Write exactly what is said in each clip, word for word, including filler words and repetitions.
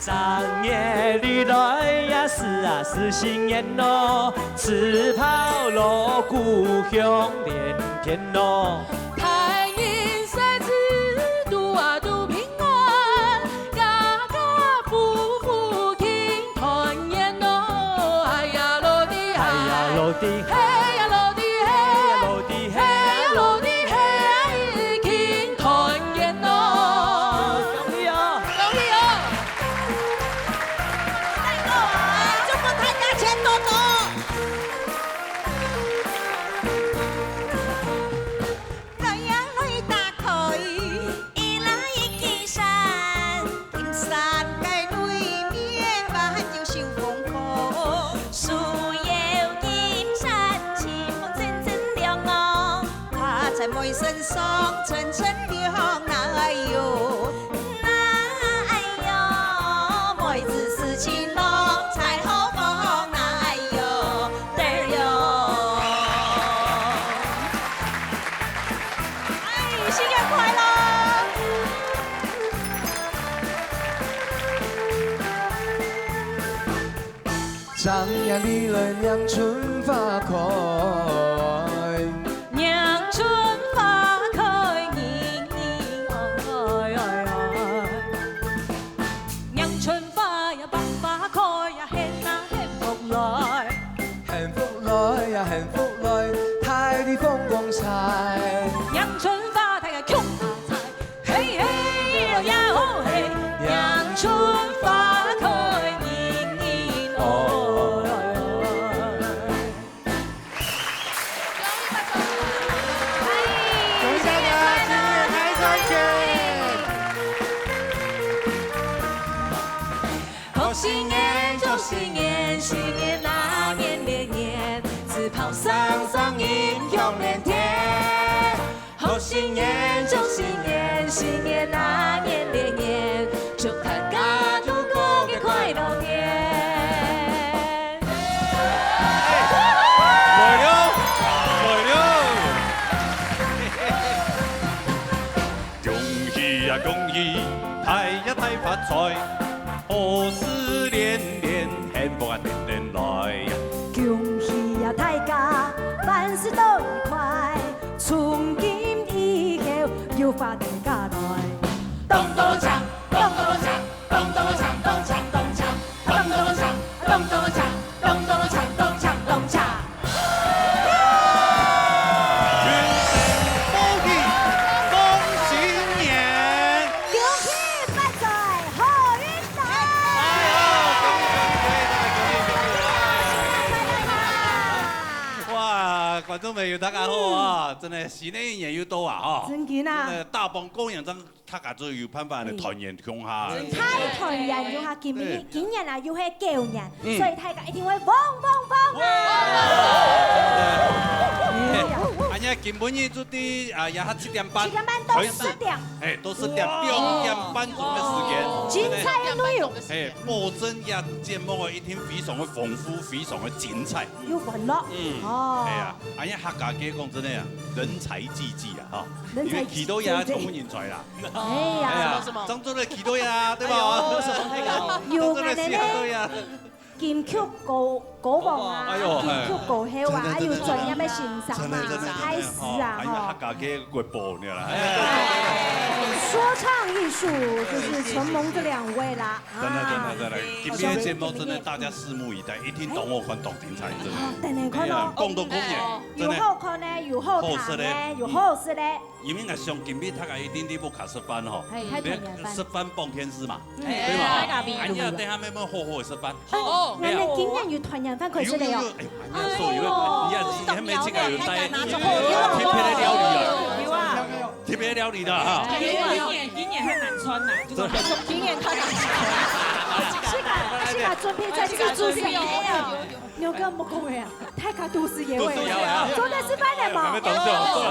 逐年你來呀，是啊，是新年咯，自跑鑼鼓響連天咯。大人細子，肚啊肚平安，家家戶戶慶團圓咯。哎呀，落地嗨，哎呀，落地嗨，哎呀，落地嗨，哎呀，落地嗨，哎呀，落地嗨，慶團圓咯。恭喜哦！恭喜哦！ 來，祝福大家錢多多。來呀，來打開，一拉一起山，金山个對面，還有秀峰坡。樹有金山，清風陣陣涼哦，花在妹身上，陣陣涼，哎喲。 哎喲，妹子事情咯，在後方，哎喲，對喲。哎，新年快樂！ 嘿嘿，呀吼嘿，迎春花開，人人愛。恭喜發財！恭喜大家，新年大賺錢！來了，來了！恭喜呀，恭喜，大呀大發財！ 好事連連，幸福啊連連來呀！恭喜呀大家，萬事都愉快，從今以後有福大家來。咚咚锵，咚咚锵，咚咚锵，咚锵咚锵，咚咚锵，咚咚锵，咚咚锵，咚锵咚锵。 新年恭喜，恭喜發財，好運來！哎喲，恭喜恭喜，恭喜恭喜！哇，觀眾朋友大家好啊！真个新个一年又到啊吼！真个啊！真个大豐過年正 大家就有辦法來團圓共下。嗯。大團圓共下，今年，對。今年啊，又係狗年，嗯。所以大家一定會旺旺旺啊！哇！對。哎呀，今晡日就對，啊，夜下七點半七點半到開始。十點。哎，到十點，哇。兩點半鐘个時間。精彩个內容。哎，保證這節目啊，一定非常个豐富，非常个精彩。有歡樂。嗯。哦。哎呀，哎呀，客家話講真个啊，人才濟濟啊，哈。人才濟濟。因為幾多呀，充滿人才啦。 哎呀，哎呀，什麼，什麼？漳州个幾多呀，對吧？哎喲，什麼那個？有个呢，漳州个幾多呀。金曲歌，歌王啊，哎喲，金曲歌后啊，哎。還有專業个先生嘛，真的，真的，真的，大師啊，哦，還有客家个國寶呢啦。哎。說唱藝術就是承蒙這兩位啦。真的，真的，真的，今天的節目真的大家拭目以待，一定當好看，當精彩，真的。哦，等等看哦。哎呀，講到過年，哦，真的。有好看呢，有好聽呢，好食的。有好食的。 因為𠊎想今晡日大家一定在屋下食飯吼，係，你食飯傍電視嘛，嗯。對嘛？係，係，係。哎呀，等下慢慢好好个食飯。哦。哎呀，今年有團圓飯可以食了喲。有，有，有，哎，哎呀，所以，哎呀，你還沒這個有帶特別个料理啊？有啊。特別个料理的哈。今年，今年還難穿吶，就是今年較難穿。自家，自家準備在自助餐。有，有，有。 牛哥，莫講話啊，大家都係野味，都係野味啊。做得食飯了無？哎，還沒等到，做了。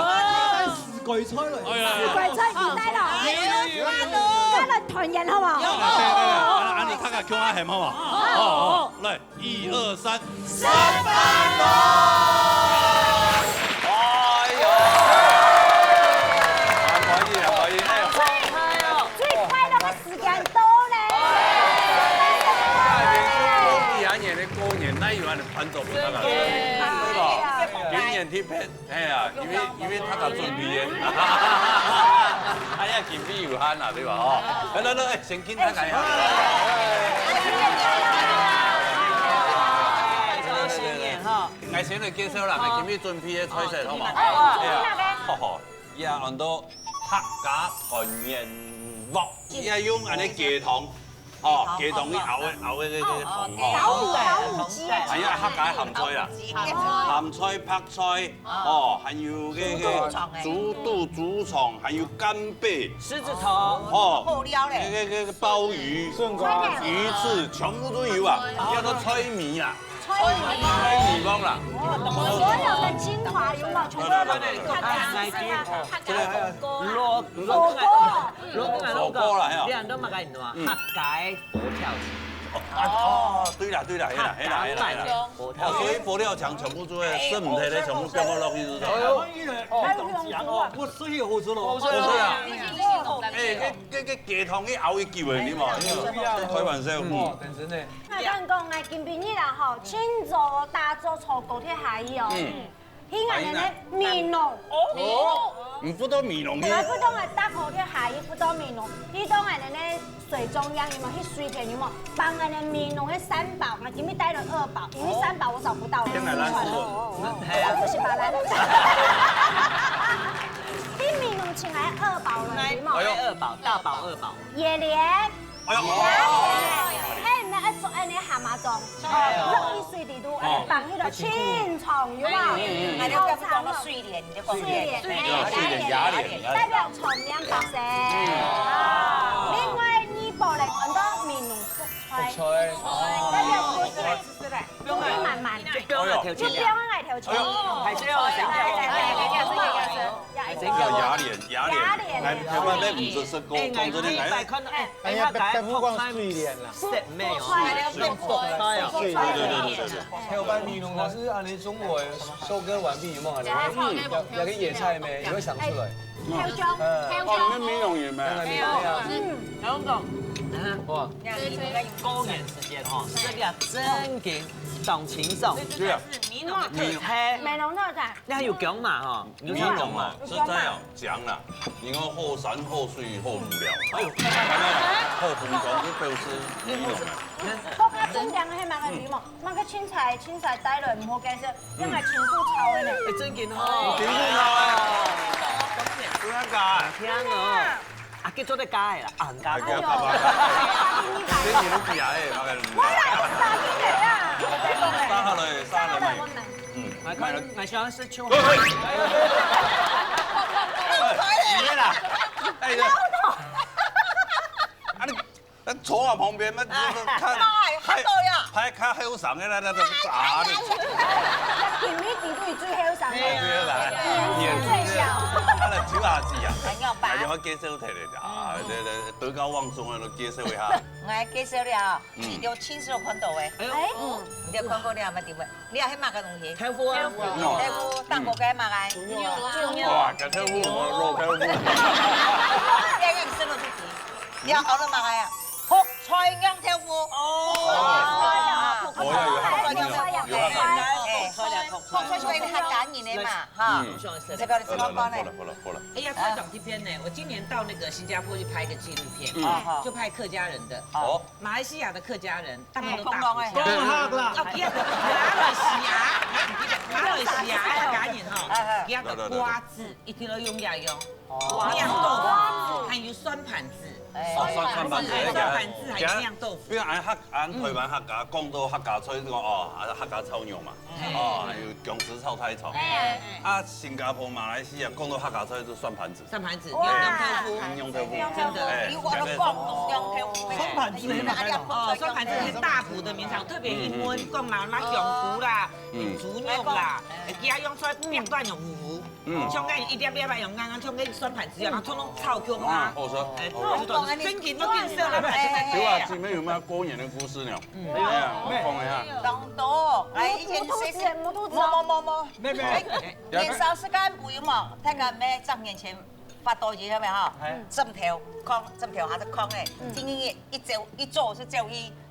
四季菜來。哎呀，四季菜，你帶了。哎呀，哎呀，哎呀。帶了團圓好不好？哎，哎，哎，哎，啊，你看看，看看，好不好？好，好，來，一二三，食飯咯！哎喲，還可以，還可以，哎喲。最，最快樂个 時間到咧！哎，有恁樣伴奏分大家，對吧？今年特別，哎呀，因為因為大家準備个，哎呀，經費有限啊，對吧？哦，來來來，先敬大家一下。恭喜你哈！𠊎先來介紹啦，今日準備个菜色好無？哦，好好，呀，安到客家團圓鑊，呀，用恁樣雞湯。 哦，雞湯去熬个，熬个个个湯哦。熬煮，熬煮雞湯。還有客家鹹菜啊，鹹菜、白菜，哦，還有个个豬肚、豬腸，還有干貝，獅子頭，哦，好料嘞。个个个个鮑魚、魚翅，全部都有啊，叫做菜米啊。 所以你忘了。所有的精华有没有全部都在他的身上？这个还有火锅，火锅啦，还有你很多嘛个，你懂吗？嗯，客家佛跳墙。哦，对了对了，黑了黑了黑了。哦，所以佛跳墙全部都在剩下的全部掉落去是吧？哎呦，你懂讲哦，我水有胡子了，我水啊。哎，这这这鸡汤去熬一久了，你嘛，开玩笑，嗯。 𠊎同你講，𠊎今晡日啊吼，盡早打早坐高鐵下去哦。嗯。去𠊎等个美濃。哦，你不到美濃去？𠊎不到𠊎搭高鐵下去，不到美濃，去到𠊎等个水中央，有無？去水田有無？幫𠊎等美濃个三寶，𠊎今日帶了二寶，因為三寶我找不到，我失傳了。我不喜歡來。去美濃請來二寶了，有無？哎呦，二寶，大寶、二寶。野蓮。 哎呦，哎，你们愛做恁樣蛤蟆粽，落去水底肚，哎，放迄个清爽，有無？嗯，嗯，嗯。好長哦。水蓮，你就講水蓮，水蓮，哎，水蓮，野蓮，野蓮。代表長命百歲。嗯。啊，另外二寶嘞，很多美濃福菜，福菜。代表福菜。 福氣滿滿，就不用來投錢了。就不用來投錢。哎呦。還是要先來，來，來，來，來，來，來，來，來，這個雅典，雅典，雅典。來，台灣的五十四公，哎，從這裡來。哎，哎，哎，哎，北部講水蓮啦。是沒有。哎呀，北部講水蓮。對，對，對，對，對。還有辦美濃，它是按呢中國收割完畢，有沒有？嗯。要，要去野菜咩？有沒有想出來？ 香蕉，嗯。香蕉。哦，你們美濃也沒？當然美濃啊。嗯。香港，哇，過年時間吼，食了真經當輕鬆。對啊。美濃的特產。美濃特產。你還有講嘛吼？你有講嘛？美濃啊，實在啊，講啦，因為好山好水好無聊。哎呦，好風光就表示美濃啊。國家最靚的係麼个地方？ 麼个青菜，青菜帶來毋好介紹，因為青樹草个呢。哎，真緊哦。青樹草个。不要搞。天哦。啊，叫做得加个啦，啊，加个。哎呀，爸爸。這你都加个，大概。我來，我來，我來。殺下來，殺下來。嗯，買了。買想要吃秋。喂，喂。哎，你啦。哎，對。啊，你 那坐我旁邊，那，那，那，看，哎，還，還較後生个，那，那，那，啊，你。平日底肚最後生个。對啦，年紀最小。啊，那九阿姐啊，還要吧？哎，你要介紹忒了啊，對，對，德高望重啊，都介紹一下。我來介紹了啊，嗯。你就親手看到个。哎呦。嗯，你就看過了嘛，對不對？你要係麼个東西？豆腐啊。豆腐，豆腐，當過个麼个？牛肉。哇，這豆腐，我肉豆腐。要用生肉去皮。你要熬到麼个啊？ 覆菜釀豆腐。哦。哦，有客家味，有客家味。哎，覆菜就係客家人个嘛，哈。嗯。這個你怎麼講呢？好了，好了，好了。哎呀，菜種這邊呢，我今年到那個新加坡去拍一個紀錄片，嗯。就拍客家人的。哦。馬來西亞的客家人，大部分都大陸腔。講客啦。哦，不要，馬來西亞，馬來西亞的客家人哈，不要的瓜子，一定要用這樣用。 哦。釀豆腐，還有酸盤子。哎。哦，酸，酸盤子，哎，酸盤子還有釀豆腐。比如俺客，俺台灣客家講到客家菜，就講，哦，啊，客家炒肉嘛，哎。哦，還有薑絲炒大腸。哎。啊，新加坡、馬來西亞講到客家菜就酸盤子。酸盤子，哇。釀豆腐。嗯，釀豆腐。真的。哎，你我都講，講豆腐。酸盤子很好看哦。哦，酸盤子很大補的名堂，特別一摸，嗯，嗯，嗯。講嘛，那薑菇啦，嗯。豬肉啦，哎，給它用出來，變斷有糊糊。 嗯。像該一粒粒啊，用硬硬，像該酸盤子一樣，啊，通通炒香啊。啊，好食。哎，好食，真緊都變色了。哎，哎，哎。對啊，姊妹有沒有過年的故事呢？嗯。哎呀，我講一下。當多，哎，以前是，磨肚子，磨肚子哦。無，無，無，無。妹妹。哎，年少時間不有嘛，大概沒十年前發多一下沒哈？哎。枕頭，空，枕頭還是空的，嗯。今天一早，一早是走去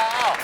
啊！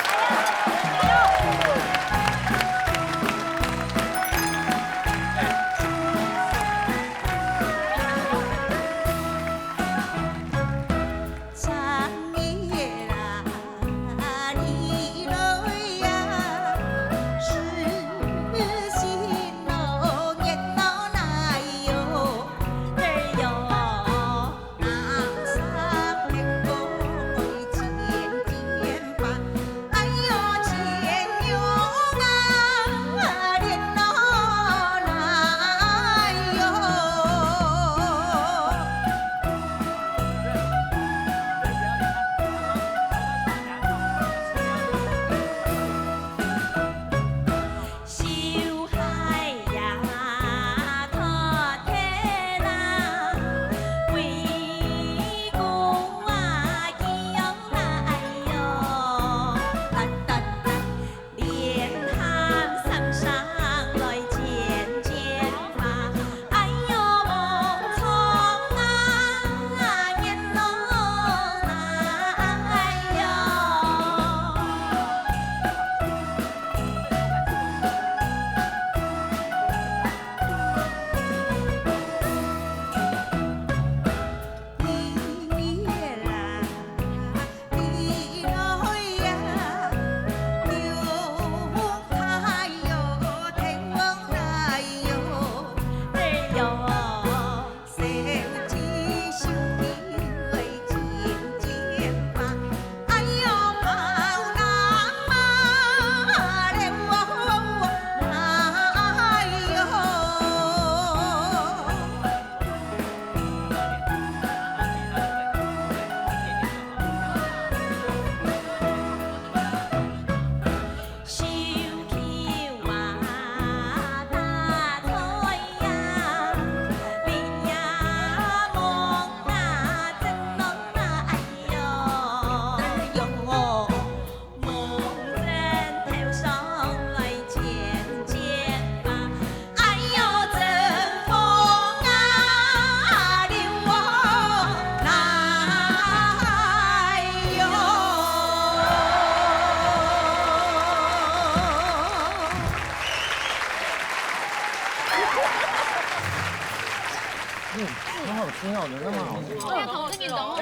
嗯，很好吃哦，怎么那么好吃？这个投资你懂吗？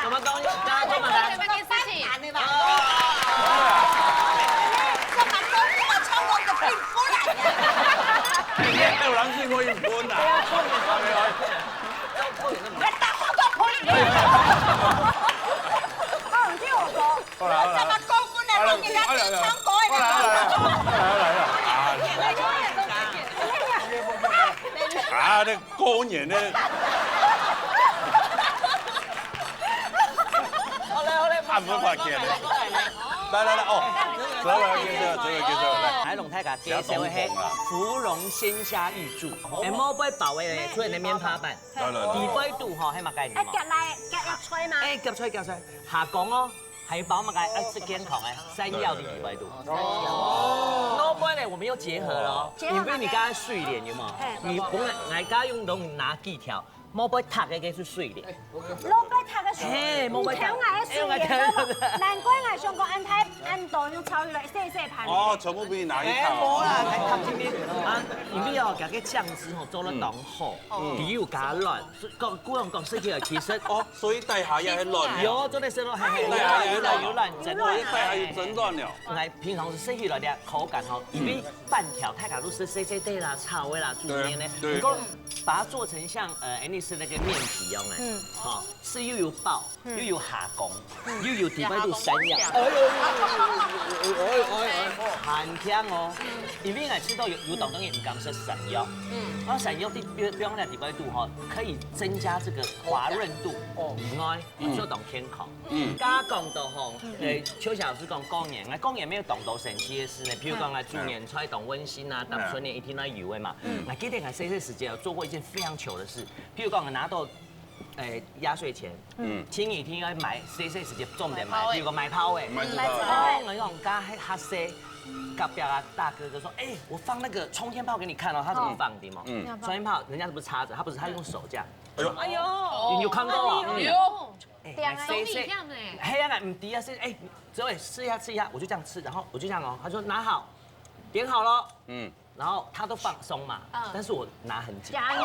什么东西？大家干嘛来？这个事情。有人水可以噴啊。哎，打花都可以。哦，你聽我說，好啦，好啦。這麼過分的，人家是唱歌的。好啦，好啦，好啦，好啦，好啦。啊，那過年的。好嘞，好嘞，啊，毋好發脾氣。來，來，來，哦，折了，結束了，折了，結束了，來。來，同大家介紹个係芙蓉鮮蝦御廚，哎，無背包个，出來个面帕粄。來，來，來。底背肚吼，係麼个？哎，夾來，夾一菜嗎？哎，夾菜，夾菜，蝦公哦，還有包麼个？哎，食健康个，山藥的底背肚。哦。後背呢，我們又結合了哦，結合哪個？因為你剛才水蓮有沒有？嘿。你本來，來，剛剛用，用拿幾條， 無背踢个，个係水蓮。老伯踢个水蓮，嘿，無背踢。你偷𠊎个水蓮，哎，𠊎偷。難怪𠊎想講恁大恁多，用炒起來細細盤。哦，全部分你拿去燙。哎，無啦，還燙今天啊，因為哦，這個醬汁吼做得當好，嗯。佢有加卵，所以講，古人講食起來其實哦，所以底下也係卵。有，做得食咯，嘿，嘿，有卵，有卵，有卵，真的。哦，底下有真卵了。哎，平常時食起來的口感吼，因為粄條大家都係細細塊啦、炒个啦、煮麵个，對，對。不過 把它做成像，呃，Annie食个該个麵皮一樣欸。嗯。好，係又有包，嗯。又有蝦公，嗯。又有底背肚山藥。哎呦，哎呦，哎呦，哎呦，哎呦，很香哦。嗯。因為𠊎知道有，有當多人毋敢食山藥。嗯。然後山藥的，比，比方講底背肚吼，可以增加這個滑潤度。哦。以外，嗯。做當健康。 嗯。剛剛講到吼，嗯。呃，秋霞老師講過年，那過年有當多神奇个事呢。譬如講，嗯。來煮年菜當溫馨啊，嗯。當春聯一定愛有个嘛。嗯。𠊎記得𠊎細細時節有做過一件非常糗个事，譬如講，拿到，呃，壓歲錢，嗯。請你一定要買，細細時節重點買，買炮仔。譬如講買炮仔。買炮仔。哦，𠊎講，剛剛還細，隔壁啊大哥就說，哎，我放那個沖天炮給你看哦，他怎麼放的嘛？嗯。嗯。沖天炮人家不是插著，他不是，他用手這樣。哎呦。哎呦。你有看過嗎？有。 哎，點啊。來試試。鬆一下呢。嘿啊，來，毋知啊，是，哎，這位試一下，試一下，我就這樣吃，然後我就這樣哦，他說拿好，點好了，嗯。然後他都放鬆嘛，嗯。但是我拿很緊。夾很緊。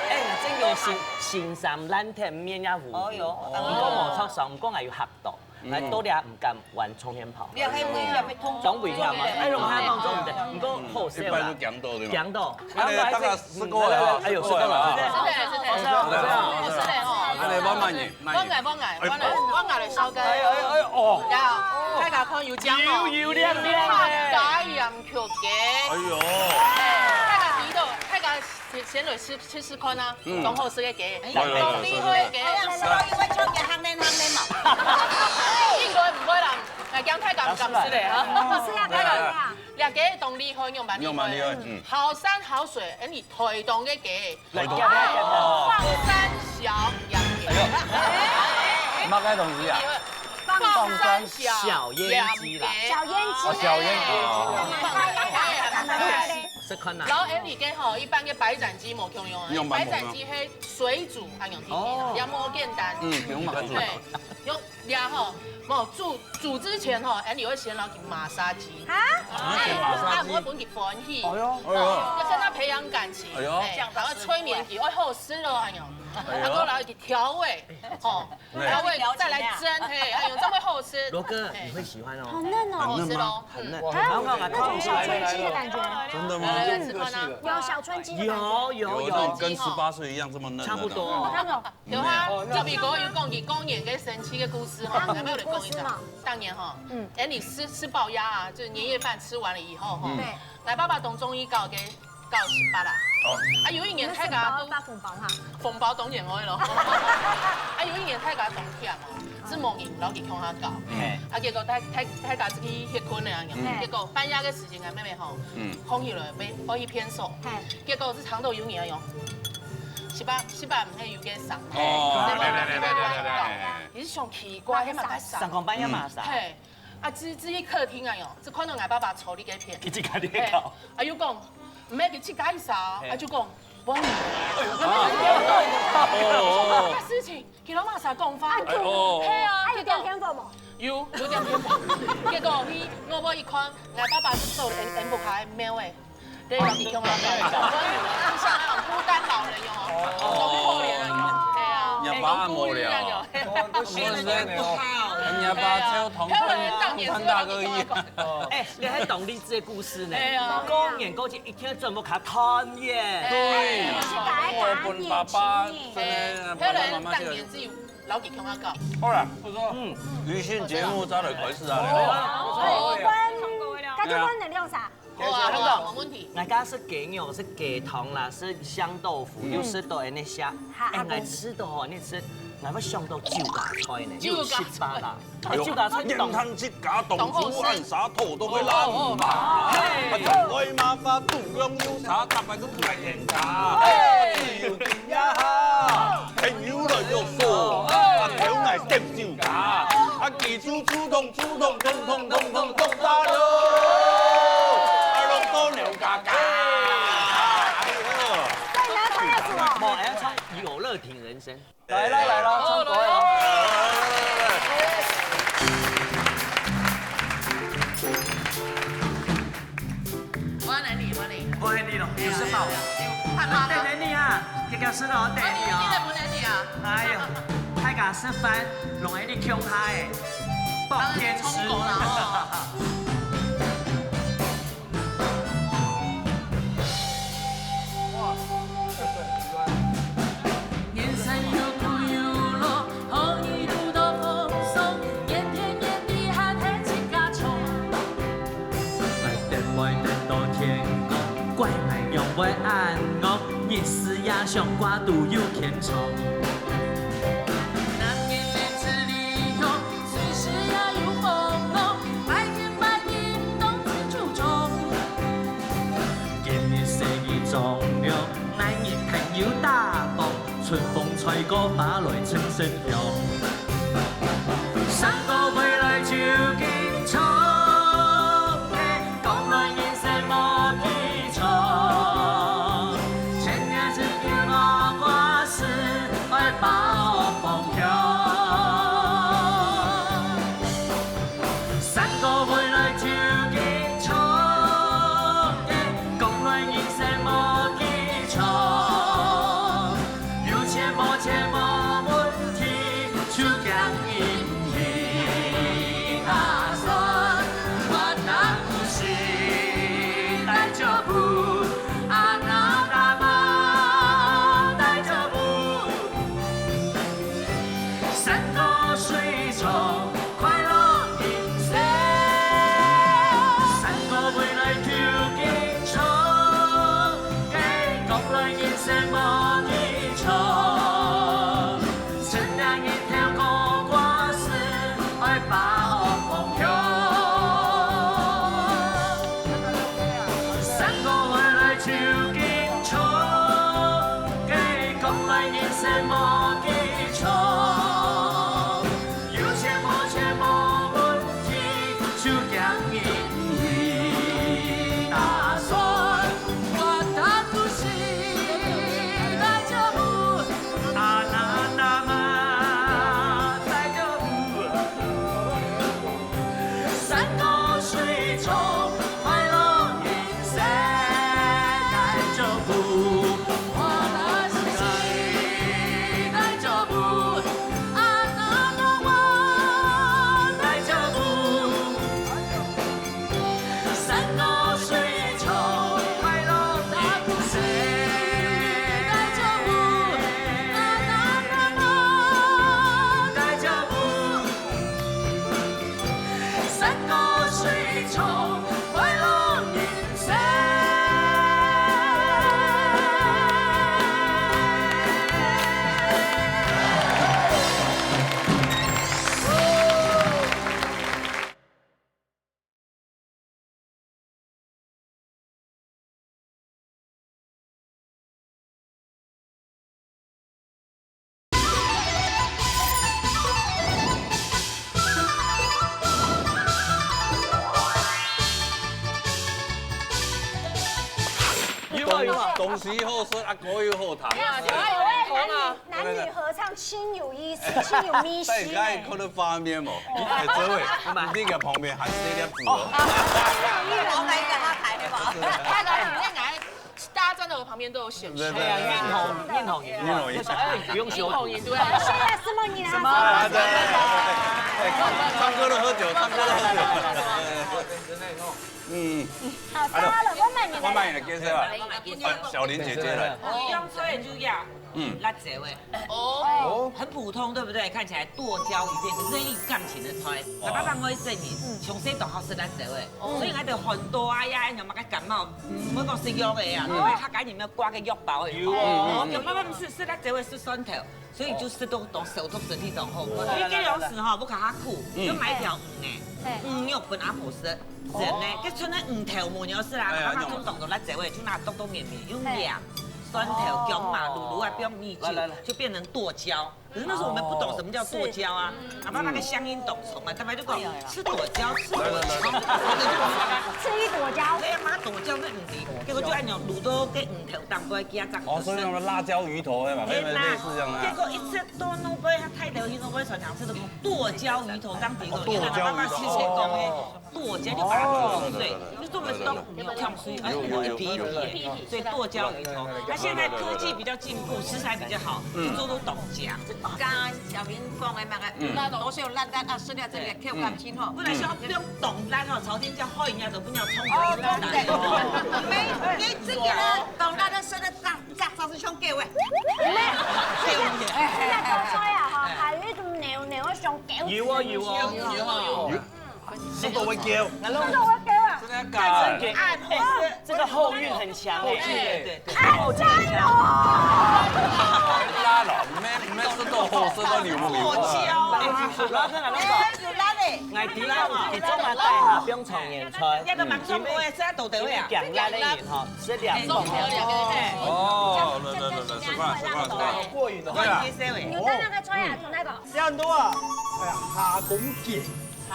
哎，真有心，心酸，爛天面也無。哦喲，毋過無著傷，毋過𠊎有嚇到。 來，嗯。多啲毋敢玩沖天炮。你有黑尾啊，被通知。當危險嘛，哎，用它當做毋得，毋過好笑啦。一般都強到對嗎？強到。哎，大家試過了哈，哎呦，試過了哈。試過了，試過了。好笑，好笑。哎，慢慢演，慢慢演。慢來，慢來，慢來，慢來來紹介。哎呦，哎呦，哎呦，哦。呀，大家看有靚無？油油亮亮哎。客家鹽焗雞。哎呦。哎，大家知道，大家 先，先來試，試試看啊，嗯。當好食个雞，哎，來，來，來，當厲害个雞。來，來，來，來，來，來，來，來，來。應該毋會啦，𠊎驚大家毋敢食咧哈。是啊，可以啊。這雞當厲害，仰般厲害？仰般厲害，嗯。好山好水，哎，你台東个雞，台東。哦。放山小鹽雞。哎呦。麼个東西啊？放山小鹽雞啦。小鹽雞。哦，小鹽雞。哎。 食看啊。然後𠊎俚个吼，一般个白斬雞無共樣啊，仰般無共樣？白斬雞係水煮，恁樣定定啊，哦。也無簡單。嗯，用麼个煮？對，用這吼，無煮，煮之前吼，𠊎俚會先摎佢massage。啊？啊，先massage。啊，毋會分佢歡喜。哎喲。哦，哎喲。要跟他培養感情，哎喲。哎，然後催眠佢，會好食咯，恁樣。哎喲。然後摎佢調味，吼。 哎。調味再來蒸，嘿，哎喲，真會好食。羅哥，嘿。你會喜歡哦。好嫩哦。好吃咯，很嫩。嗯。很嫩。啊，然後看看，那種小春雞的感覺。真的嗎？來，來，來，試看啊。有小春雞的感覺。有，有，有，有，那種跟十八歲一樣這麼嫩的那種。差不多。我看過。對啊，哦，那這邊我有講起過年个神奇个故事哈，啊，來，𠊎來講一下。有故事嗎？當年哈，嗯。哎，你吃，吃飽呀，就是年夜飯吃完了以後哈，嗯。對。 𠊎爸爸當中意搞个，搞十八啦。哦。啊，有一年大家都，你們是包，包紅包哈？紅包當然愛咯。啊，有一年大家當忝哦，就無人摎佢共下搞。嘿。啊，結果大，大，大家就去歇睏了啊，嘿。結果半夜个時間啊，妹妹吼，嗯。䟘起來，愛，愛去便所。嘿。結果就聽到有人啊，用，十八，十八毋係有个聲，哦，嘿，對，對，對，對，對，對，對。你係想奇怪，該麼个聲？三更半夜麼个聲？嘿。 啊，至，至於客廳啊喲，就看到𠊎爸爸坐在該片。一直跟你搞。嘿，啊，又講，毋係佢自家一掃，嘿。啊，就講，幫你。哦。麼个事情，佢摎麼儕講法？哎，哦。嘿啊，啊，有點偏頗無？有，有點偏頗。結果去外背一看，𠊎爸爸就坐在𠊎屋下个廟仔。 對，有地方啊，對，像那種孤單老人喲，哦。好可憐啊，對啊。人家爸無聊。我們都學生了。人家爸只有同看，同看大哥一樣。哎，你還懂勵志的故事呢？哎呀。過年過節一定要轉屋下團圓。對，哎呀。我分爸爸，真的，爸爸媽媽就。哎，還有人當年自己老弟共下搞。好啦，嗯。餘興節目再來開始啊。好啊，好啊。哎，關，該就關能量啥？ 好啊，好啊，無問題。𠊎家食雞肉，食雞湯啦，食香豆腐，嗯。有食到恁呢香。哈，哎，𠊎食到吼，你食，𠊎會想到酒家菜呢，酒家菜。有食吧啦？哎，酒家菜當，煙湯七家，當好食。東湖暗沙土豆个冷麵。哦，哦。啊，將來麻花肚量有沙，搭配个苦來甜茶。嘿。只有今夜哈，朋友來約束，啊，叫𠊎點酒家，啊，記住主動，主動，通通通通，獨大了。 啊，攏都牛嘎嘎。哎喲。那你要唱要什麼？無，要唱《遊樂亭人生》。來了，來了，唱歌了。我愛哪裡？我愛哪裡？我愛你了，有事嗎？有，怕怕他。等等你啊，這個是我等你哦。你的不能你啊。哎喲，大家食飯，攏愛你共下欸，當然是衝口了哦。 人生有苦有樂，好日遇到風霜，怨天怨地還係自家錯。𠊎等會等到天光，怪𠊎仰會恁戇，日思夜想掛肚有牽腸。男人面子利用， 隨時也有風浪，擺平擺平當知足中。今日細雨張揚，𠊎日朋友打幫，春風吹過花來襯身香。山歌回來就緊唱， 講來人生無基礎，千年只有我掛齒，愛把握方向。山歌回來就緊唱，講來人生無基礎。 有錢無錢無問題，就驚運氣打算。我那不是大丈夫，啊那大媽大丈夫。山高水長， 快樂人生。山歌回來就緊唱，講來人生無基礎。趁這日頭高掛齒，愛把握方向。山歌回來就緊唱，講來人生無基礎。 有錢無錢無問題，就驚運氣打算。我那不是大丈夫，啊那大媽大丈夫。山高水長，快樂人生大丈夫。我那不是大丈夫， 啊那我大丈夫。山高水長，快樂人生大丈夫。啊那我大丈夫。山高水長，快樂人生有啊有啊。東西好食，啊歌又好聽。有啊有啊有啊。男女男女合唱，心有意思，心有咪西呢。大家看到畫面無？哎，這位，你个旁邊還是那粒子哦。我來給他抬，好不好？大家站到旁边都有显示。对，对，对，对。哎呀，运红，运红饮料，运红饮料。哎，不用修图。运红饮料。是啊，什么饮料？什么？啊，对，对，对，对，对。哎，唱歌都喝酒，唱歌都喝酒。嗯，嗯。好，好了，我慢点来。我慢点来，介绍啊。小林姐姐来。用吹的就要，嗯。辣椒味。哦。很普通，对不对？看起来剁椒鱼片，可是一感情的菜。爸爸帮我一生意，从小到好食辣椒味。 所以𠊎兜很多啊，呀，有麼个感冒，毋好講食藥个啊，因為客家人有掛个藥包个。有哦。哦，有慢慢食，食辣椒會食蒜頭，所以就食到當手足身體當好。因為這種時候不卡苦，就買一條魚呢，魚肉本來好食，人呢，就純个魚頭無好食啦，哎呀，媽媽就當做辣椒味，就拿剁剁綿綿，用鹽、蒜頭、薑嫲、滷滷啊，不用米酒，來，來，來。就變成剁椒。 可是那時候我們不懂什麼叫剁椒啊，阿爸那個鄉音當重啊，大家就講吃剁椒，吃剁椒，吃一剁椒。對啊，媽剁椒是毋對，結果就按照滷到个魚頭當中加上。哦，所以那個辣椒魚頭，對吧？對，類似這樣啊。結果一直到那個，他太太去那個船廠吃的剁椒魚頭，當地哦，剁椒魚頭。阿爸爸是講的。 剁椒就把它剁碎，哦，對，對，對，對，就做个冻，有，有，有，有，有，有，有，有，有，所以剁椒鱼头。它现在科技比较进步，食材比较好，就做出冻椒。刚刚小明讲的那个，嗯。都是有辣辣啊，吃了这个口感真好。本来说不用冻辣哦，朝天椒、海盐都不要冲。哦，对，对。没，你这个呢，冻辣的吃的炸，炸，炸是上够的。没有，现在做菜啊，哈，还有一种牛牛的上够。有哦，有哦，有哦，有哦。 食到會噭。食到會噭啊！真的假的？這個後韻很強欸。對，對，對。後勁很強。辣咯，毋係，毋係食到好，食到流鼻。辣椒欸。哎，有辣欸。𠊎知啦，你做麼个帶下放長年菜，這個蠻重要的，這都得會啊。因為講辣个人吼，食涼風。哦，對，對，對，對，習慣了，習慣了，習慣了。過癮哦。對啊。有帶那個菜啊，從那個。這樣多啊，哎呀，蝦公雞。 蝦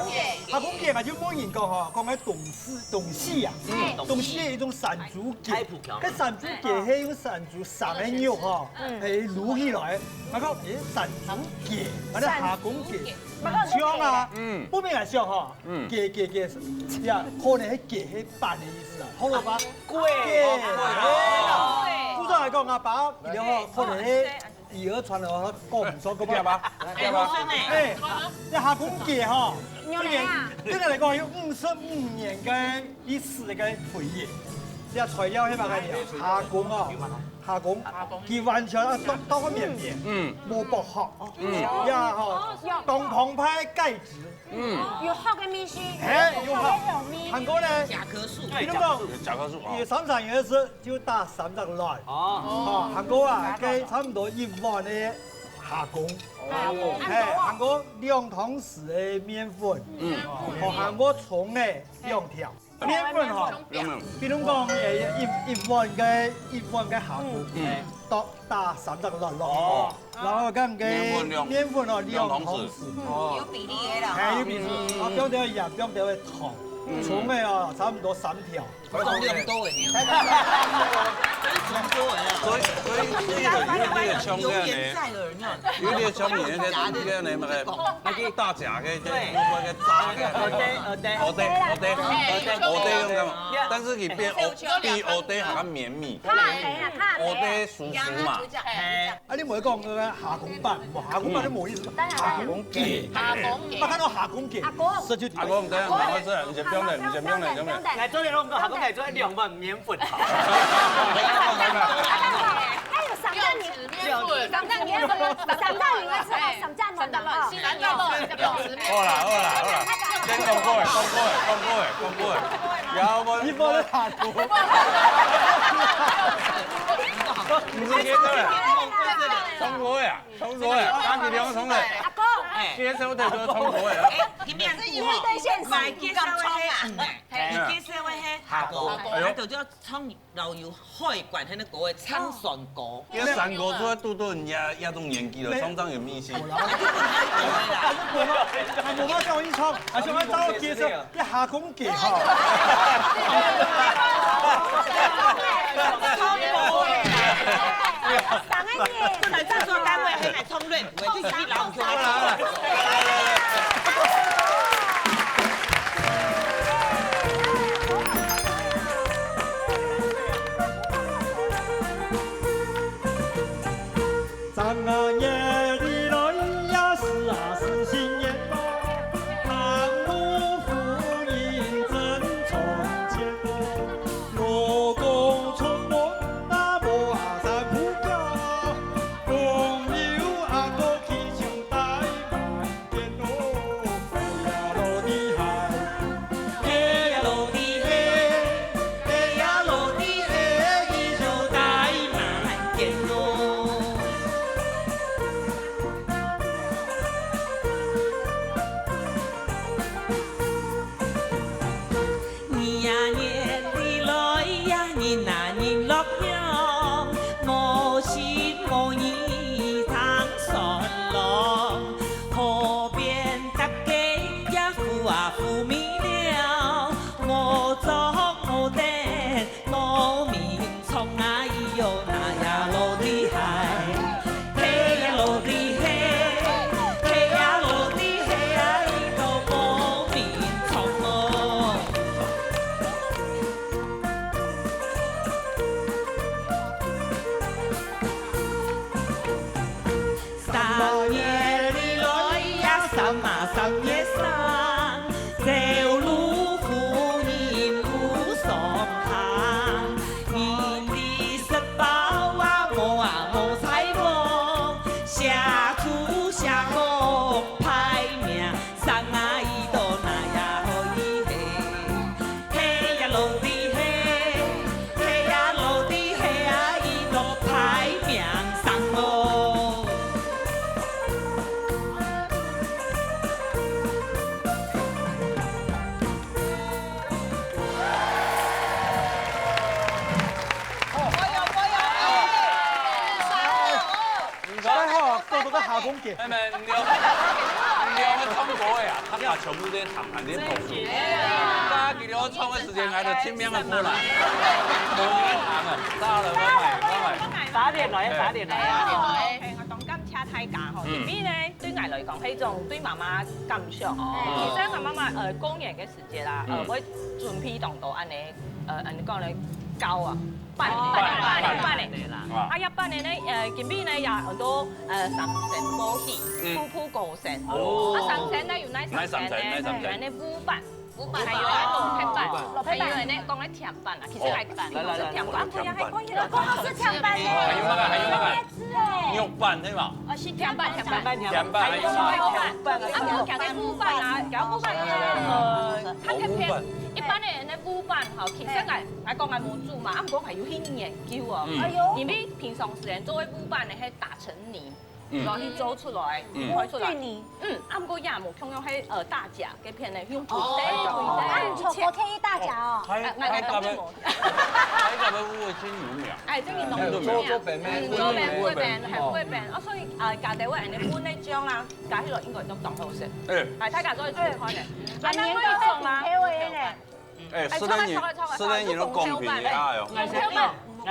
公雞。蝦公雞嘛，就問人講吼，講个東勢，東勢啊，嗯。東勢个一種山豬雞。太普通了。該山豬雞係用山豬生个肉吼，嗯。係滷起來，然後誒山豬雞，反正蝦公雞，山豬雞。像啊，嗯。不明來想吼，嗯。雞雞雞，呀，可能係雞係粄个意思啊，好了吧？粿。雞，哦。古早來講啊，爸，佢等吼，可能係 以訛傳訛，講毋錯，對吧？哎，好吃呢。哎，這蝦公雞吼，牛奶啊。對𠊎來講，有五十五年个歷史个回憶。這材料係麼个呢？蝦公哦，蝦公，佢完全啊，剁，剁个綿綿，嗯。無剝殼，嗯。呀吼，當澎湃个鈣質， 嗯。有殼个味緒，嘿，有殼。有殼个味。還過呢，甲殼素。比如講，有甲殼素，哦。佢三層肉絲就打三隻卵。哦。哦，還過啊，該差不多一碗个蝦公。蝦公。嘿，還過兩湯匙个麵粉。嗯。哦，還過蔥仔兩條。麵粉吼，兩碗。比如講，誒，一，一碗个，一碗个蝦公，嗯。打，打三隻卵落去。哦。 然後跟个麵粉兩，麵粉哦，兩湯匙。兩湯匙。哦。有比例个啦。哎，有比例。嗯。啊，放點鹽，放點个糖，嗯。蔥仔哦，差不多三條。放量多一點。蔥多一點。所以，所以這個有點像个呢，有點像你那個，那個大甲个，對。那個炸个。對，對，對。哦，對，哦，對，哦，對，哦，對，用這樣。但是你變哦，比哦，對，還較綿密。較肥啊，較肥啊。哦，對，酥酥嘛。嘿。 啊，你毋會講該個蝦公粄，無蝦公粄就無意思。當然啦。蝦公雞。蝦公雞。我看到蝦公雞，阿公。食就，阿公，等一下，趕快出來，你先不用了，你先不用了，你先不用了。來，做點弄個蝦公雞，做兩碗麵粉。那有三大米，有三大米，三大米，三大米，三大米，好啦，好啦，好啦，先講過了，講過了，講過了，講過了。然後我，你不能打賭。你先講了。講過了。 衝過啊，打起兩衝過。阿公，哎，介紹的就衝過啊。哎，今天是因為來介紹的係，嗯，哎，介紹的係蝦公，哎呦，啊，就叫衝老油海關，還有那個唱山歌。因為山歌做得堵到人家這種年紀了，唱唱有迷信。我老了，還無辦法叫我去唱，還想要找我介紹。 這蝦公雞吼。三個月。本來製作單位還來衝瑞，我就去老家。呀，月里來呀，人啊人落鄉，無心無意通算郎。河邊搭个呀，浮啊浮米了，無竹無燈，無眠床啊，咿喲那呀落地海。 嘿呀落地嘿，嘿呀落地嘿呀，一个无眠床哦。三月里來呀，三啊三月生，走路婦人路上行。人哋食飽啊，無啊無彩虹， 寫字寫講排名，生啊一到那呀好一嘿。嘿呀落地嘿，嘿呀落地嘿啊，一到排名上哦。大家好，過到个下風景。哎，毋對，毋對，唱歌个啊，他把全部這些談判這些口述，大家給我唱个時間，還得聽面个波瀾，無人談啊，大家來，我來，我來。打電話，打電話。哎，OK，𠊎當感謝大家吼，嗯。因為呢，對𠊎來講，係一種對媽媽感想。哦。其實𠊎媽媽，呃，過年个時節啦，呃，嗯。會準備當多恁呢，呃，恁呢講呢，糕啊，粄，哦。粄，粄，粄，粄。對啦。啊。啊，這粄呢，呃，今晡日呢，也有很多，呃，三牲保喜，嗯。步步高升。哦。啊，三牲呢，有哪三牲呢？哪三牲？哪三牲？有恁呢烏粄，烏粄。還有那種白粄，白粄。還有呢，講个甜粄啊，其實還，哦。來，來，來，係甜粄。啊，可以啊，還可以啊。講个係甜粄。還有麼个？還有麼个？ 肉粄對無？哦，係甜粄，甜粄。甜粄，還有麼个？甜粄。啊，毋過佢个烏粄啊，佢个烏粄，呃，較特別。哦，烏粄。一般个人个烏粄吼，其實𠊎，𠊎講𠊎無煮嘛，啊，毋過𠊎有去研究哦。嗯。哎喲。因為平常時人做个烏粄呢，係打成泥，嗯。然後去做出來，嗯。開出來。對泥。嗯，啊，毋過也無共樣，係，呃，打假 該片呢，用土地，哦，土地，哎，你說國天一大甲哦。哎，哎，哎，哎，烏的真有名。哎，這個農民有名。做，做粄咩？嗯，做粄，做粄，還有粄。哦，所以，啊，加在我恁呢分个醬啦，加起來應該都當好食。哎。哎，大家都會喜歡的。哎，啊，恁呢會做嗎？哎，哎，四個人，四個人都公平一下喲。哎，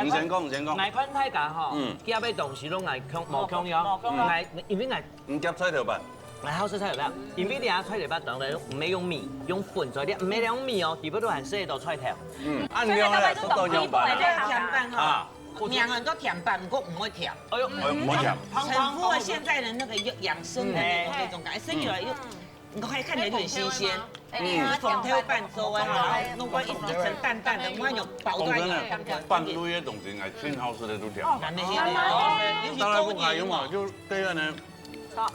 你先講，你先講。來看大家吼，嗯。佢个東西攏來共，無共樣。無共樣。來，因為來 你夾菜頭粄？哎，好食菜頭粄，因為你啊菜頭粄當然毋係用米，用粉做，你毋係用米哦，底部都還係一道菜頭。嗯，恁樣呢，做到仰般啊？甜粄哈，啊。名很多甜粄，毋過毋會甜。哎喲，哎喲，毋會甜。很符合現在的那個養生的那種，那種感覺，生起來又，你看，看起來有點新鮮。嗯。粉豆粄做啊，弄個一一層淡淡的，我有包在裡面。講真的，粄類的東西，哎，真好食的都甜。哦，難得現在，尤其當然不可以嘛，就這個呢。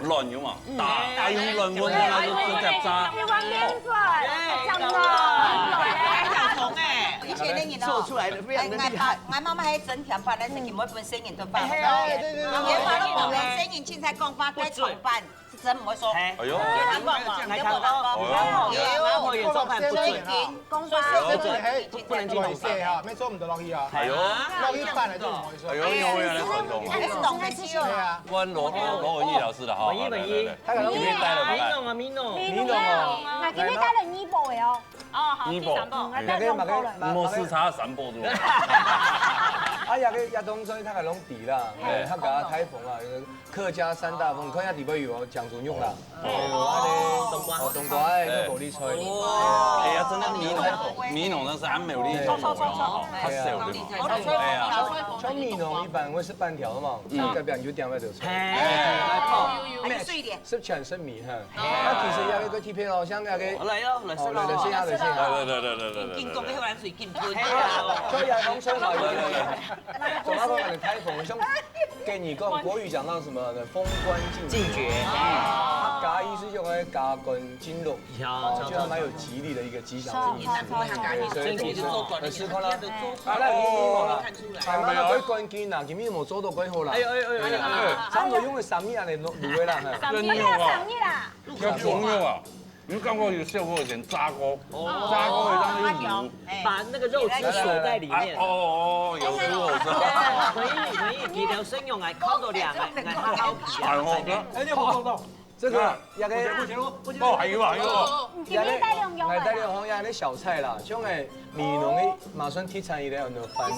卵有嘛？嗯。打，哎，用卵溫，然後就直接炸。你還變出來，講了。哎，小蟲哎。以前的人哦，做出來的非常的厲害。哎，𠊎爸，𠊎媽媽還蒸甜粄，但是佢毋會分細人食飯。哎，對，對，對，對。佢爸都無分細人凊彩講話，該長輩係真毋會說。哎喲。有聽過嗎？有聽過嗎？哎喲。有。有。有。有。有。有。講話，所以細人，不，不能進來。哎喲。落去粄了就毋會說。哎喲，有，有，有，有，傳統。哎，係當好笑啊。對啊。 問羅，羅，羅文義老師的哈。文義，文義。來，來，來。米農啊，米農。米農啊。𠊎今日帶了二寶的哦。哦，好，米寶。第三寶。嗯，大家嘛，嘛，嘛，無時差三寶對吧？哎呀，這亞東菜大家攏知啦，哎。客家大豐啊，客家三大豐，看一下底背有哦，醬豬肉啦。 哦，哦，冬瓜。哦，冬瓜，哎，哎。這高麗菜。哎呀，真的米農，米農那是還沒有利益，沒錯，沒錯，沒錯。較少的嘛。哎呀。哎呀。像米農一般會食粄條嘛，嗯。像隔壁有點那個菜。哎。哎，有，有，有。還有水蓮。食全食米哈。哎。那其實也有一個特別哦，像那個，來喲，來食喲。哦，來，來，試一下，來試一下。來，來，來，來，來，來。緊講，要不然水緊吞。哎呀，所以啊，農村嘛，有一個，來，來，來。走到那個大豐，像 跟你講，國語講到什麼呢？封關進進爵。爵。嗯。客家意思就講加官進祿，有，哦，就還蠻有吉利的一個吉祥的意思。是，是，是。對，所以就是，呃，試看啦。啊，那你，你講啦，還蠻多關鍵吶，今天有做到幾好啦。哎呦，哎呦，哎呦，哎呦。哎，差不多用了三日啊，你滷，滷的啦，哈。三日啊。三日啦。要重用啊。你有感覺有小可以先炸過，哦。炸過會讓佢軟。把那個肉汁鎖在裡面。哎，哦，哦，哦，有煮好是吧？對，所以，所以佢條生肉啊，烤到涼啊，然後好皮啊。哎，好，好，好。哎，你好，好，好。這個，啊，這個，哦，還有啊，還有啊。你今日帶兩樣來啦。𠊎帶兩樣，這個小菜啦，像哎，美濃个馬上特產一個，有番豆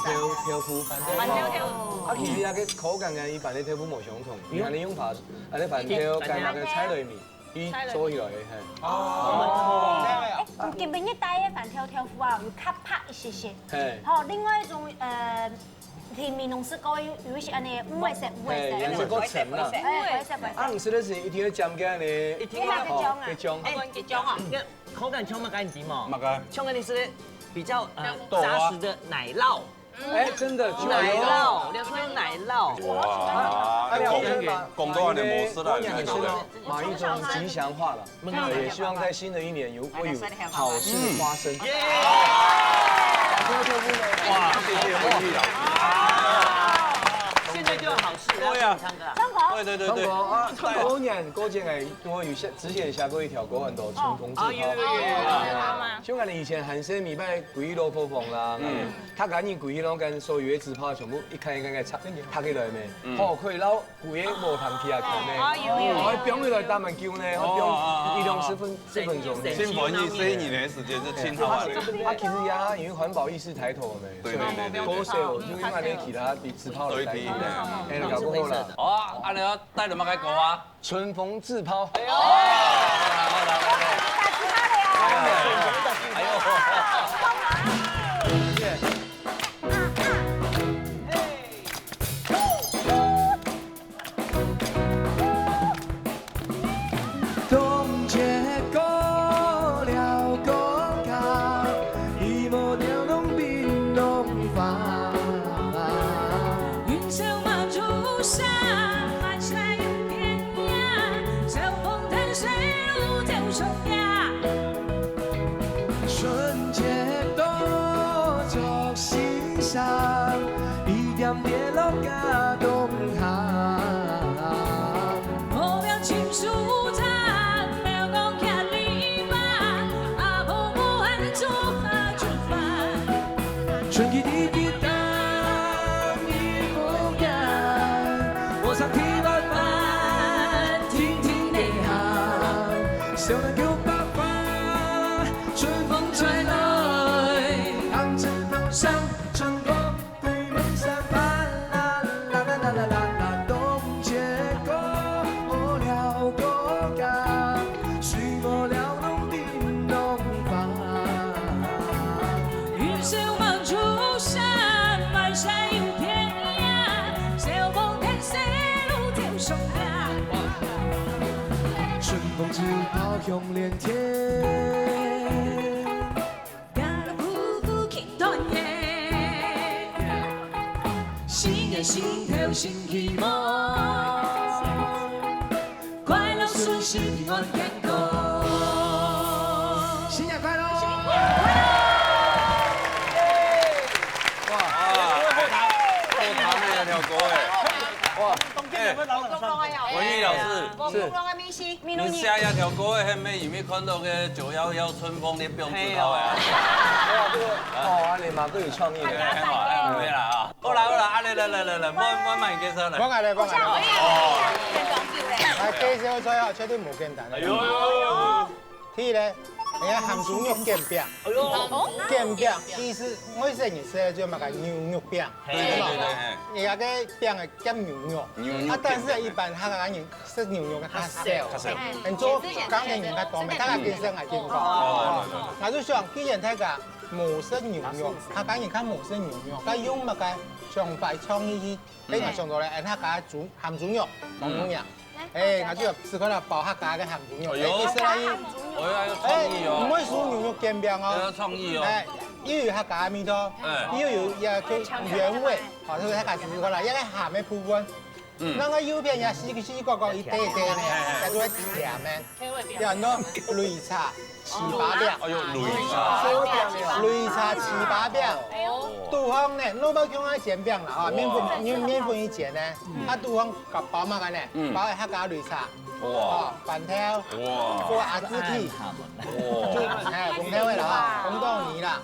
豆腐，番豆包。番豆豆腐。啊，其實這個口感跟一般的豆腐無相同，你還能用把，啊，那番豆跟那個菜類米。 佢做起來个，嘿。哦。哎，你今晡日帶个番豆豆腐啊，有較白一些些。嘿。吼，另外一種，呃，在美濃食過有，有一些恁呢，烏黑色，烏黑色。嘿，顏色較深啦。哎，烏黑色，烏黑色。啊，你食个時一定愛沾个呢。一定要。哦，該種。哎，該種啊。口感像麼个，你知無？麼个？像恁呢係比較，呃，豆啊。扎實的奶酪。 哎，真的，奶酪，你要說奶酪。哇，哎，講，講到恁呢無食啦，你看，對不對？馬一中吉祥話了，也希望在新的一年有，會有好事發生。耶！哇，謝謝慧玉老師。現在就有好事了，對啊。唱歌。對，對，對，對。唱歌啊，過年，過節哎，都會有下，之前下過一條歌，很多春風自拍。哦，有，有，有，有。像我們以前還細，每擺歸老婆房啦，嗯。 客家人歸去攏跟所有个紙炮全部一開一開一開拆，拆起來咩？嗯。好，可以撈歸个無糖皮啊，看咩？哦，有，有，有。哦，放起來打蠻久呢，哦，哦，哦，哦。放一兩十分，十分鐘呢。新年，新年个時間係盡好啊。啊，其實呀，因為環保意識抬頭咩，對，對，對，對，對。所以高手就用那邊其他比紙炮來代替。對，對，對。哎，那搞不好啦。好啊，啊，你要帶什麼開口啊？ 春風自拋。哎呦！打自拋了呀！哎呦！冬節過了，過年，一模鳥籠冰凍花。 雲霄滿珠山，滿山又天涯，小鳳天水路走上呀。春節到祝新生，一點跌落家中行。 無了親像昨暝講徛籬笆，阿婆無閒做下煮飯。春去地皮等你無間，和尚天慢慢，天天內行。小人叫爸爸，春風吹來，紅塵路上，春光 對門山爬，啦啦啦啦啦啦，冬節過了過年，睡無了籠頂籠花。雲霄滿珠山，滿山又天涯，小鳳天水路走上呀。春風自拋香連天。 家家戶戶慶團圓，新年新頭新希望，快樂順心平安健康。新年快樂！新年快樂！哇，好聽，好聽个一條歌哎。哇，哎，文藝老師，是。 你寫這條歌个，係毋係因為看到个九一一春風你放紙炮个啊？嘿啊。哇，這個好啊，你蠻夠有創意的。哎，很好，哎，毋會啦啊。好啦，好啦，啊，來，來，來，來，來，慢，慢慢介紹來。我來，我來。哦。來，介紹出來啊，絕對無簡單的。哎呦，哎呦，哎呦。第一呢，人家鹹豬肉煎餅。哎呦。煎餅，意思，我以前也是就買个牛肉餅。 對，對，對，對，嘿。伊該个餅个夾牛肉，牛肉啊，但是一般客家人食牛肉个較少，較少。嗯，做工个人較多，大家健身還健康。哦，對，對，對。𠊎就想，既然大家無食牛肉，客家人較無食牛肉，該用麼个想法創意去，嗯。分𠊎想到咧，哎，客家煮鹹豬肉，當重要。嗯。 哎，𠊎就試看啦，包客家个鹹豬肉。哎喲。哎，意思啦，哎呀，有創意哦。哎，毋會輸牛肉煎餅哦。哎，有創意哦。哎，又有客家个味道，哎。又有一個原味，好，所以大家試試看啦，一個鹹个部分。嗯。那個右片也是一個細細個個一塊一塊呢，哎，哎，哎。它就會甜个。有很多擂茶、糍粑餅。哎喲，擂茶。擂茶、糍粑餅。哎喲。肚項呢，蘿蔔香个煎餅啦，哈，麵粉，哦。用麵粉去煎呢，嗯。它肚項搞包麼个呢？嗯。包个客家擂茶。哇，哦，粄條，哇，做阿姊去，哇，就，哎，紅豆的啦，紅豆泥啦，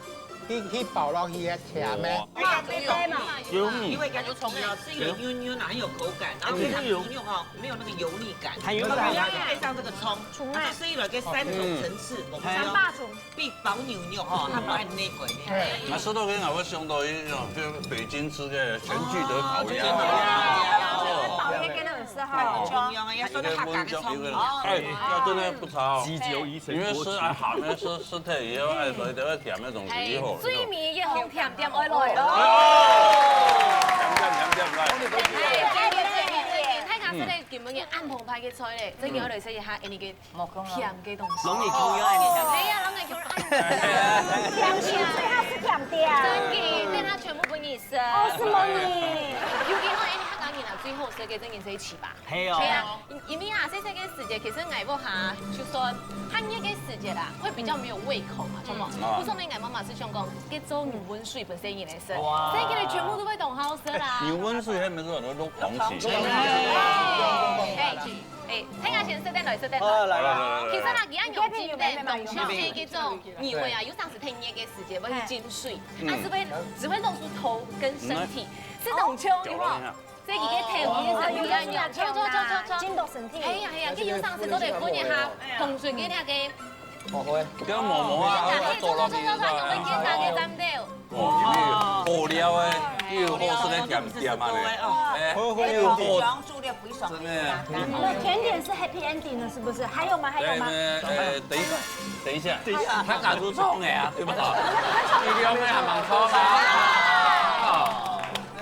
去，去包落去个甜的。哇，哎呀，對對嘛。有，因為感覺蔥哦，是一個軟軟啊，很有口感，然後配上豬肉哈，沒有那個油膩感，還有那個，然後配上這個蔥，蔥啊，它就是一個三種層次，我們三霸蔥。 比包牛肉吼，還無恁呢貴呢。啊，說到這個，我想到一種，就是北京吃的全聚德烤鴨。哦，烤鴨真的很適合哦。中央啊，要說到客家的蔥哦。哎，要真的不差哦。雞酒一層，你們吃啊，好，那吃，吃太以後，哎，所以都要甜那種以後。最尾一項甜點愛來了。甜甜甜甜來。大家食了今晡日恁澎湃个菜咧，真个愛來試一下，哎，你个 無講啊。甜个東西。攏會共樣愛甜。係啊，攏會共樣愛甜。甜心最好食甜點。真个，等下全部分你食。哦，什麼你？尤其吼，因為客家人啊，最好食个正經係粢粑。係哦。係啊，因為啊，細細个時節，其實𠊎屋下就算寒熱个時節啦，會比較沒有胃口嘛，著無？嗯。故所呢，𠊎媽媽係想講，該做牛溫水分細人來食，哇。細人仔全部都會當好食啦。牛溫水還毋係落糖水。哎，哎， 哎，大家先食等來，食等來。好，來，來，來，來，來。其實啦，佢恁樣經典，當像係該種牛啊，有當時天熱个時節，會去浸水，嗯。啊，只會，只會露出頭跟身體，嗯。係當像，有無？哦。這幾個頭，哦，有，有，有，有，有，有，有。浸到身體。係啊，係啊，佢有當時都得分一下，同水个那個。哦，會。跟毛毛啊，哎，做落去，做，做，做，做，做，做，做，做。 哦，因為好料的，又有好食个甜點啊咧。哎，好，好，又有好，好。真的。你們甜點是 happy ending 了，是不是？還有嗎？還有嗎？對，對，呃，等一下，等一下，等一下。他打出蔥的啊，對吧？你兩位還蠻粗吧？哦，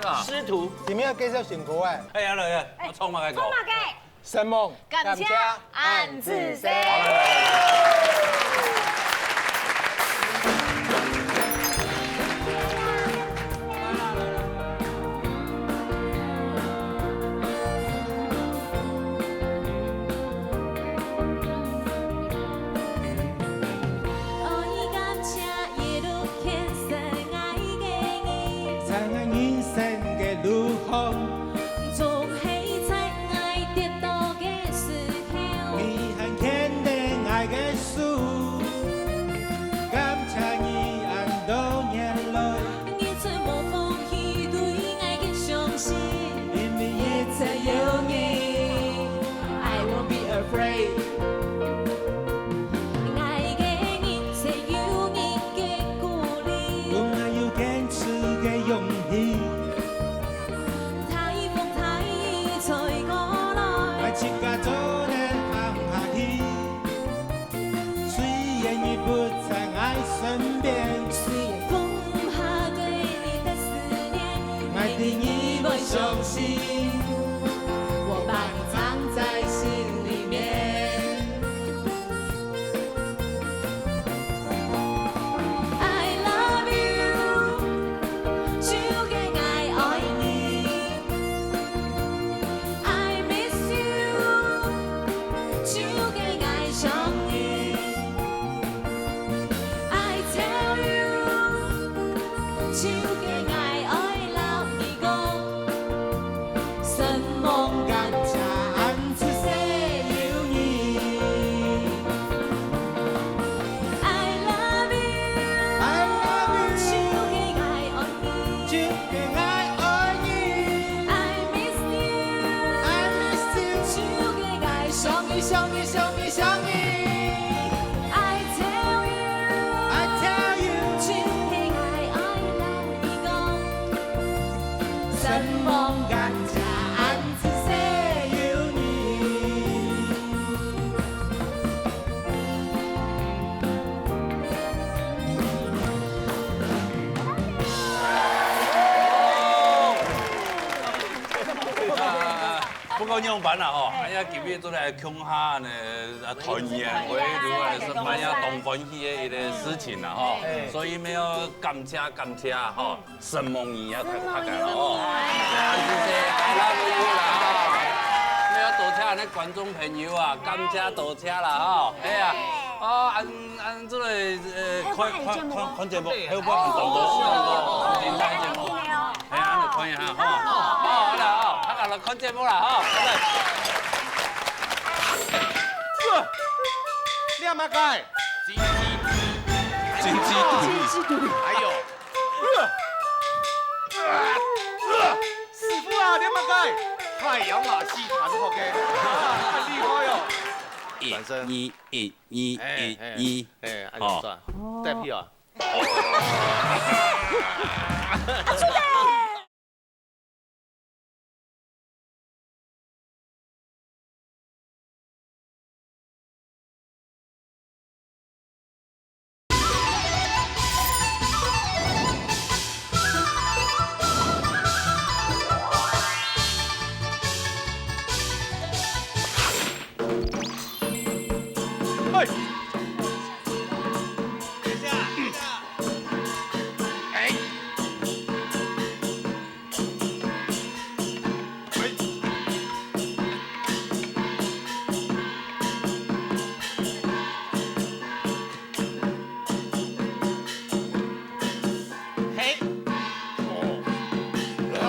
對吧？師徒。你們要介紹新歌哎。哎，好了，好了，我創嘛該個。創嘛該。 承蒙，感謝，感謝，恁仔細。不過仰般啦吼，哎呀，今日做得共下呢，啊，團圓，我也認為係蠻呀當歡喜个一個事情啦吼。所以愛感謝感謝吼，承蒙你啊，大家吼。感謝，I love you啦吼。愛多謝恁呢觀眾朋友啊，感謝多謝啦吼。哎呀，哦，恁恁這個呃，看看看看節目，還有看節目，還有看節目，看節目。 哎，恁呢看一下吼。好，好啦，吼，大家來看節目啦，吼，拜拜。麼个？金雞獨立。金雞獨立。金雞獨立。哎喲。呃，呃，呃，師傅啊，你麼个？太陽馬戲團學个，啊，恁厲害哦。一，轉身。二，一，二，哎，一，哎，二。哎，恁樣轉。哦。帶皮啊。嘿！等一下，等一下。哎！ 嘿，哦，啊。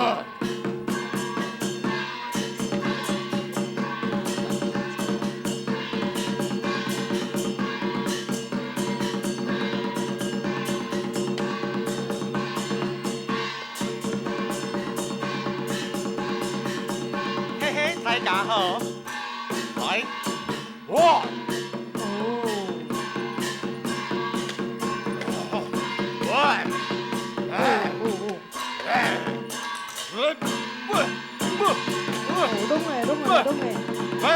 嘿嘿，大家好。來。 哇！哦。哇！哎！哦，哦，哦。哎！呃，不，不，不。哎，弄哎，弄哎，弄哎。哎！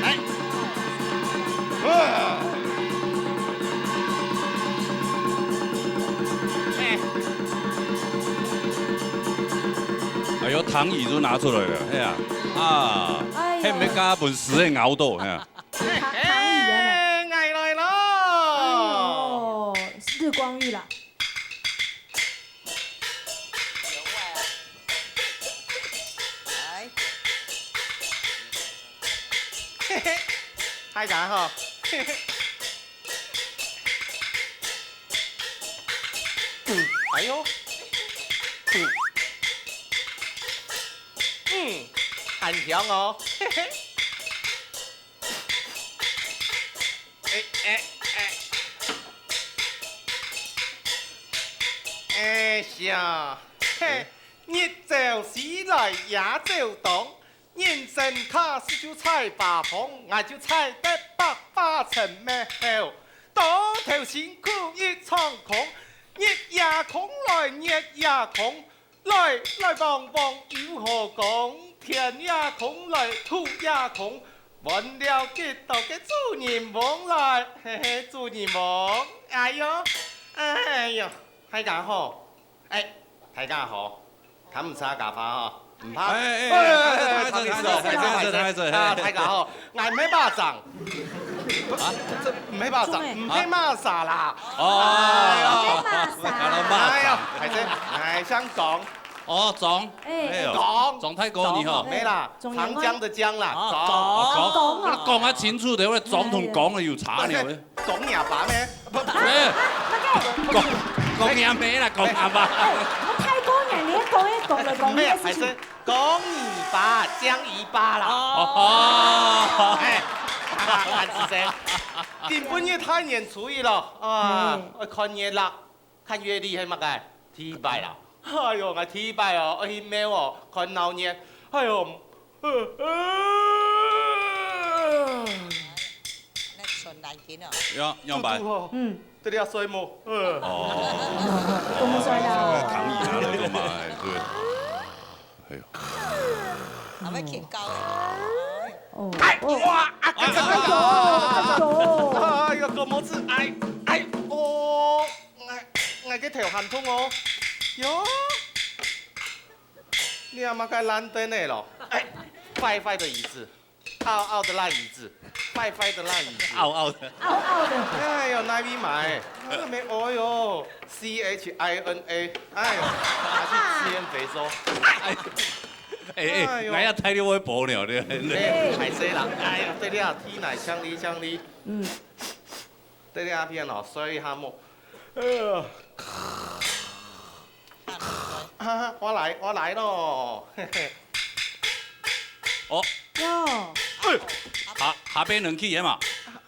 哎！呃。 哎喲，躺椅就拿出來了，嘿啊，啊，哎喲。還毋加分師傅咬到，嘿啊。哎，哎，哎，哎，哎，來了。哎喲，日光浴啦。來。嘿嘿，大家好。 哎喲，嗯，很香哦，嘿嘿。哎哎哎，哎呀，嘿，日照時來夜照當， 人生卡時就採花芳，𠊎就採得百花齊咩好。到頭辛苦一場空，日夜空來月夜空，來來往往有何講？天也空來土也空，換了幾多个主人翁來，嘿嘿，主人翁，哎喲，哎喲，大家好。 哎，大家好，看毋差家花吼，毋怕。哎，哎，哎，哎，哎，不好意思哦，不好意思，不好意思，不好意思。啊，大家好，𠊎毋係巴掌。啊？這毋係巴掌，中文。毋係巴掌啦。哦。哎喲。毋係巴掌。哎喲，還是，哎，姓莊。哦，莊。哎。哎喲。莊。莊大哥，你好。哎，毋係啦，中原話。長江的江啦，啊，莊。莊。哦，講啊。那講啊清楚點，我莊同江的有差呢。不是。 講阿爸咩？不，不。哎，講，講阿姆啦，講阿爸。哎，我大哥呢，你講一講就講這个事情。毋係，還係講你爸，江姨爸啦。哦。哎，還係這。今晡日大年初一咯，啊，哎。愛看月啦。 看月曆係麼个？第一擺啦。哎喲，𠊎第一擺哦，愛去廟哦，看鬧熱。哎喲，呃，呃。那傳染緊哦。要，要擺。嘟嘟吼，嗯。在這睡目，呃。哦。怎麼睡的？躺椅啊，那種嘛，哎，對。哎喲。還會挺高的。哦，哎，哦。哇，啊，哎喲，哎喲。哎喲，狗毛子，哎，哎，哦。 𠊎，𠊎个頭還痛哦。喲，你阿媽个爛凳仔咯？哎，壞壞的椅子，凹凹的爛椅子，壞壞的爛椅子。凹凹的。凹凹的。哎喲，哪位買？那個沒，哦喲，C H I N A，哎喲，拿去資源回收。哎，哎，哎喲。哎呀，太六位伯了，對不對？哎，歹勢啦，哎喲，對了，踢奶，強力，強力。嗯。 對這片哦，睡一下目。哎呀。哈哈，我來，我來咯。嘿嘿。哦。喲。哎，下，下擺能去个嘛？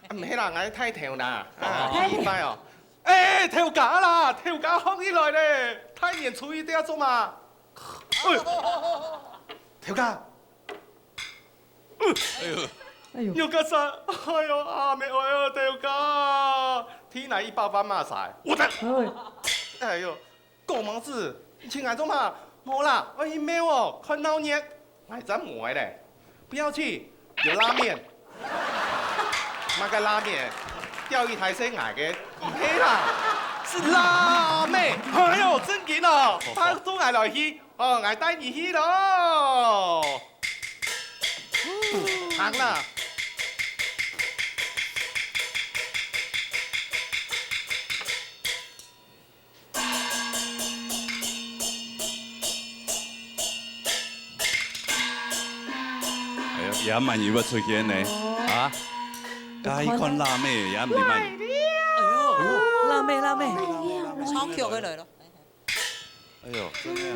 啊，毋係啦，𠊎大頭啦，啊，哦。第一擺哦。哎，頭家啦，頭家䟘起來咧，大年初一在做麼？哎，頭家，哎喲，哎喲。肉夹菜，哎喲，阿姆，哎喲，頭家，天哪，一百萬嘛使。我的，哎。哎喲， 講麼个？你請𠊎做麼个？無啦，𠊎去廟哦，看鬧熱。𠊎正無愛咧。不要去，有拉麵。麼个拉麵？釣魚台食𠊎个？毋係啦，係拉麵。哎喲，正經哦，拜託𠊎來去，哦，𠊎帶你去咯。行啦。 哎呀，也蠻有要出現呢。啊？該一款辣妹也毋係蠻。哎喲，辣妹，辣妹。超強个來了。哎喲，真的啊。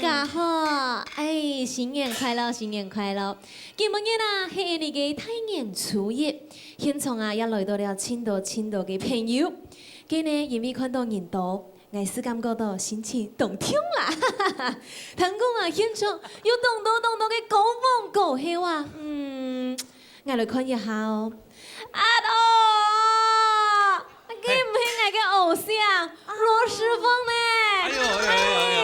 大家好，哎，新年快樂，新年快樂！今晡日啊，係你个大年初一，現場啊，也來到了盡多盡多个朋友。今日因為看到人多， 𠊎係感覺到心情當暢啦。聽講啊，現場有當多當多个歌王歌后啊，嗯，𠊎來看一下哦。啊哦，該毋係𠊎个偶像，羅時豐呢？哎喲，哎喲，哎喲，哎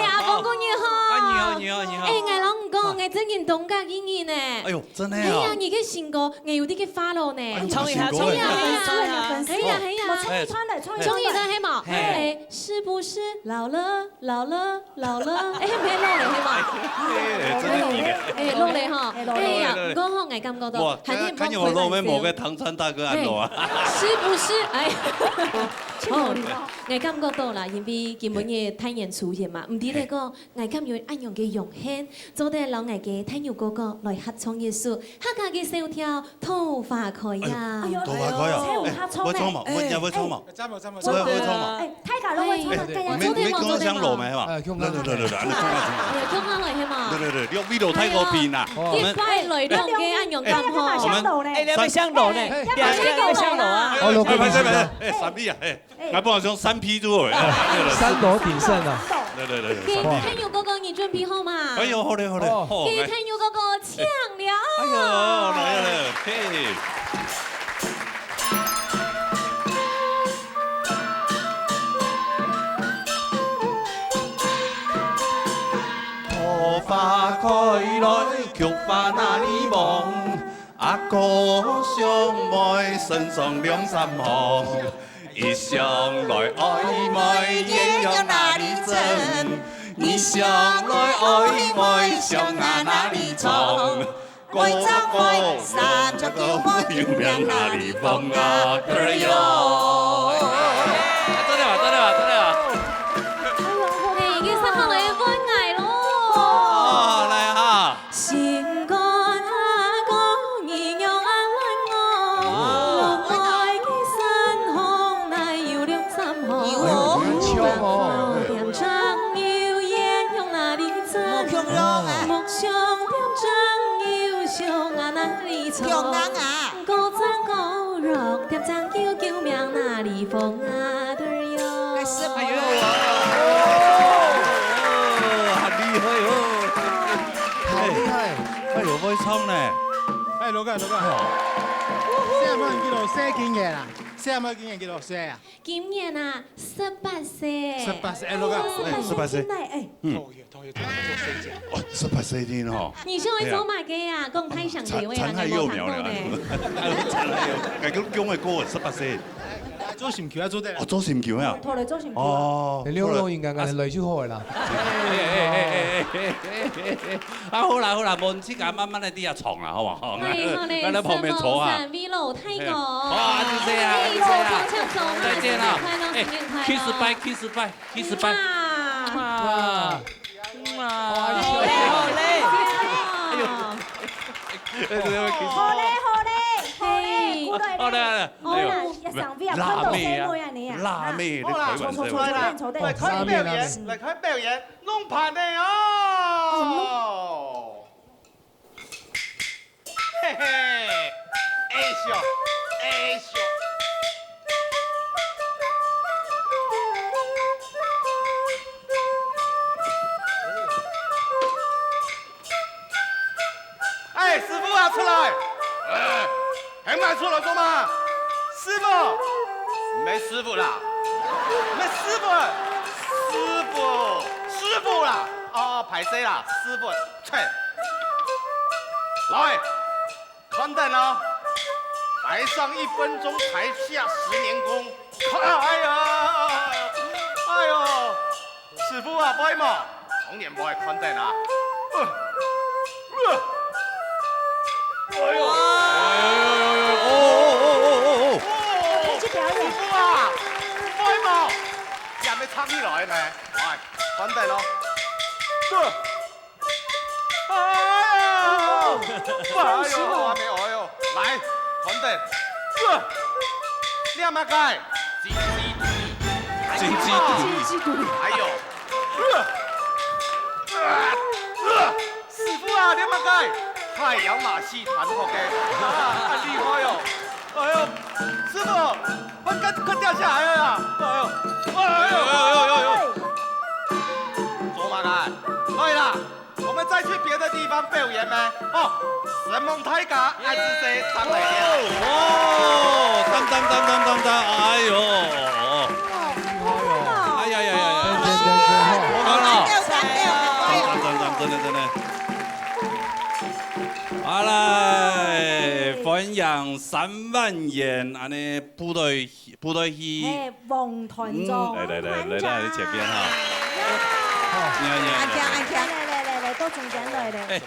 呀，哎喲，光光你好。哎，你好，你好，你好。哎，𠊎摎你講，𠊎最近當合意你呢。哎喲，真的啊。哎呀，你个新歌，𠊎有在該follow呢。哎喲，唱一下，新歌哎。唱一下，唱一下。哎呀，哎呀。我唱一段來，唱一段。唱一段係無？嘿。哎， 是不是老了，老了，老了？哎，毋係老了，係無？哎，真的，真的。哎，老了吼。哎，老了。哎呀，老了。毋過吼，𠊎感覺到，哇，還有看，看有老妹無个唐山大哥恁老啊。哎，是不是？哎，哦，𠊎感覺到啦，因為今晡日大年初一嘛，毋知咧講，𠊎敢有恁樣个榮幸，做得摎𠊎个大牛哥哥來合唱一首客家个小調《桃花開》啊。哎喲，桃花開啊，哎，會唱無？會唱無？哎，會唱無？ 會，會唱無？哎，大家攏會唱啊，哎，大家攏會唱。你，你共我想老妹係吧？哎，共下。來，來，來，來，來，恁樣共下唱。哎呀，共下來係嘛？來，來，來，用味道太過品啦。哎呀，一擺來兩個恁樣咁好。哎，兩個想老呢。哎，兩個想老呢。哎，兩個想老啊。哦，老哥，哎，哎，哎，哎，三P啊，哎，哎。還不好像三P就好了。三樓鼎盛啊。來，來，來，來，三P。哎，大牛哥哥，你準備好嗎？哎喲，好嘞，好嘞，哦。好，來。哎，大牛哥哥，請了。哎喲，來，來，來，嘿。 桃花開來，菊花哪裡黃？阿哥想妹，身上兩三行。一想來愛妹，鴛鴦哪裡真？二想來愛妹，象牙哪裡藏？ 過隻過，三隻九妹，有名哪裡放啊？對喲。做得啊，做得啊，做得啊。哎，已經上好來問𠊎咯。哦，來哈。心肝阿哥，你讓阿問我，哦。路外个山峰，哪有兩三峰？有哦。點燈有鴛鴦哪裡在？無共樣啊。目 上點正有象牙哪裡藏？共樣啊。高山高落點正有救命哪裡放啊？對喲。該是哎喲，哦，很厲害哦。好厲害。哎喲，會唱呢。哎，羅哥，羅哥。哦。細妹幾多歲今年啊？細妹今年幾多歲啊？今年啊，十八歲。十八歲，哎，羅哥。哦，哎，十八歲。十八歲。哎。嗯。哦， 哦，十八歲定吼。你想愛做麼个啊？講大聲點，哎呀，殘，殘害幼苗了。人家無聽到呢。殘害幼，哎，講，講个過十八歲。做心臼啊，做得啦。哦，做心臼啊。拖來做心臼啊。哦，你兩個應該，應該來就好了啦。哎，哎，哎，啊，好啦，好啦，無你自家慢慢來在遐唱啦，好無？好，哎，好嘞，咱來旁邊坐啊。三位老大哥。哎，好啊，就這樣，就這樣。哎，老大哥，請坐啊，再見啊。新年快樂，哎，新年快樂。Kiss bye，kiss bye。 Kiss bye。哇。哇。好嘞，好嘞。哎喲。哎，這個kiss。好嘞，好嘞，好嘞，嘿。過來嘞。好嘞，好嘞。哎喲。哦，辣妹啊，辣妹，辣妹，好啦，你開玩笑。坐，坐，坐，坐，坐。來看表演，來看表演，弄盤的哦。嘿嘿。哎咻，哎咻。哎，師傅啊，出來！哎，還敢出來做麼？師傅，沒師傅啦，沒師傅，師傅，師傅啦，哦，歹勢啦，師傅，切，來。 看等哦，台上一分鐘，台下十年功。哎呀，哎呦，師傅啊，會無？當然會，看等啊。呃，呃，哎呦，哎呦，哎呦，哎呦，哦，哦，哦，哦，哦。哦，去表演。師傅啊，會無？也沒唱起來呢。來，看等哦。呃。 哎呦，哎呦，哎呦，哎呦，來，看等，呃，這麼个，金雞獨立，金雞獨立。哎呦，呃，呃，師傅啊，這麼个，太陽馬戲團學个，啊，恁厲害哦！哎呦，師傅，我快，快掉下來了啦！哎呦，哎呦，哎呦，哎呦，哎呦，做麼个？來啦！ 我們再去別的地方表演咩？哦，承蒙大家，恁仔細，上來了。哦，讚讚讚讚讚讚，哎呦，哎呀呀呀呀，我講了，讚讚讚讚，真的真的。好來，歡迎三萬元，恁呢，部隊 部隊戲。嘿，王團長。嗯，來來來來來，你前面哈。呀。你好你好你好。恁靚恁靚。來來來來，到中間來咧。哎，哦。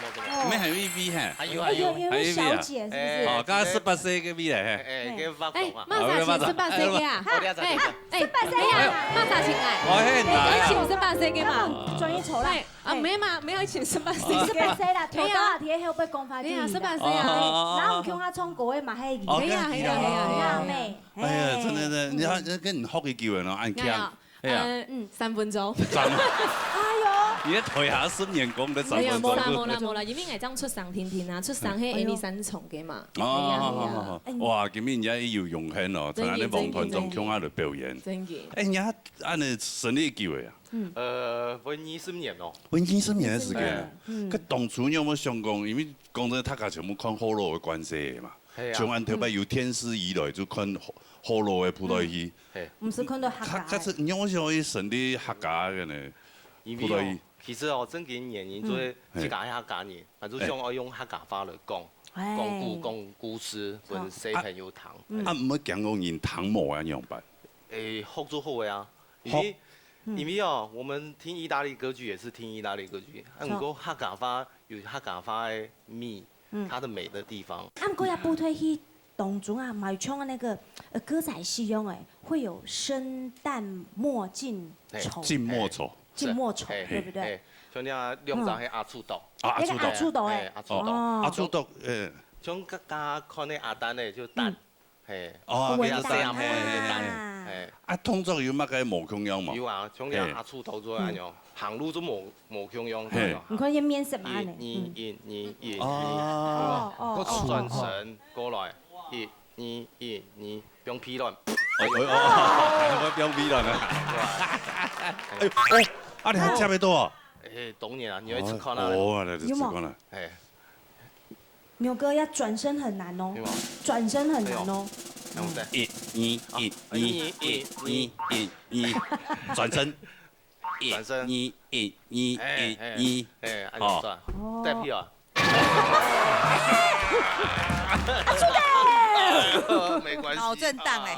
你們還有一位嘿？還有還有。哎，有有有小姐是不是？哎，哦，剛剛十八歲个位咧嘿。哎，哎，該發光啊。哎，麼儕請十八歲个啊？哦，你要十八歲。哎，哎，十八歲啊？哎呀，麼儕請來？我很難啊。哎，請十八歲个嘛。專業酬勞。哎，啊，哎。沒嘛，沒有請十八歲。十八歲啦，頭大天黑會講話。哎呀，十八歲啊。哦。然後我們看他唱歌的嘛，嘿。哦，哎呀，哎呀，哎呀，哎呀。辣妹。 哎呀，嘿。真的，真的，你看，嗯。跟你學个久了喏，恁強。呀，呀，哎呀。呃，嗯，三分鐘。三分哎呦。你在台下十年功的三分鐘。沒有，沒啦，沒啦，沒啦，因為𠊎正出聲定定啊，出聲係哎呦。Amy三重个嘛。哦，哎呀，哎呀。哦，哦，哦。哎，哇，今日人家有榮幸哦，真的，從恁呢王團長共下來表演。真的。哎，人家恁呢成立幾位啊？嗯。呃，分二十年咯。分二十年的時間。嗯。該當初你有沒有想講，因為講真的，大家全部看學老的關係嘛。 係啊。像恁頭擺有電視以來，就看學，學老个部隊戲。嗯。係。毋係看到客家个。較，較係，你為什麼會成立客家个呢？因為哦，部隊戲。其實哦，正經原因就係嗯。自家係客家人，啊，就想愛用客家話來講，哎。講古，講故事，分小朋友聽。嗯。啊，毋會驚講人聽無啊，仰般？誒，學就好个啊，因為，學。嗯。因為哦，我們聽義大利歌劇也是聽義大利歌劇，啊，著。毋過客家話有客家話个味。 嗯。它的美的地方。啊，毋過這部隊戲當中啊，嘛有像那個，呃，歌仔戲樣誒，會有生旦末晉嘿。丑。晉末丑。晉末丑，嘿，對不對？嘿，像那兩隻嗯。係阿楚獨。啊，阿楚獨。那個阿楚獨誒。嘿，阿楚獨。哦。阿楚獨，呃。像剛剛看那阿丹呢，就丹。嗯。 嘿，哦，文旦啊。嘿，嘿，嘿。啊，動作有麼个無共樣無？有啊，像這阿楚獨就恁樣，行路就無，無共樣，嘿。對吧？你看這面色嘛，恁呢，一，二，嗯。一，二，一，二，哦，哦，哦，哦，哦。轉身過來，一，二，一，二，放屁卵。哦，哦，哦，哦，放屁卵啊。對吧？哎，哦，啊，你還接得到啊？哎，當然啊，你愛試看啊。哦，來，試看啊。有無？哎。 牛哥，要轉身很難哦。對嗎？轉身很難哦。哎呦，那我再一，二，一，二，啊，一，二，一，二，一，二，轉身。一，轉身。二，一，二，哎，一，哎，二。哎，恁樣轉。哦。帶皮啊。沒關係。腦震盪哎。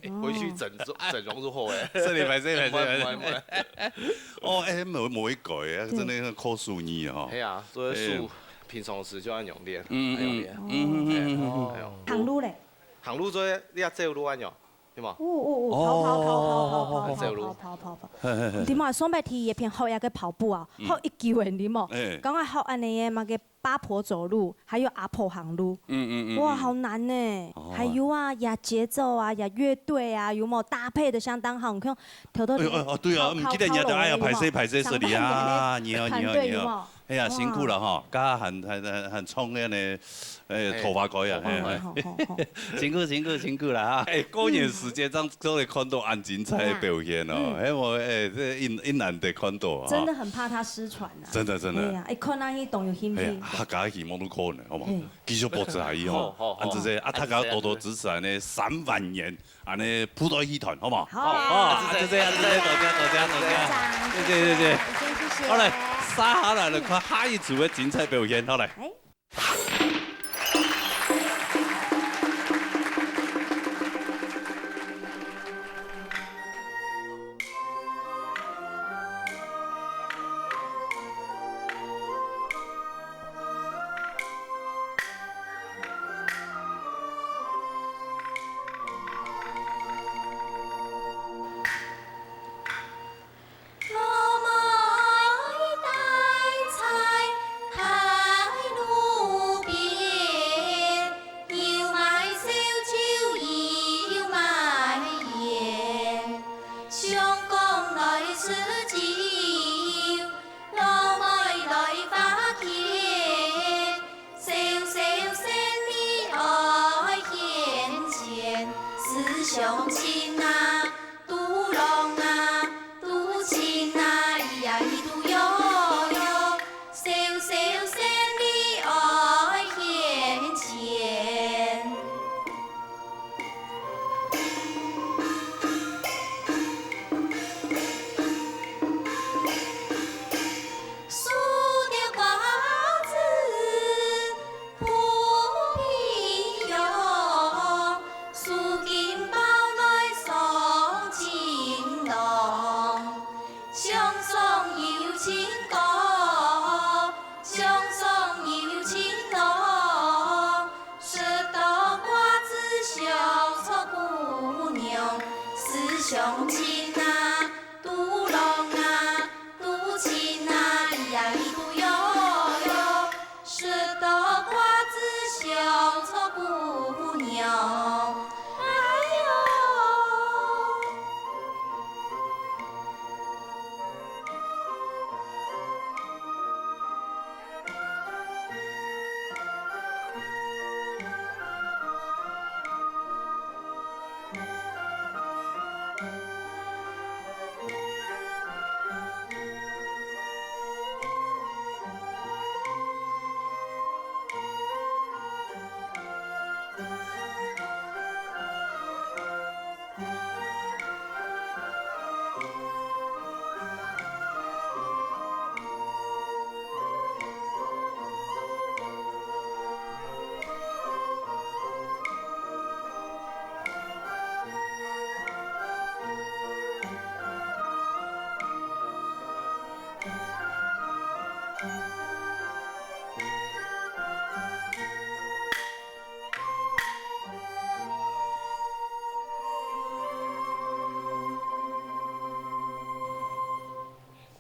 啊。回去整，整容就好哎。這禮拜，這禮拜，這禮拜。不會，不會，不會。哦，哎，無，無一改啊，對。真的是靠手藝哦。係啊，所以手，哎。平常時就要用練，嗯，要用練。嗯，嗯，嗯，嗯，嗯，嗯。哎呦。行路咧？行路做，你也走路恁樣，對嗎？哦，哦，哦，跑，跑，跑，哦，哦，哦，哦。走路。跑，跑，跑，跑。嘿，嘿，嘿。你嘛，上擺第一篇好一個跑步啊，嗯。好一久誒，你嘛。哎。剛剛好恁呢个嘛个八婆走路，還有阿婆行路。嗯，嗯，嗯，哇，嗯。好難呢。哦。還有啊，這節奏啊，這樂隊啊，有沒有搭配得相當好？你看，頭頭哎呦，哎，哦，對啊，跑，毋記得你的，跑，哎呀，跑，歹勢，歹勢，跑，失禮啊，跑，你好，你好，團隊，你好。有沒有？哎呀，辛苦了哈，哇。剛剛還，還，還，還唱那個，哎，哎，桃花歌呀，桃花歌。嘿，嘿。好，好，好。辛苦，辛苦，辛苦了哈。哎，過年時間正做得看到恁精彩的表現哦，嗯。哎，我，哎，這一，一難得看到啊。真的很怕他失傳啊。真的，真的。哎呀，哎，看那一懂有興趣。哎呀，客家戲無都可能，好不好？嗯。繼續保持下去吼。好，好，好。恁仔細，啊，大家多多支持恁仔三萬年。 恁仔布袋戲團，好無？好。好，啊，就這樣，就這樣，多謝，多謝，多謝。謝謝，謝謝。好嘞，續下來，來看下一組个精彩表現，好嘞。哎。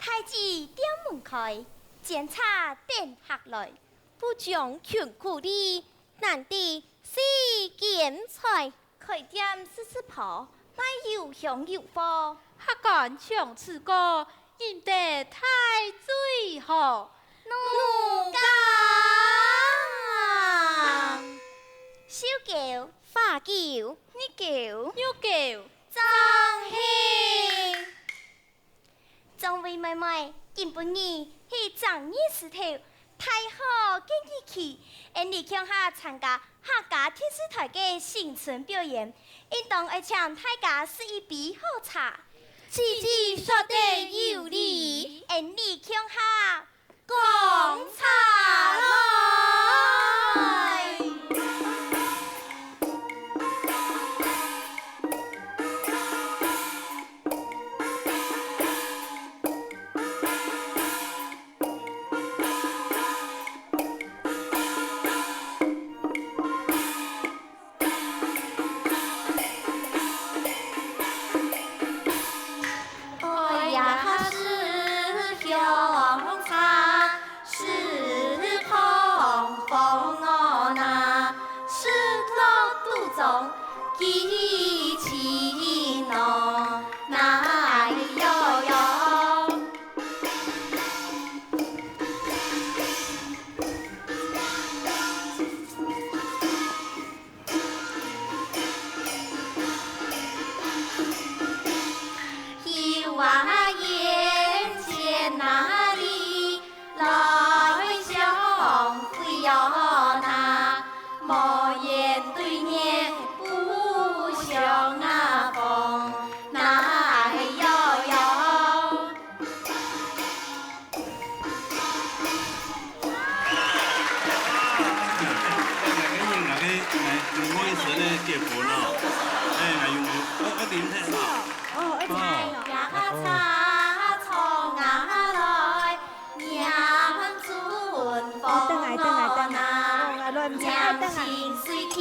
大姊店門開，煎茶等客來，不將窮苦力，難抵世間財。開店食食破，賣有香有貨，客官搶自過， 飲得大醉好。奴家！燒狗、花狗、日狗、肉狗、張戲。張惠妹妹，今晡日係正月十頭，大好个日期，𫣆俚共下參加客家電視台个新春表演，應當愛請大家食一杯好茶。 姊姊說得有理，𫣆俚共下講茶來。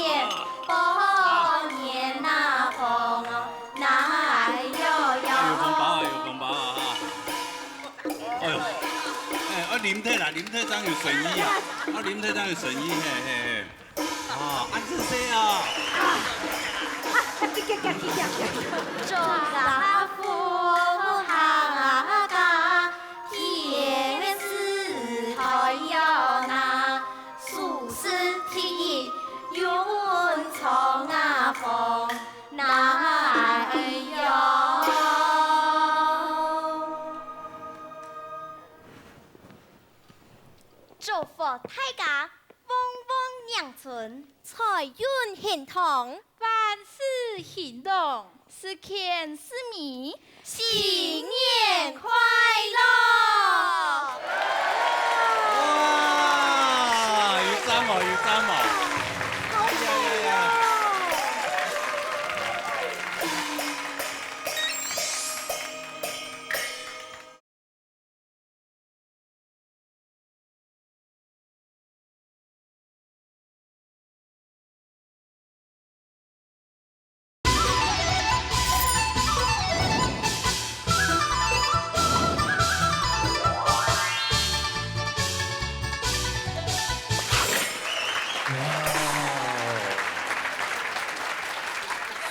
有红包啊，有红包啊！哎呦，哎，啊，啉忒啦，啉忒正有誠意啊！啊，啉忒正有誠意，嘿，嘿，嘿。啊，恁仔細啊！祝大家福，大家天時太陽啊！ 事事第一，永春长啊风，那样。祝福大家，旺旺迎春，财运亨通，万事兴隆。 事乾事美，新年快乐！哇，有讚哦，有讚哦！好美哦！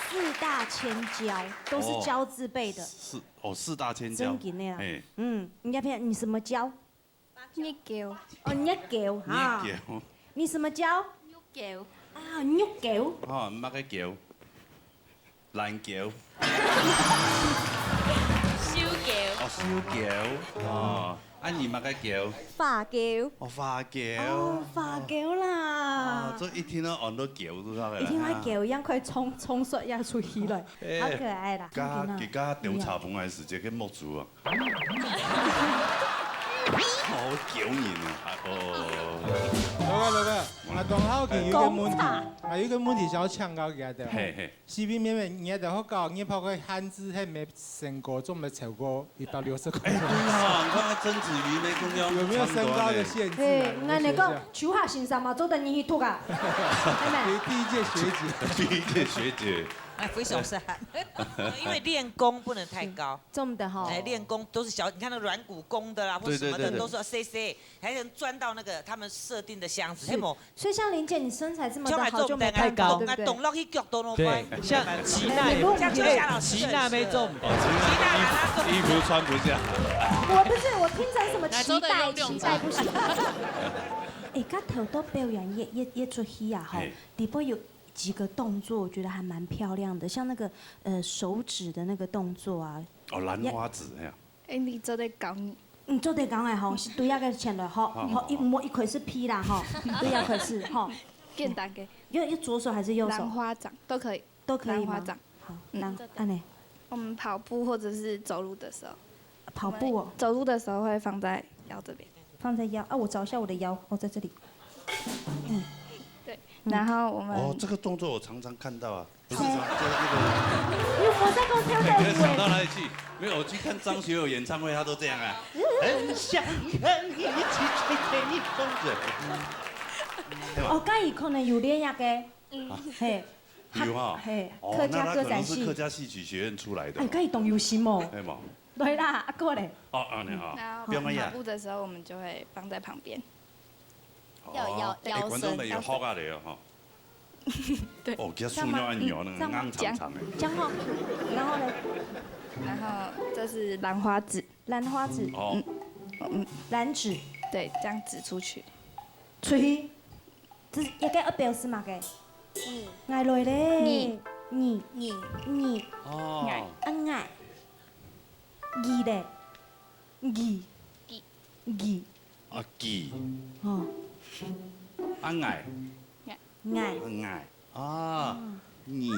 四大千交，都是交字辈的。哦，四，哦，四大千交。真的啊。哎。嗯，你要不要，你什么交？ 月球。哦，月球哈。月球。你什么交？玉球。啊，玉球。哦，麼个球？籃球。手球。哦，手球。哦，啊，你麼个球？花球。哦，花球。哦，花球啦。哦，這一聽到很多球都出來了。一聽到球，一樣快衝，衝出要出去了，哎，好可愛啦。佢家，佢家調查蓬萊時節个目珠啊。 好丟人啊！哎，哦。老闆，老闆，啊，當好奇有一個問題，啊，有一個問題想要請教佢个。嘿，嘿。是毋係，你个學校，你包括漢字，係無身高，總毋會超過一百六十公分。哎，對啊，你看曾子瑜那公交有沒有身高的限制啊？嘿，你們學校？恁樣講，秋夏先生嘛，做得入去讀啊，係咪？第，第一屆學姐。第一屆學姐。哎，非常sad。因為練功不能太高。 重的哈。哎，練功都是小，你看那軟骨功的啦，或什麼的，對，對，對，對。都是要細細，還能鑽到那個他們設定的箱子，是。係無？所以像林姐，你身材這麼的好，就沒辦法，對不對？啊，動落去腳都那麼對，像吉娜也，你不用像秋霞老師就很適合。吉娜妹做毋到。哦，吉娜，吉娜她做不到。衣服穿不下。我不是，我聽成什麼期待，期待不行。哎，剛頭到表演也，也，也出去啊，吼，嘿。底部有幾個動作，我覺得還蠻漂亮的，像那個，呃，手指的那個動作啊。哦，蘭花指，哎呀。 哎，你做得講，你做得講个吼，是對那個前來吼，好，好，好，好。一，莫一開始劈啦吼，對那開始吼。簡單个。用，用左手還是右手？蘭花掌都可以。都可以嗎？蘭花掌。好，嗯。蘭，恁樣。我們跑步或者是走路的時候，跑步哦。我們走路的時候會放在腰這邊。放在腰，啊，我找一下我的腰，哦，在這裡。嗯。對，嗯。然後我們哦，這個動作我常常看到啊。 不是，就是那個，你有沒有在跟我跳在舞欸？你可以想到哪裡去？沒有，我去看張學友演唱會，他都這樣啊。很想和你一起吹吹你風，這樣。對吧？哦，該有可能有練那個，嗯。嘿，有哈。嘿，哦，客家歌仔戲。那他可能是客家戲曲學院出來的。哎，該當有心哦。對嘛？對啦，啊，過咧。哦，啊，你好。然後不要那樣。跑步的時候，我們就會放在旁邊。哦，要腰，哎，腰身。觀眾朋友，好啊，了哈。 對。哦，佢手要恁樣，嗯，恁樣硬長長个。這樣吼，然後呢？然後這是蘭花指。蘭花指。哦。嗯，嗯。蘭指。對，這樣指出去。出去。這是，這個愛表示麼个？嗯。𠊎來咧。你。你。你。你。哦。𠊎。啊，𠊎。你咧。你。你。你。啊，佢。哦。啊，𠊎。𠊎。 𠊎。啊，你。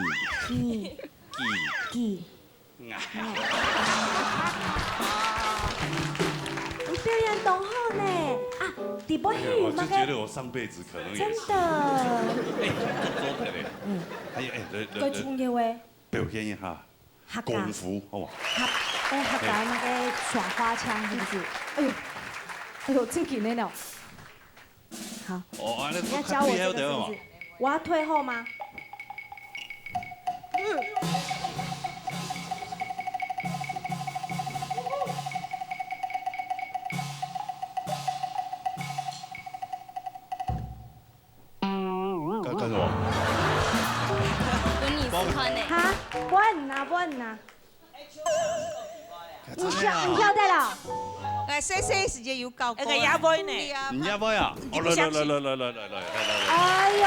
你。佢。佢。𠊎。你表演當好呢。啊，底背還有那個，哎呀，我就覺得我上輩子可能也是。真的。哎，做得嘞。嗯。還有，哎，來，來，來。最重要的。表現一下。 客家。功夫，好無？客，哎，客家那個耍花槍是不是？哎呦，哎呦，真緊的呢。好。哦，啊，那你要教我這個是不是？我要退后吗？干干什么？分你试看呢。哈，问啊问啊，你晓你晓得了？哎，細細時節有教過啊。那個也會呢。對啊你也會啊？你不相信哦，來來來來來來來來來。哎呦，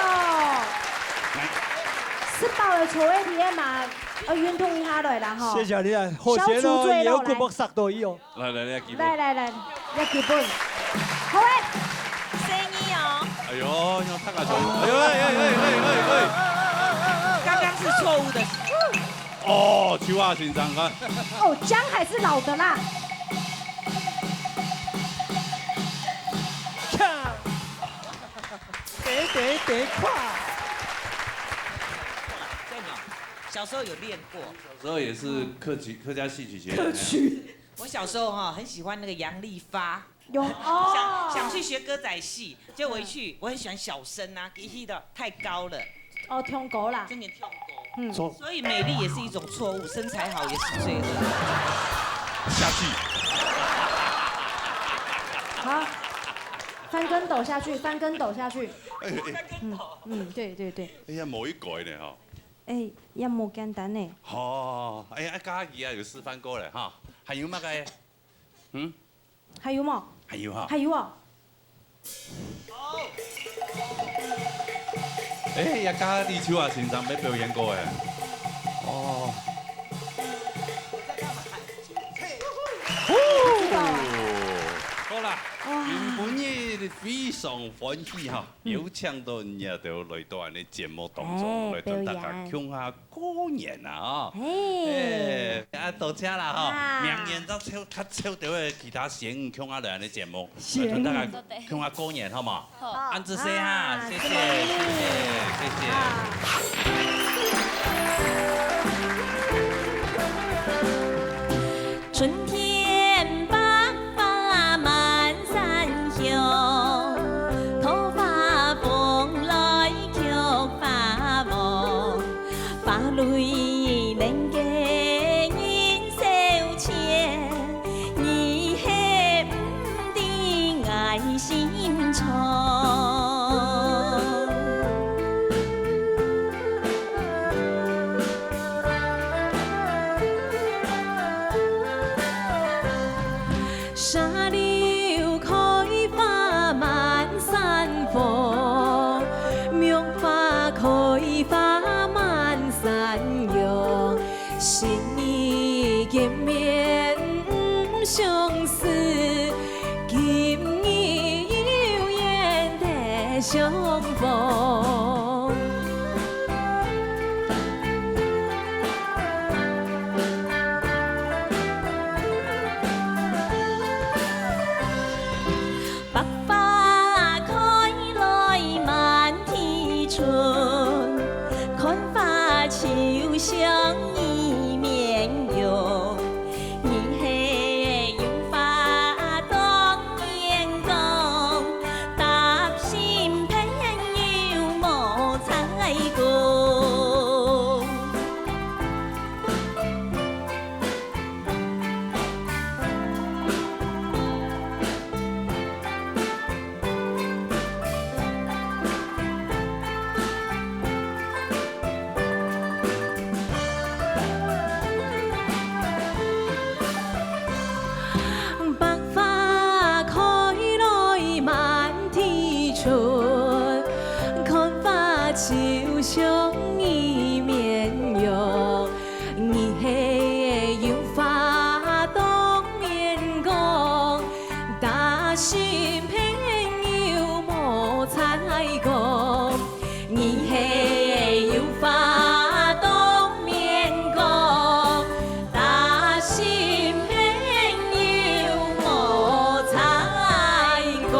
食飽了坐A T M嘛，呃，運動一下來啦吼。謝謝你啊，好險哦，小組最後也有骨木塞到伊哦。來來來，基本。來來來，來基本，好誒。細義哦。哎呦，用大家手，哎呦哎哎哎哎哎哎。剛剛是錯誤的。哦，手啊，先生看。哦，姜還是老的啦。看，得得得快！在哪？小時候有練過。小时候也是客曲客家戏曲协会。客曲我小时候哈、很喜欢那个杨丽发，有哦想，想去学歌仔戏，结果我一去，我很喜欢小生啊，给 hit 的太高了，哦，唱歌啦，真的跳高。嗯，錯，所以美丽也是一种错误，身材好也是罪恶。下去。好，翻跟斗下去，翻跟斗下去，哎哎，嗯嗯，對對對，哎呀，無一改呢哈。哎，也無簡單呢，哦，哎呀，嘉怡啊，有示範過了哈。還有麼个？嗯，還有無？還有哈。還有哦，哎呀，嘉怡秋啊，先生要表演過哎。哦。知道了，好啦，哇今晡日非常歡喜哈，有請到你啊，都來到俺的節目當中，哎來同大家表演共下過年啊！嘿哎，啊，多謝啦哈！啊明年再抽，較抽到个其他選手共下來俺的節目，是來同大家共下過年好嗎？好。安子生啊，謝謝，啊謝謝，謝謝。春天百花滿山紅，桃花紅來菊花黃。花蕊能夠人笑痴，你係毋知𠊎心腸。 石榴開花滿山紅，木瓜開花滿山紅。昔日見面毋相識，今日有緣得相逢。 百花開來滿地春，看花就像你面容。你係有花當面光，搭新朋友莫猜光。 百花開來滿地春，看花就像你面容。你係有花當面光，搭新朋友莫猜光。 你係有花當面光，搭新朋友莫猜光。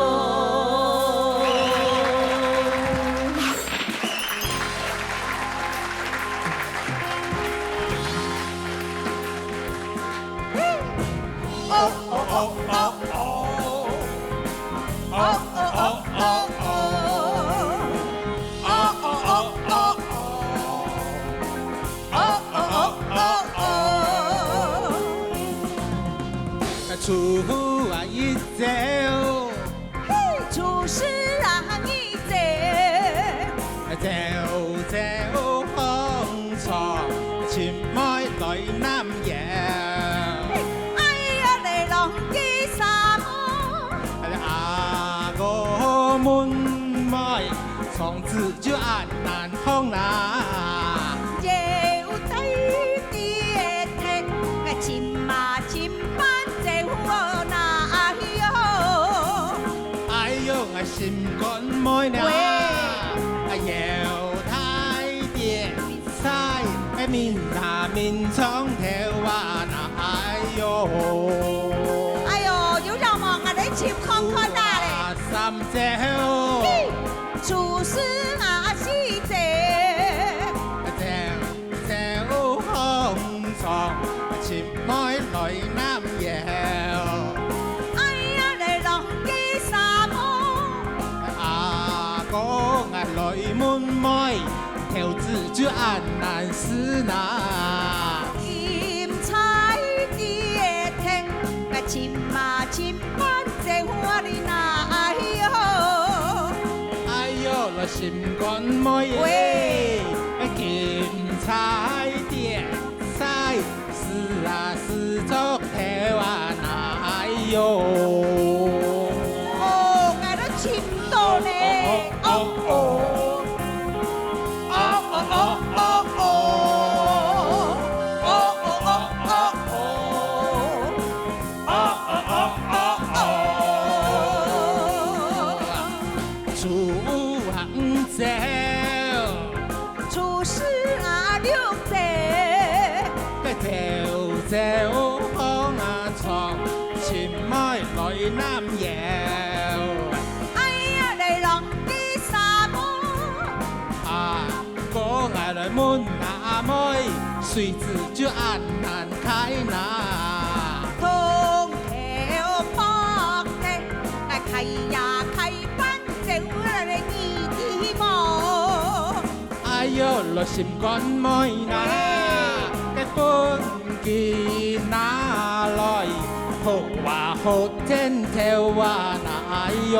初五啊一朝，嘿，初四啊二朝，朝朝風霜，尋妹來南遊。嘿，哎呀，來浪幾儕哦。阿哥問妹， 窗子就恁難放啦。又在地鐵，𠊎尋啊尋，半晝哪有？哎喲，𠊎心肝妹啦，喂。啊，又大點。 在明啊明床頭啊，那哎喲。哎喲，有了無？𠊎來尋看看啊咧。三朝，嘿，初四啊四朝，朝朝風霜，尋妹來南遊。哎呀，來浪幾儕哦。阿哥𠊎來問妹， 頭子就恁難試哪。金釵地鐵，𠊎尋啊尋，半晝哪有？哎喲，我心肝妹喂。金釵地鐵，試啊試著頭啊，哪有？哦，𠊎都尋到咧。哦，哦，哦，哦。 初五啊五朝，初四啊六朝，該朝朝風啊霜，尋妹來南遊。哎呀，來浪幾儕哦。啊， 哥𠊎來問阿妹，水子就恁難開哪。通透白的，𠊎開呀開，半晝哪你知無？哎喲，我心肝妹哪，該分佢拿來，好啊好，天頭啊，哪有？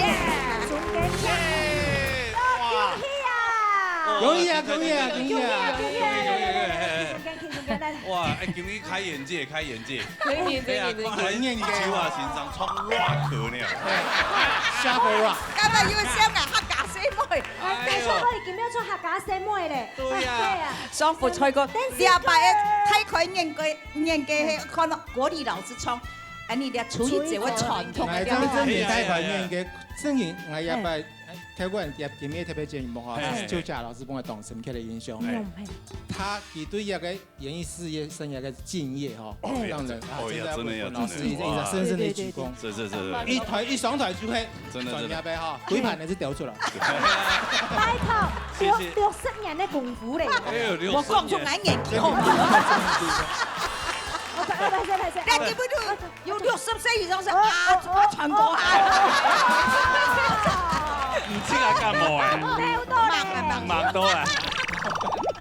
耶！恭喜啊！恭喜啊！恭喜啊！恭喜啊！哇，哎，今日開眼界，開眼界。開眼界，對啊，開眼界。看來你酒啊，先生唱rock呢。哎，下个rock。今日有想啊，客家細妹。哎，等一下，我已經要唱客家細妹咧。對呀。哎，對啊。雙福菜哥，但是這擺个大開眼界，眼界係看到國立老師唱，哎，你的初一節个傳統个哎，這樣子你大開眼界，真的，哎，這擺，哎，透過今日特別節目哈，哎，就賈老師幫我當深刻个印象。哎。他，佢對這个 演藝事業生涯个敬業哈，哦，當然啊，哦，真的要為老師一個深深的鞠躬。是，是，是，是。一台，一上台就會，真的，專業个哈，真的。歸盤還係掉出來。拜託，謝謝。六，六十年个功夫咧。哎喲，六十年。𠊎講出𠊎年紀好嗎？OK，OK，謝謝，謝謝。來，你們就有六十歲以上是啊，啊，傳過來。你進來幹嘛哎？沒有道理。忙啊，忙。忙到啊。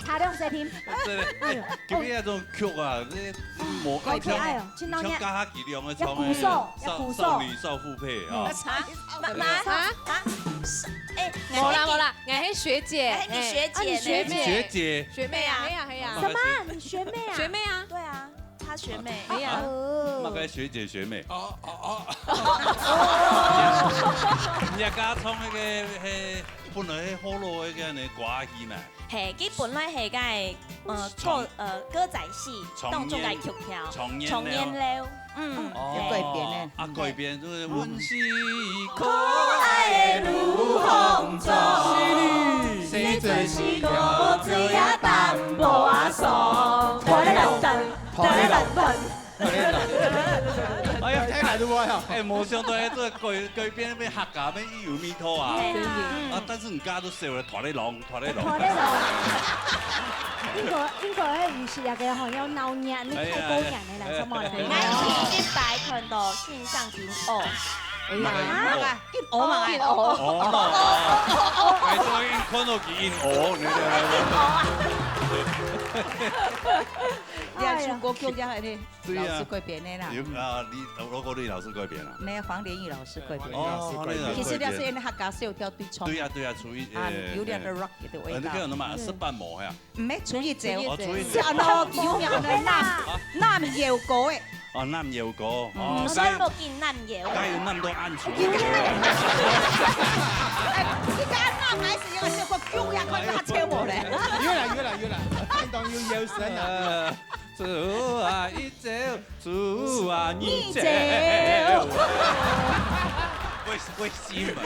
茶量誰聽？真的，哎，今日那種 曲啊，這無，好可愛哦，像，像加下幾兩个唱个少，少女少婦配啊。啥？媽，媽，啊？啊？是，哎，無啦，無啦，𠊎係學姐，哎，你學姐呢？哎，你學姐。學姐。學妹啊，係啊，係啊。什麼？你學妹啊？學妹啊。對啊，她學妹。係啊。哦。麼个學姐學妹？哦，哦，哦。人家加唱那個，嘿，本來係好老个那個歌曲嘛。 嘿，佢本來係該，呃，歌，呃，歌仔戲當中个曲調，重菸樓。重菸樓，嗯，哦，有改編呢。啊，改編就係溫馨可愛如風中，細嘴細個只也淡薄仔爽。拖來浪漫，拖來浪漫。哎呀，太難了啊！哎，無想到，哎，這个改，改編變客家，變異有味道啊。係啊。嗯。啊，但是人家都笑了，拖咧浪，拖咧浪。拖咧浪。應該，應該係毋係啊？該吼，要鬧熱，你太過癮了啦，哎呀，哎呀，什麼啦？哎呀。𠊎第一擺看到欣賞緊哦。哎呀，緊哦嘛，緊哦。哦嘛。哎，終於看到佢緊哦，你看。緊哦啊。這首歌曲也係呢。 對啊。老師改編个啦。有，啊，你，羅國立老師改編啊？無，黃連煜老師改編。哦，黃連煜老師改編。其實這係客家小調對唱。對啊，對啊，屬於，啊，呃，有點个rock个味道。呃，那個什麼，嗯。十八摸呀？毋係，初一節。哦，初一節。係啊，有名个南，南謠歌个。哦，南謠歌。哦，嗯，所以無緊南謠。該有南到恁粗。哎，你看南還係有小可勼呀，看他唱無咧。有啦，有啦，有啦，當然有搖身啊。呃， 初啊一朝，初啊二朝。二朝。會，會死嘛。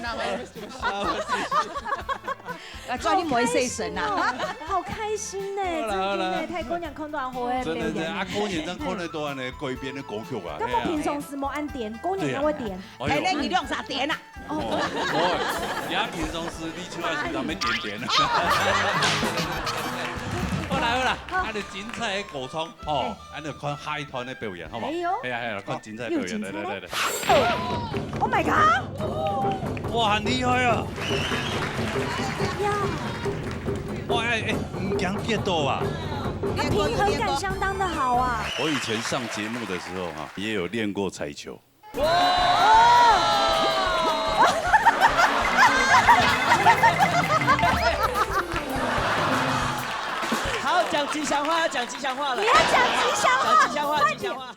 啊，會死。啊，祝你毋會死神啊。好開心呢，好啦，好啦。真的呢，太過癮看到恁好个表演。真的，真的，啊，過癮正看得到恁呢改編个歌曲啊，該麼个平常時無恁恬，過癮正會恬。對啊。哎呀。哎，該你兩儕恬啊？ 哦。哦，哦，也平常時你就愛時常愛恬恬。好啦，好啦，好。恁呢精彩个歌唱，吼，哎。恁呢看下一段个表演，好無？哎喲。哎呀，哎呀，看精彩个表演，有精彩个。來，來，來，來。Oh my god！哇，很厲害啊！呀。哇，哎，哎，毋驚跌倒啊？他平衡感相當的好啊。我以前上節目的時候，哈，也有練過彩球。 哇！好，講吉祥話，要講吉祥話了。你要講吉祥話，講吉祥話，快點。吉祥話。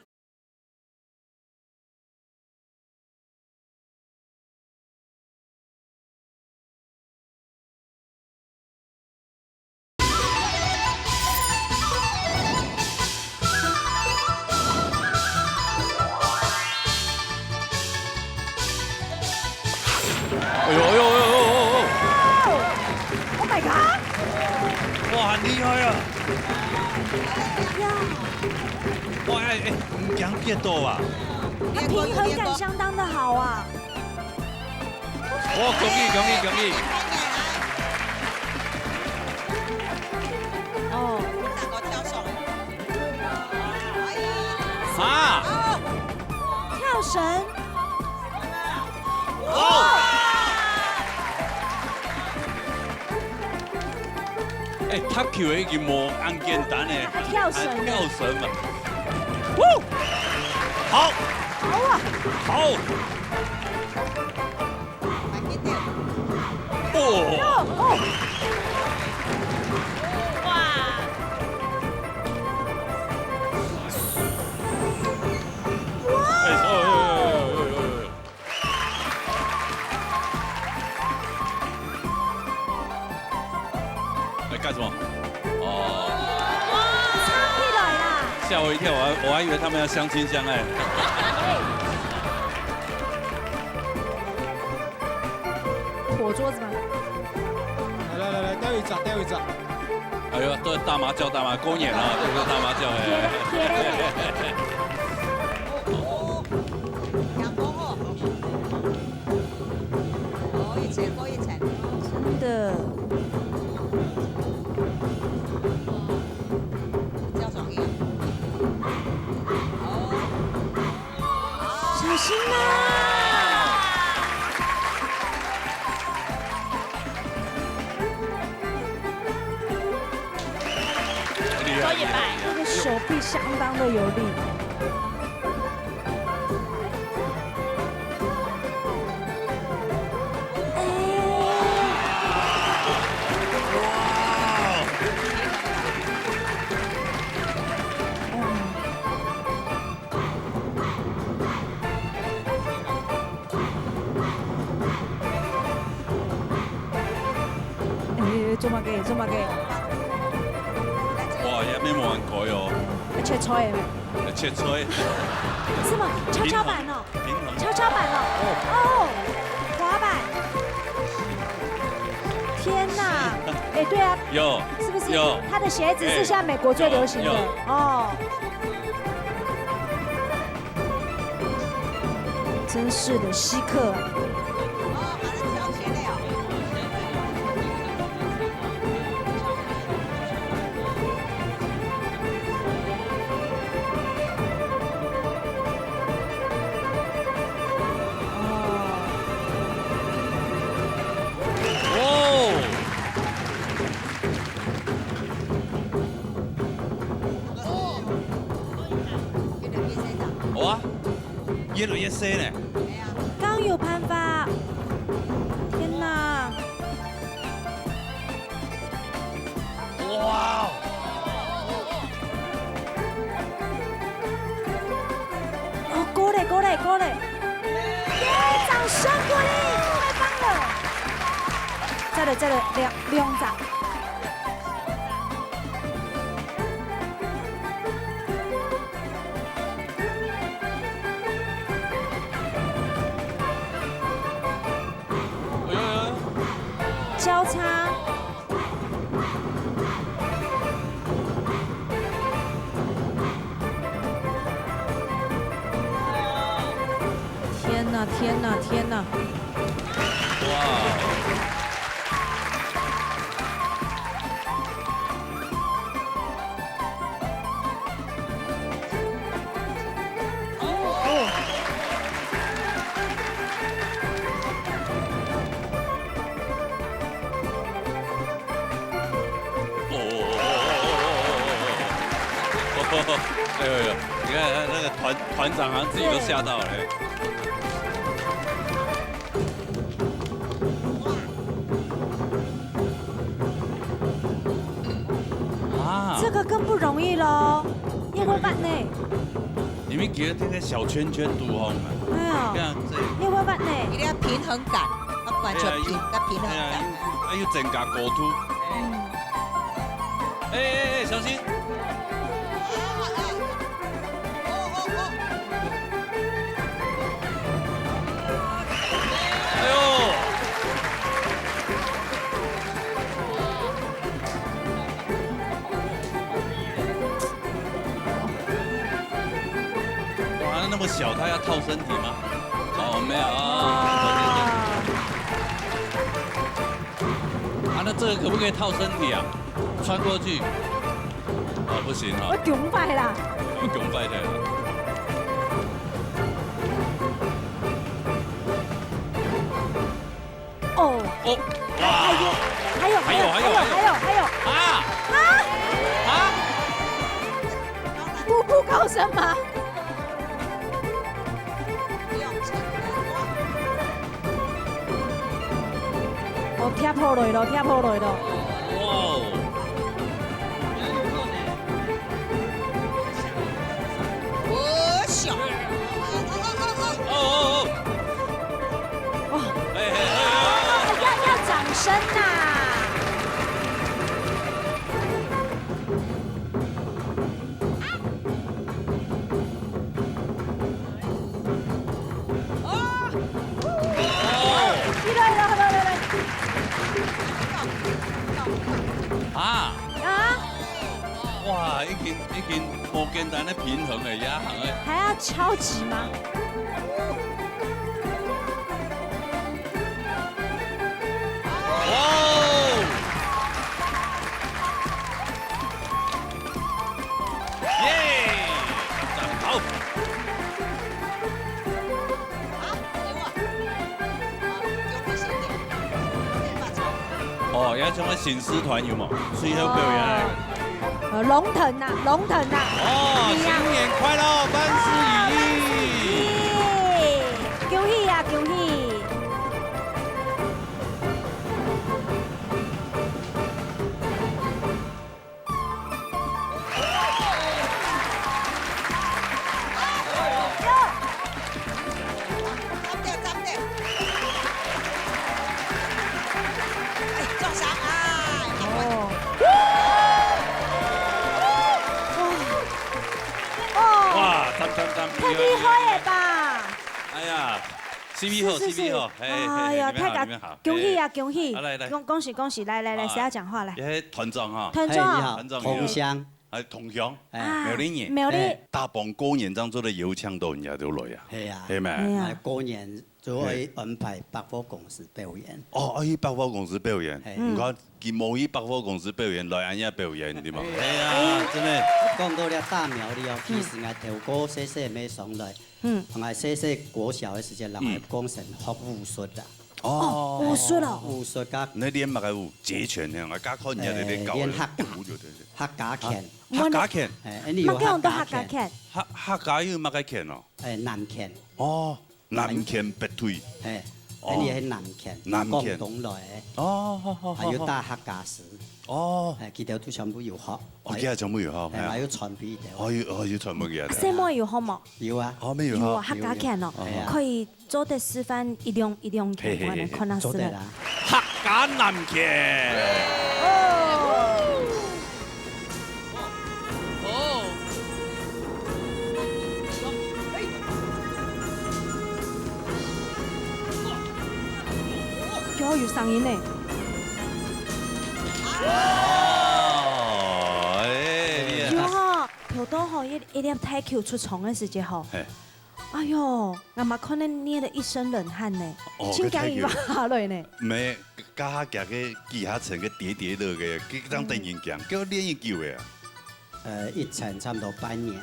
哎喲，哎喲，哎喲，哎喲。Oh my god！哇，很厲害啊！呀。哇，哎，哎，毋驚跌倒啊？他平衡感相當的好啊。 哦，恭喜，恭喜，恭喜！哦。啊！跳繩。哦！哎，踢球个已經無恁簡單呢，還跳繩呢。還跳繩嘛。好。好啊。好。 哦。哦，哦。哇。哇。哎，哎，哎。哎，幹什麼？哦。唱起來啦。嚇我一跳，我還，我還以為他們要相親相愛。 破桌子嗎？來，來，來，來，掉一隻，掉一隻。哎喲，都係打麻將，打麻，過年啊，都係打麻將，哎。過一層，過一層。真的。 小心啊！厲害，厲害，厲害。那個手臂相當的有力。哎。哇。 哎，做麼个？做麼个？哇，也無恁高哦。切菜的咩？切菜。是嗎？蹺蹺板哦。平衡。蹺蹺板哦。哦。哦，滑板。天哪！哎，對啊。有。是不是？有。他的鞋子是現在美國最流行的。有，有。哦。真是的稀客啊。哦，哇，越來越細呢。 敢有辦法？天哪！哇！哦，過了，過了，過了！耶，掌聲鼓勵，太棒了！再來，再來，兩，兩隻。 哎呀呀！交叉。天哪，天哪，天哪！哇！ 哎呦呦，你看他那個團，團長好像自己都嚇到了。 啊，這個更不容易囉，也會發呢。你們幾個天天小圈圈肚吼嘛，哎呀，這樣這，也會發呢。一定要平衡感，要完全平，哎呀，要平衡感。哎呀，又，哎，又增加高度。嗯。哎，哎，哎，小心。 哎呦！哇，那麼小，他要套身體嗎？哦，沒有啊。啊，那這個可不可以套身體啊？穿過去？哦，不行哈。會囧壞啦。會囧壞的啦。 哦，哦，哇。還有，還有，還有，還有，還有，還有。啊？啊？啊？步步高升嗎？哦，踢破落咯，踢破落咯。哇哦！ 哦，小。哦，哦，哦，哦。哦。哇。哎，哎，哎，哎，哎。要，要掌聲吶。哦。哦。起來，起來，起來，起來。啊。啊。 哇，已經，已經無簡單个平衡了，這項个。還要超級嗎？哇哦！耶！讚爆！ 哦，要成為醒獅團有無？最後表演。哦。呃，龍騰啊，龍騰啊。哦，你啊。新年快樂，萬事如意。啊，萬事如意。恭喜啊，恭喜。 哦。哇，讚，讚，讚，太厲害了吧！哎呀， C P好，是，是，C P好，是。嘿，嘿，嘿，哎呀，你們好，太感，你們好，恭喜啊，嘿。恭喜！好，來，來。恭，恭喜，恭喜！來，來，來，好，誰要講話？來。欸，團長哈。團長。嘿，你好，團長，你好。同鄉。啊，同鄉，哎。苗栗人。苗栗。哎。打幫過年正做得邀請到人家都來啊。係啊。係咩？係啊。哎，過年就會安排百貨公司表演。哦，哦，去百貨公司表演。哎。你看，佢無去百貨公司表演，來恁樣表演，對嗎？哎。係啊，真的。講到這大苗栗哦，其實𠊎頭過細細尾上來，嗯。𠊎細細國小个時節，人會講成學武術啦。 哦，武術哦。武術甲，你練麼个武？截拳那樣啊，甲看人家在那搞，哎，練客家，武就對對。客家拳。啊，客家拳？哎，恁樣有客家拳。麼个用到客家拳？客，客家有麼个拳哦？哎，南拳。哦，南拳北腿。哎，哦。恁樣係南拳，南拳。廣東來的。哦，好，好，好，還有打客家詩。哦。哎，佢兜都全部有學。哦，佢兜全部有學，哎，哎呀。還有傳俾佢兜。哦，有，哦，有傳俾佢兜。細妹有學無？有啊。哦，沒有學。有啊，客家拳哦，有，有。哎呀。可以 做得示範一兩，一兩拳，嘿嘿嘿嘿。我來看下示範。做得啦。客家南拳。哦。哦。有，有聲音呢。哦，哎，厲害。有吼，頭到吼，一，一粒大球出場个時節吼，嘿。 哎喲，𠊎嘛看到捏了一身冷汗呢，哦，真驚佢滑下來呢。該太久。沒，加下佢个幾下層个疊疊樂个，佢當得人驚，嗯。叫練一久个啊。呃，一層差不多半年。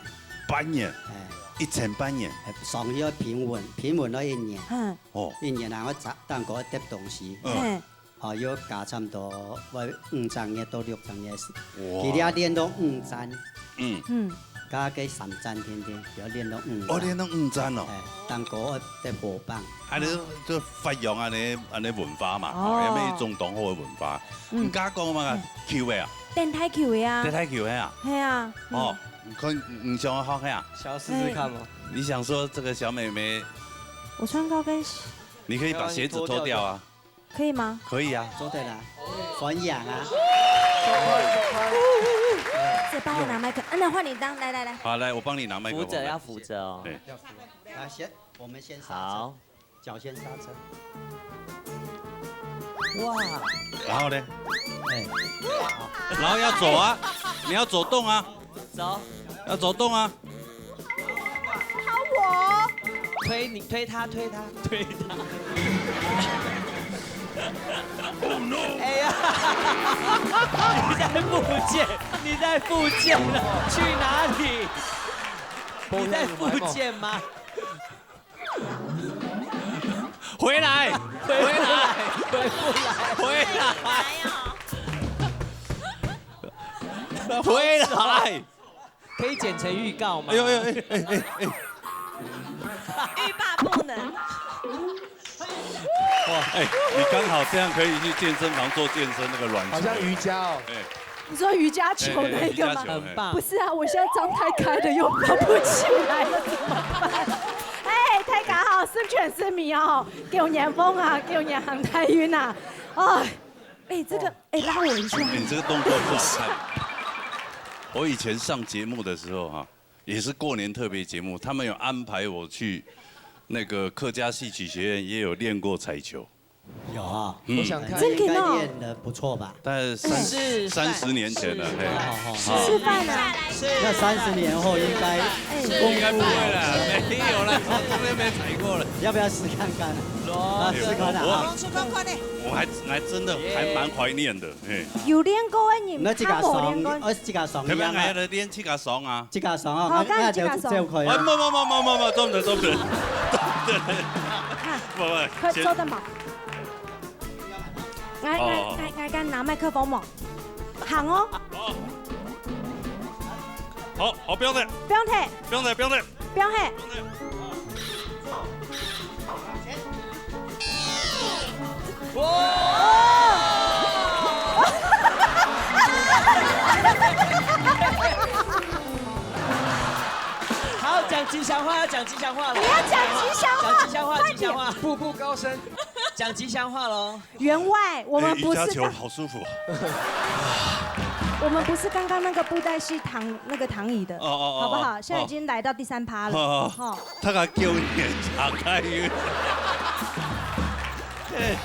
半年？哎。一層半年？哎，上去要平穩，平穩了一年。嗯。哦。一年，然後再，當過得東西。嗯。嘿。 哦，要加差不多愛五隻月到六隻月時，哇。佢這練到五站，嗯。嗯。加个三站定定，要練到五站。哦，練到五站哦。哎，當過愛得火棒。恁樣就發揚恁樣，恁樣文化嘛，哦。吼，也係一種當好个文化。嗯。你剛剛講嘛，嗯。球个啊？擲大球个啊。擲大球个啊？係啊。嗯。哦，你看，你想要學个啊？想要試試看嗎？哎。你想說這個小妹妹，我穿高跟鞋。你可以把鞋子脫掉啊。 可以嗎？可以啊。做得啦，翻仰啊。再幫我拿麥克，嗯，那換你當，來來來。好，來，我幫你拿麥克風。扶著，要扶著哦。對。來，先，我們先剎車，好。腳先剎車。哇。然後呢？哎，好。然後要走啊，你要走動啊。 走。要走動啊。好我。推你，推他，推他，推他。Oh no！哎呀，你在復健，你在復健了，去哪裡？你在復健嗎？ 回來，回來，回不來，回來，回來。可以剪成預告嗎？哎呦，哎呦，哎，哎，哎，哎。欲罷不能。哇，哎，你剛好這樣可以去健身房做健身，那個軟球。好像瑜伽哦。哎。 你說瑜伽球那個嗎？哎，哎，瑜伽球，很棒。不是啊，我現在張太開了，又抱不起來了，怎麼辦？哎，大家好，十全十美哦，九年風啊，九年行大運啊，哦，哎，這個，哎，拉我一下。哎，你這個動作不好看。我以前上節目的時候哈，也是過年特別節目，他們有安排我去那個客家戲曲學院，也有練過彩球。 有啊，嗯。我想看。真的哦。應該練得不錯吧？但是三，是，三十年前了，嘿。好，好，好。示範啊。那三十年後應該，哎。應該不會了，沒有了，從來沒踩過了。要不要試看看？啊，試看啊。我，我，我還，還真的還蠻懷念的，嘿。有練過的人，那這個他沒練過。爽，呃，這個爽一樣啊。特別還要練這個爽啊。這個爽啊，好，那，那就，這個爽。這樣可以啊。哎，不，不，做毋得，做毋得，做毋得。哈，不，不，先，快坐等吧。 𠊎，𠊎，哦。𠊎，𠊎敢拿麥克風無？行哦。哦。好，好，不用了。不用提。不用了，不用了。不用提。不用了。哇！好，講吉祥話，要講吉祥話了。你要講吉祥話，講吉祥話，快點。吉祥話。步步高升。講吉祥話囉。 員外，我們不是剛，哎，瑜伽球好舒服哦。我們不是剛剛那個布袋戲躺，那個躺椅的，哦，哦，哦，好不好？哦。現在已經來到第三趴了，哦，哦，哦。吼。大家叫你打開。哎，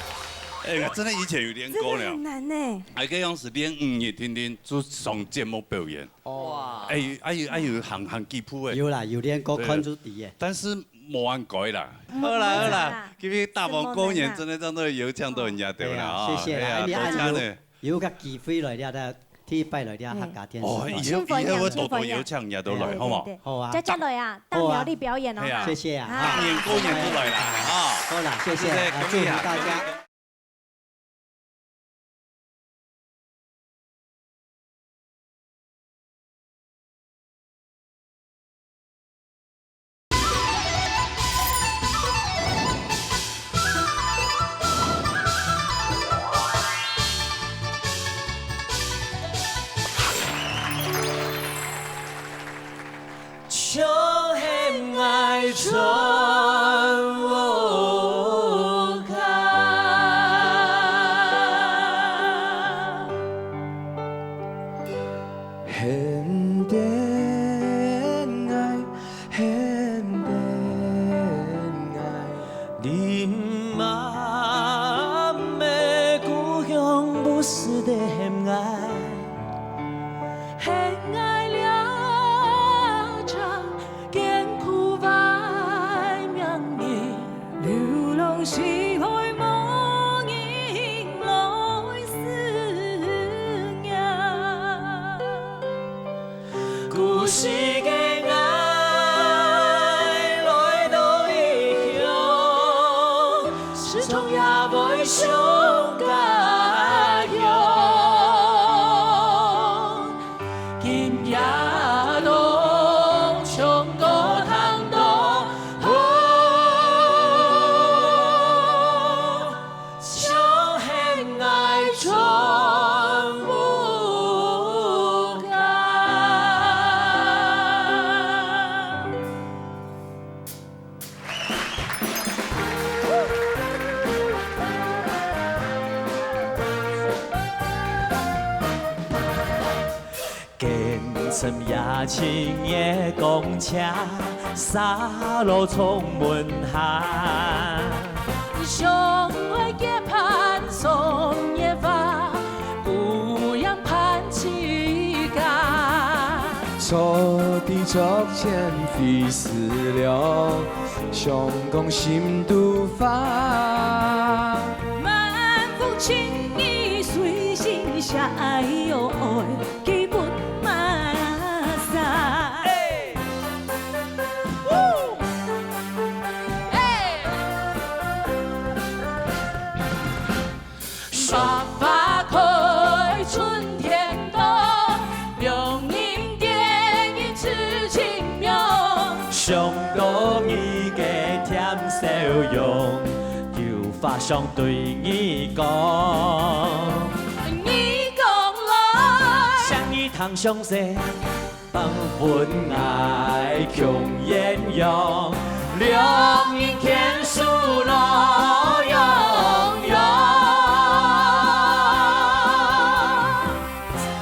哎，真的以前有練過了。真的很難呢。哎，這樣子練五日定定就上節目表演。哇。哎，哎，哎，有行，行幾步哎。有啦，有練過，對。看就知耶。但是無恁該啦。嗯，好啦，好啦，因為大王過年真的真的有搶到人家對啦啊。哎呀，謝謝啦，哎呀，哎，你多謝呢。有，有个機會來了，第一擺來了客家電視台。哦，以後，以後我多多邀請人家都來，好無？對，對，對。好啊。佳佳來啊，到苗栗表演哦。好啊。哎呀，謝謝啊。啊。過年過年都來啦，啊。好啦，謝謝，謝謝，啊，恭喜啊，祝福大家。恭喜。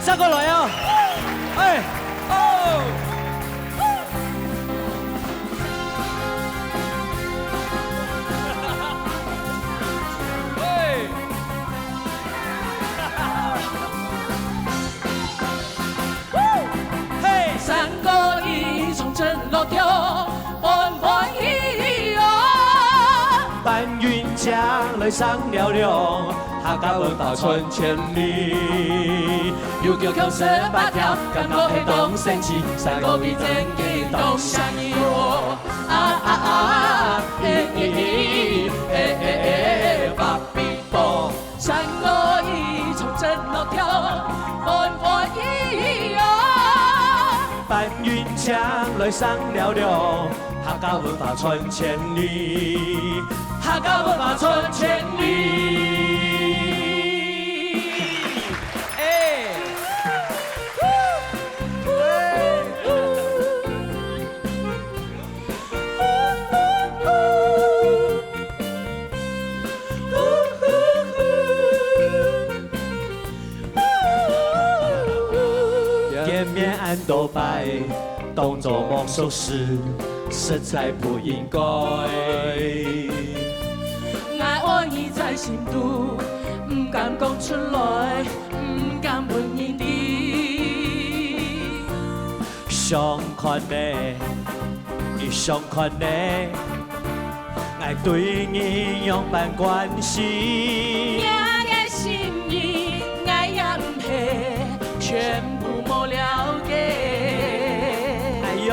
再過來啊！哎，哦！喂！ 嘿！哎！出來，毋敢分人知。想看呢，你想看呢，𠊎對你仰般關心。你个心意，𠊎也毋係全部無了解。哎喲，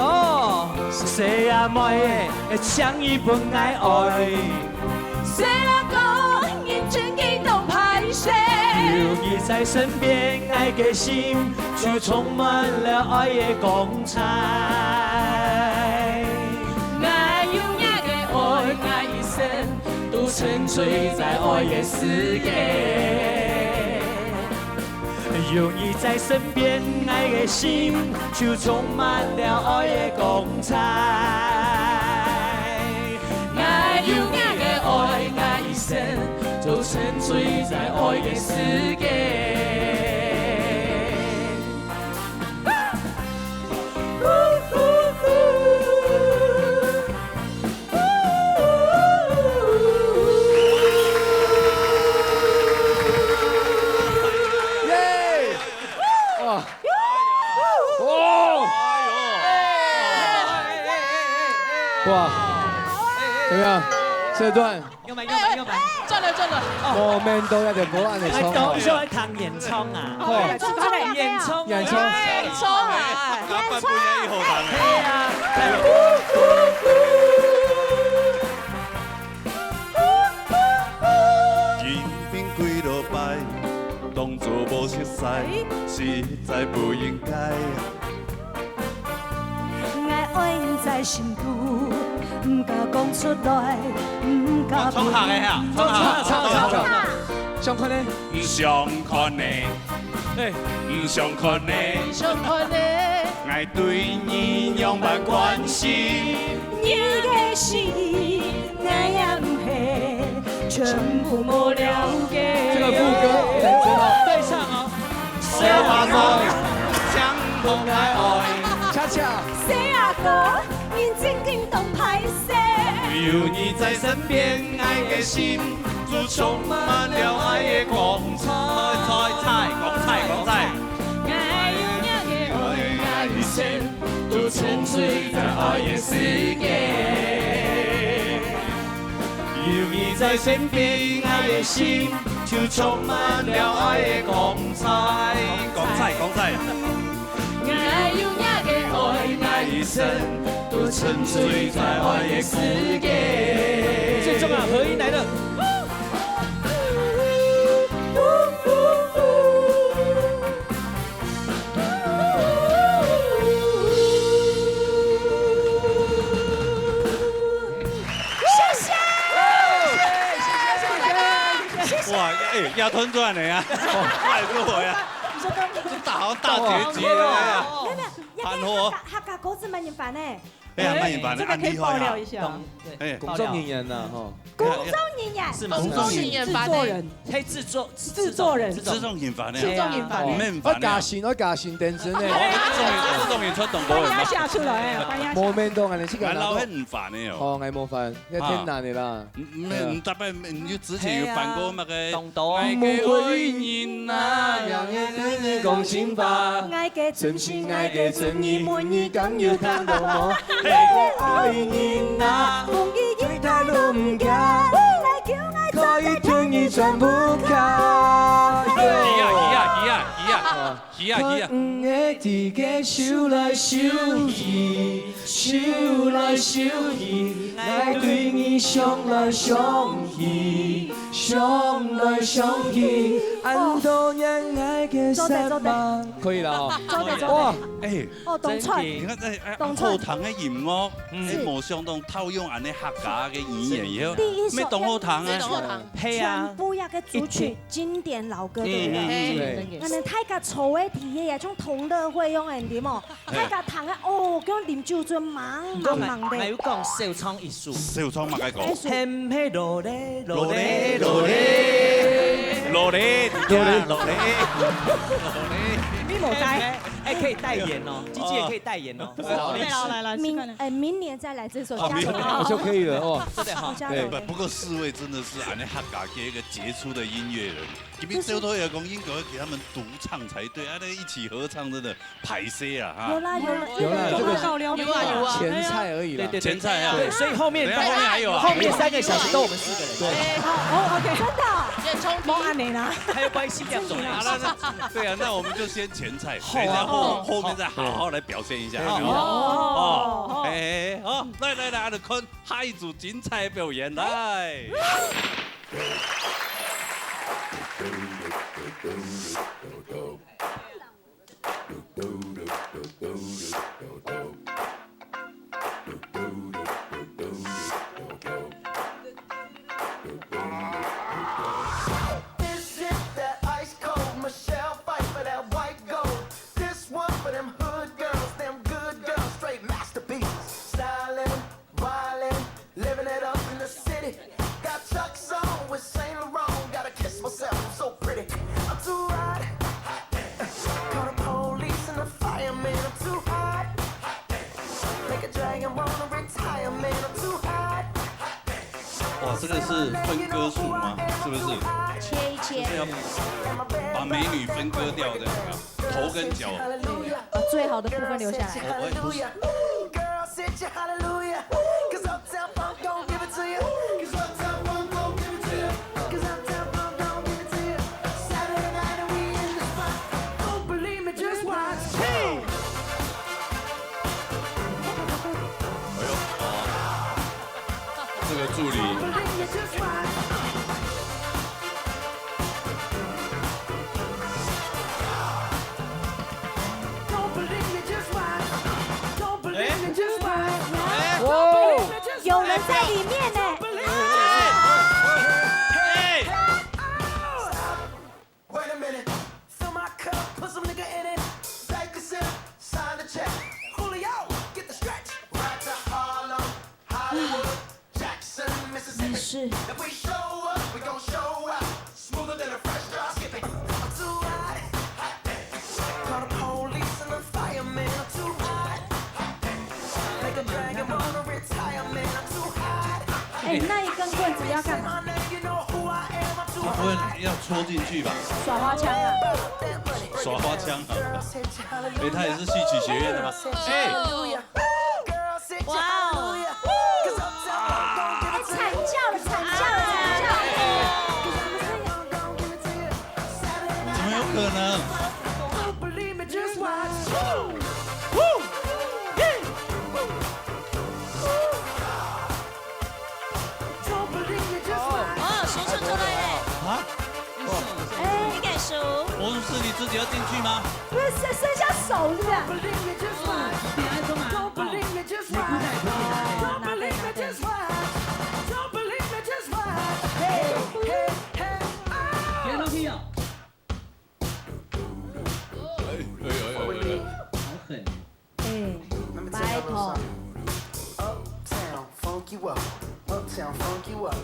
細阿妹仔，請你分𠊎愛。 細阿哥，你真經當歹勢。有你在身邊，𠊎个心就充滿了愛个光彩。𠊎有若个愛，𠊎一生都沉醉在愛个世界。 有你在身邊，𠊎个心就充滿了愛个光彩。𠊎有若个愛，𠊎一生都沉醉在愛个世界。 耶！哇！哇！哇！怎麼樣？這段有沒有？有沒有？有沒有？轉了，轉了。哦。我們都有點不安的衝動。哎，等一下，愛聽原唱啊。哦。演唱啊。演唱啊。演唱啊。哎。加班不一樣，一口糖。對啊。人生幾多擺，當作無熟悉，實在不應該。𠊎愛你在心肚，毋敢講出來，毋敢分你。哦，唱下个哈，唱下。唱，唱，唱，唱。想看呢？毋想看呢。 哎。毋想看呢，毋想看呢，𠊎對你仰般關心。你个心意，𠊎也毋係全部無了解。這個副歌，等一下。對唱哦。小阿哥，請分𠊎愛。恰恰。細阿哥，你真經當歹勢。有你在身邊，𠊎个心 就充滿了愛个光彩。彩，彩，光彩，光彩。𠊎有若个愛，𠊎一生都沉醉在愛个世界。有你在身邊，𠊎个心就充滿了愛个光彩。光彩，光彩。 𠊎有若个愛，𠊎一生都沉醉在愛个世界。最重要，合音來了。謝謝。謝謝。哇，哎，亞吞轉來啊，哦，來過呀。 這大好大結局了呀。沒有，沒有，也可以喊我。客家，客家歌詞麼人翻呢？哎呀，麼人翻呢？這個可以爆料一下。恁厲害啊。懂，對，哎。工作人員吶，吼。工作人員。是嗎？工作人員翻呢。製作人。嘿，製作，製作人。製作人翻呢。製作人翻呢。哎呀。毋免翻呢。愛加薪，愛加薪，等陣呢。哦，製作人，製作人出動無人嗎？翻一下出來，翻一下。無面動啊，你去𠊎老兄毋翻呢哦。哦，𠊎無翻。 這天然的啦。啊。嗯，嗯，嗯，大概，嗯，你之前有辦過那個，嘿啊，當多。愛个愛人啊，讓人對你講情話。愛个真心，愛个真意，問你敢有聽到無？嘿。愛个愛人啊，風雨雨大都毋驚，未來叫𠊎做得同你全部靠。去啊，去啊，去啊，去啊。啊。 去啊，去啊。看你个手來手去，手來手去，𠊎對你想來想去，想來想去，恁多年𠊎个失望。做得，做得。可以了哦。做得，做得。哇，哎，哦，當出。真的。你看，哎，哎，當出。後堂的音樂，嗯。哎，無想到套用恁呢客家个語言以後，第一首，乜當好聽啊。真的好聽。係啊。全部一個主曲，一定。經典老歌，對不對？嗯，嗯，嗯，嗯。對。𠊎等大家坐个地鐵啊，像同樂會樣个，對無？ 大家聽啊，哦，叫啉酒醉茫茫茫个。還有講小唱一首。小唱麼个歌？哎，是。喊嘿羅咧，羅咧，羅咧，羅努力，努力，努力。你没有带，哎，可以代言哦，机器人可以代言哦。哦。对了，来，来，试看。明，哎，明年再来这首，哦，明年。加油。哦，就可以了，哦。真的哈。加油。对。不，不过四位真的是俺的客家界一个杰出的音乐人。今天周头也讲应该给他们独唱才对，啊，那一起合唱真的歹势啊，哈。有啦，有啦，有啦，这个有啊，有啊。前菜而已啦。对，对，对。前菜啊。对，所以后面，等一下后面还有啊。后面三个小时都我们四个人。对。哦，哦，OK。真的哦。演冲突。莫恁呢啦。还有关系要走啊。好了，那，对啊，那我们就先前菜，好啊。等一下后，好。后面再好好来表现一下，好。好不好？哦，哦，哦。哎，好，来，来，来，阿德坤，下一组精彩表演，来。 This is that ice cold Michelle fight for that white gold. This one for them hood girls, them good girls, straight masterpieces. Stylin', wildin', living it up in the city. Got Chuck's on with Saint Laurent. Gotta kiss myself, I'm so pretty. I'm too hot. Call the police and the fireman. I'm too hot. Make a dragon wanna retire, man. I'm too hot. 哇，这个是分割术吗？是不是？切一切。就是要把美女分割掉，这样啊，头跟脚。把最好的部分留下来。我，我也不是。Girl, sit your hallelujah. 'Cause Uptown Funk gon' give it to you. 'Cause Uptown Funk gon' give it to you. 'Cause Uptown Funk gon' give it to you. Saturday night and we in the spot. Don't believe me, just watch. Hey! 哎呦，这个助理。Don't believe me, just watch. Don't believe me, just watch. Don't believe me, just watch. 哎，Don't believe me, just watch. 有人在里面呢。Don't believe me, just watch. Hey! Wait a minute. Fill my cup, put some nigga in it. Take a sip, sign the check. Julio, get the stretch. Right to Harlem, Hollywood, Jackson, Mississippi. 没事。If we show up, we gon' show out. Smoother than a fresh drop. Skip it. I'm too hot. Call the police and the fireman. I'm too hot. Make a dragon wanna retire, man. I'm too hot. 哎，那一根棍子要干嘛？ 他不会要戳进去吧？耍花枪啊。耍花枪啊。哎，他也是戏曲学院的吗？哎，哇哦！哎，惨叫了，惨叫了，惨叫了。怎么有可能？ 哦，手伸出來了。啊？哎。你敢手？魔術師，你自己要进去吗？不是，伸，伸下手是不是？哦，你不要做嘛。哦，你不要做嘛。哦，那可以，那可以。哎，哎，哎，哎，哎。好狠。 哎，拜託。Uptown, funk you up. Uptown, funk you up.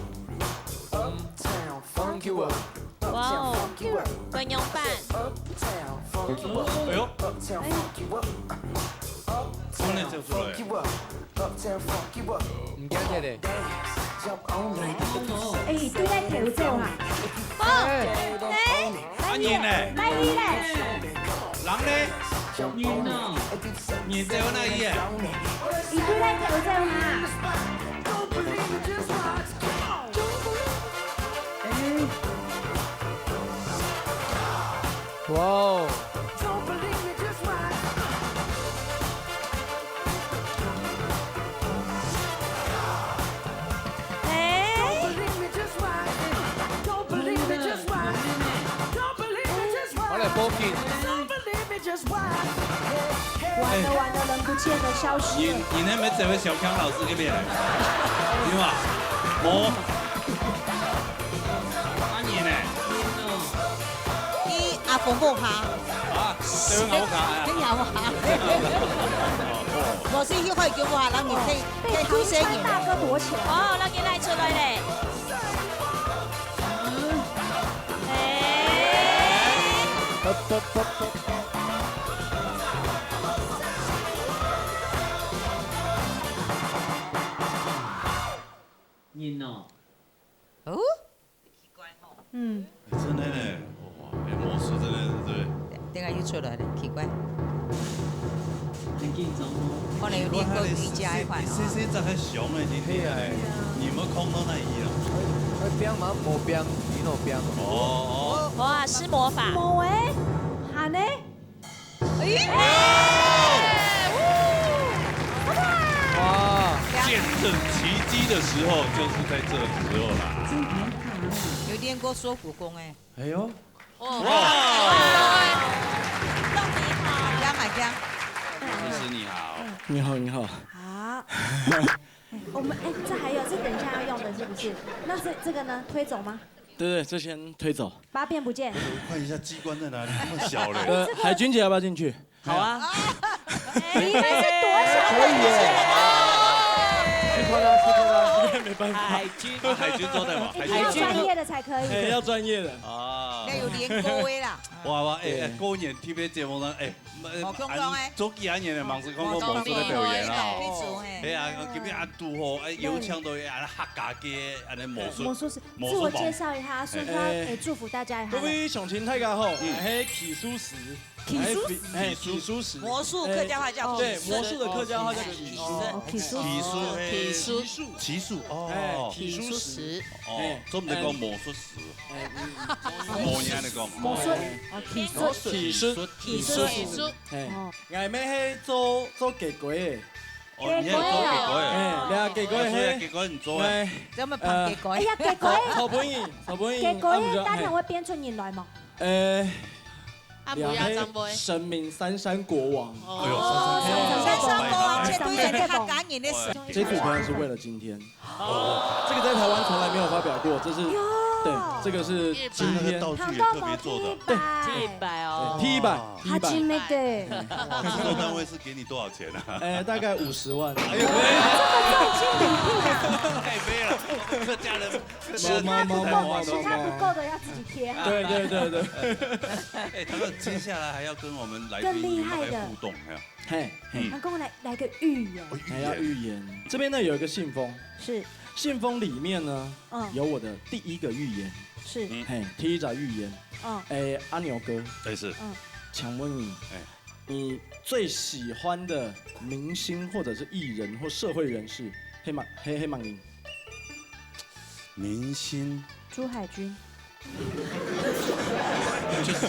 Uptown, funk you up. 哇哦，Uptown, funk you up. 關陽版。Uptown, funk you up. 哎喲。Uptown, funk you up. 訓練做出來。Uptown, funk you up. Uptown, funk you up. 毋驚忒咧。Dance, jump on it. 哎，對咱跳舞這樣啊。哦，哎。 啊，人呢？來，你呢？人呢？人呢？人在哪裡啊？你對咱跳舞這樣啊？哎。哇哦！ 哎，我來報警。完了完了，人不見了，消失了。你，你那邊這位小強老師這邊來，有嗎？無。啊，你呢？你阿峰好哈？啊，這位好卡啊。你好哈？我是一會給我哈，讓你可以 被康川大哥奪起來。哦，那你來出來嘞。哎。人哦。哦？嗯。真的呢，哇，哎，魔术真的是，对。等下又出来了，奇怪。很紧张哦。可能有练过瑜伽的款哦。谁，谁长得凶的今天？嘿啊，哎。你有没有看到那一样？哎，哎，变嘛，无变，你有变哦。哦，哦。哇，施魔法。无哎，喊呢？ 咦？哇！见证奇迹的时候就是在这时候啦。有练过缩骨功哎。哎呦，哦，哇！哇！让你好，讲啊讲。老师你好。你好，你好。好。我们，哎，这还有，这等一下要用的，是不是？那这，这个呢？推走吗？对，对，这先推走。把它变不见。我看一下机关在哪里，那么小嘞。呃，海军姐要不要进去？好啊。你以为是多小的事情？可以耶。去看啊，去看啊。没办法。海军。啊，海军招待嘛，海军。要专业的才可以。哎，要专业的。啊。要有连钩的啦。哇，哇，哎，对。哎，过年特别节目呢，哎， 呃，無講講欸。早幾下年个，毋係講過魔術个表演啊。無講過，嘿啊，今日恁堵好，哎，有請到恁客家个恁呢魔術，魔術師，魔術師，自我介紹一下，順便，哎，祝福大家一下。各位鄉親大家好，嗯。我係奇術師。奇術師？哎，奇術師。魔術客家話叫，哎，對，奇術。魔術的客家話叫奇術。哦，奇術。奇術，嘿，奇術。奇術，哦。哎，奇術師。哦，哎，做毋得講魔術師。 哎，嗯，嗯。魔術，哦，奇術，奇術，奇術，奇術。哎，哦。𠊎乜係做，做雞雞个。哦，你係做雞雞个。哎，你啊，雞雞哦，所以係，雞雞你做个。哎，這麼胖，呃，雞雞。哎呀，雞雞。好，好朋友，好朋友，雞雞个，啊，毋係，等下會變出人來無？哎。呃，啊，毋係，你啊，係神明三山國王。哎呦，哦，三山國王，絕對係客家人个神。這組表演是為了今天。 哦，這個在台灣從來沒有發表過，這是，喲。對，這個是今天，這個道具也特別做的。唐高毛第一擺。對，第一擺，第一擺。初めて。哇，製作單位是給你多少錢啊？哎，大概五十萬。哎呦，太沒了，客家人，客家人太沒了。其他不夠，其他不夠的要自己貼哈。對，對，對，對。哎，他們接下來還要跟我們來賓有沒有互動？更厲害的。哎呀。 嘿，嘿。嗯。啊，跟我來，來個預言。哦，預言。還要預言。這邊呢，有一個信封。是。信封裡面呢，嗯。有我的第一個預言。是。嗯。嘿，第一隻預言。嗯。哎，阿牛哥。哎，是。嗯。請問你，哎。你最喜歡的明星或者是藝人或社會人士，係麼，係，係麼人？明星。朱海軍。 就是，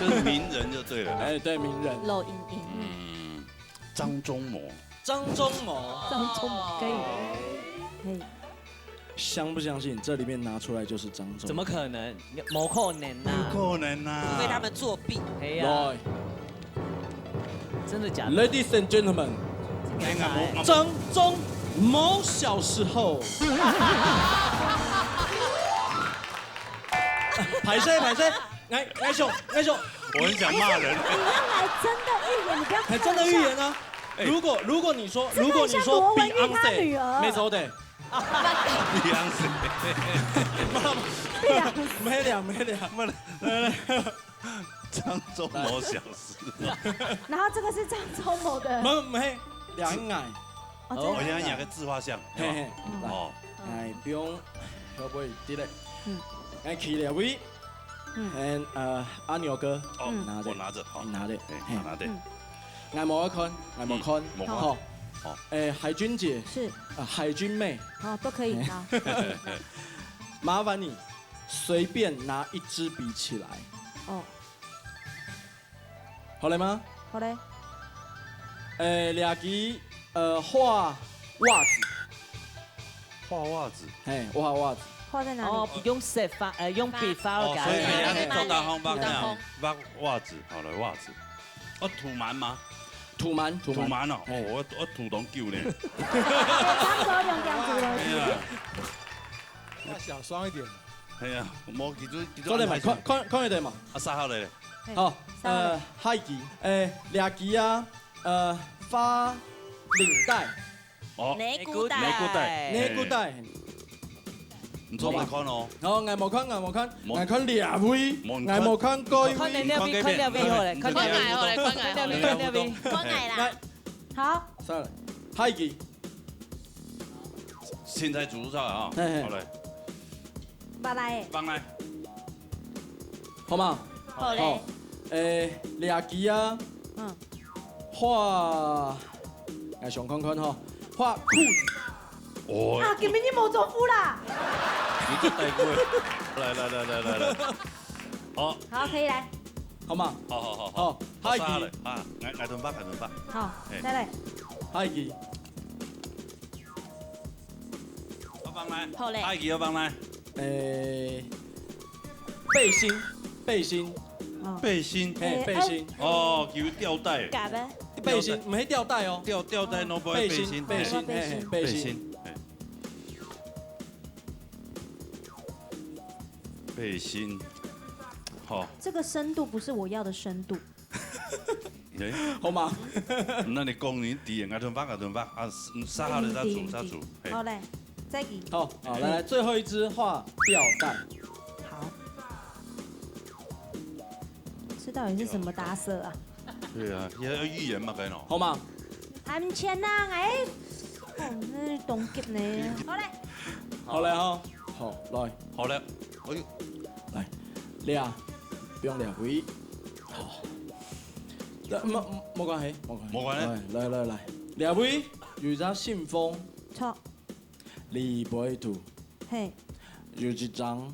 就是名人就對了。哎，對，名人。羅盈盈。嗯，張忠謀。張忠謀。張忠謀，可以。可以。相不相信這裡面拿出來就是張忠謀？怎麼可能？無可能啊。不可能啊。除非他們作弊。哎呀。來。 真的假的？Ladies and gentlemen，張忠謀小時候。歹勢，歹勢，來，來，兄，來，兄。我很想罵人。你要來真的預言，你不要開玩笑。還真的預言啊！哎。如果，如果你說，真的很像羅文玉他女兒。如果你說Beyoncé，沒錯的。Beyoncé。沒有，沒有。來，來，來。 張忠謀小時。然後這個是張忠謀的。沒，沒，兩個。哦，真的。我想兩個自畫像，嘿，嘿，哦。來，哎，不用，會不會delay？嗯。哎，起來，喂。嗯。And，呃，阿牛哥，哦，嗯。拿著，我拿著，好。你拿著，哎，嘿。拿著。嗯。𠊎無愛看，𠊎無看，嗯，無看。好。好。哎，海軍姐，是。啊，海軍妹。好，都可以，哎。好。麻煩你，隨便拿一支筆起來。哦。 好了嗎？好了。呃，這支，呃，畫襪子。畫襪子。嘿，畫襪子。畫在哪裡？哦，用色畫，呃，用筆畫个。哦，所以你愛做大方畫，大方。畫襪子，好了，襪子。哦，塗蠻嗎？塗蠻，塗蠻。塗蠻哦，嘿。哦，𠊎，𠊎塗當久呢。差不多用這樣子的。哎呀。要小雙一點。哎呀，無，其實，其實做得嘛，看，看，看得嘛。啊，啥好了咧？ 好，呃，下一支，誒，這支啊，呃，花領帶。哦，內褲帶。內褲帶。內褲帶。你做無看哦。好，𠊎無看，𠊎無看，無。𠊎看這位，無看。𠊎無看該位。看這位，看這位，看這位，看這位，看這位。看𠊎好了，看𠊎。𠊎，好。上來，下一個。凊彩煮煮炒啊，嘿，嘿。好嘞。 放來。放來。好嗎？好嘞。好。誒，這支啊，嗯。畫，來想看看吼，畫褲。哦。啊，根本就無重複啦。你這帶過。來，來，來。好。好，可以來。好嗎？好，好，好，好。好，下一題。好，下來。啊，𠊎，𠊎等發，𠊎等發。好，嘿。再來。下一題。 愛放來。好嘞。下一個愛放來。誒，背心，背心。哦。背心。嘿，誒，背心。哦，有吊帶。假的。背心，吊帶。毋係吊帶哦。吊，吊帶，哦。No boy，背心，背心，背心，嘿，嘿，背心。背心，嘿。背心。好。這個深度不是我要的深度。 誒，好嗎？那你講你第一，𠊎等發，𠊎等發啊，嗯，殺好了再煮，嗯，再煮，嘿。好嘞，再一。好，好，來，來，最後一支畫吊帶。好。這到底是什麼打色啊？對啊，也要預言嘛，該喏。好嗎？還錢啊，哎，哦，那是東極呢。好嘞。好嘞哈，好，來。好嘞，哎喲。來，這，放這位。 好。這，無，無關係，無關係。無關係。來，來，來，來。這位有一隻信封，著。裡背肚，嘿。有一張，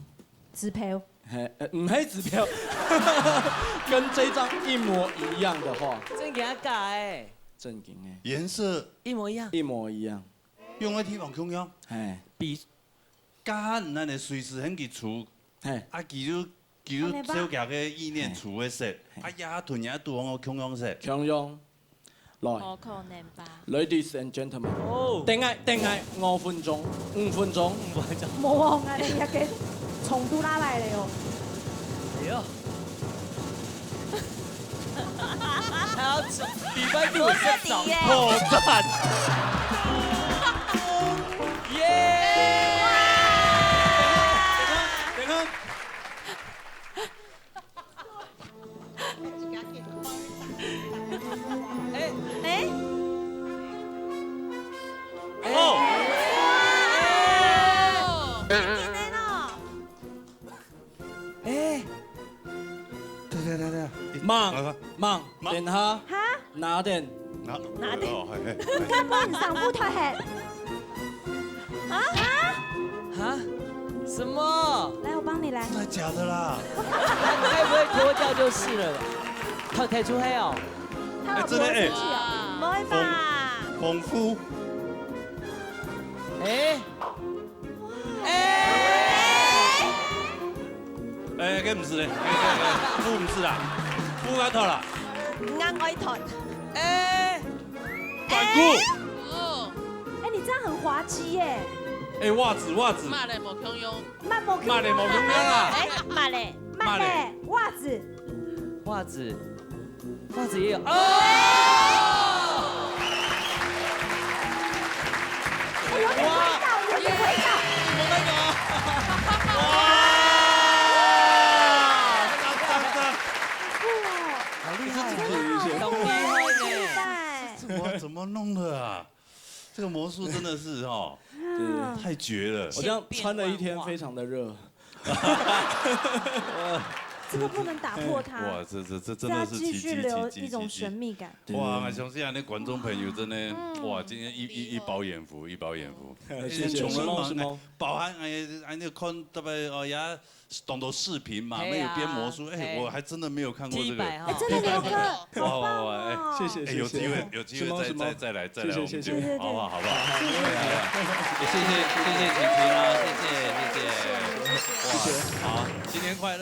支票。嘿，呃，毋係支票，跟這張一模一樣的畫。真假假的？正經的。顏色一模一樣。一模一樣。用个地方共樣。嘿。比 該下恁樣个隨時喊佢出，嘿。啊，佢就，佢就照佢个意念出个色，嘿。啊，也同人家都講共樣色。共樣。來。無可能吧？Ladies and gentlemen，哦。等下，等下，五分鐘，五分鐘。五分鐘。無哦，𠊎等一下重度拉來了哦。哎喲。 還要禮拜六也是要早。我這裡耶。破產。耶！等一下，等一下。哎。哎。哦。哎。 哎，等等等等，慢，慢，慢，慢。等下，哈？拿等。拿，拿等。哦，嘿，嘿。你該毋係上舞台嘿？啊？啊？哈？什麼？來，我幫你來。真的假的啦？他該不會脫掉就是了吧？他，他出黑哦。他有哎，真的哎。脫下去哦，不會吧？豐，豐富。哎。 哎！哎，該毋係咧，該，該，該，褲毋係啦，褲外套啦。𠊎外套。哎！短褲。哎！哦。哎，你這樣很滑稽耶。哎，襪子，襪子。嘛咧，無共樣。嘛無共樣啦。嘛咧，無共樣啦。哎，嘛咧，嘛咧，嘛咧。襪子。 襪子，襪子也有。哦！哎，有點味道，有點味道。哇！哇！讚，讚，讚。哇，好厲害哦。這，這，這，很厲害呢。這，我怎麼弄的啊？ 這個魔術真的是哦，對，對，對。太絕了。我這樣穿了一天，非常的熱。這個不能打破它。哇，這，這，這真的是奇蹟，這要繼續留一種神秘感。奇蹟，奇蹟，奇蹟。哇，𠊎相信啊，那觀眾朋友真的，嗯。哇，今天一，一，一飽眼福，一飽眼福。謝謝，從來沒，承蒙，承蒙。包含，哎，哎，那看，大概，哦，也 當做視頻嘛，嘿啊，沒有變魔術，哎，嘿。我還真的沒有看過這個。第一擺哈。哎，真的，牛哥，哇，哇，哇，哎，好棒哦。謝謝，哎，有機會，謝謝。有機會再，承蒙，承蒙。再，再來，再來我們節目，謝謝，謝謝。好不好？好不好？謝謝，謝謝。哎，謝謝，謝謝晴晴啊，謝謝，謝謝。謝謝。哇，好，新年快樂。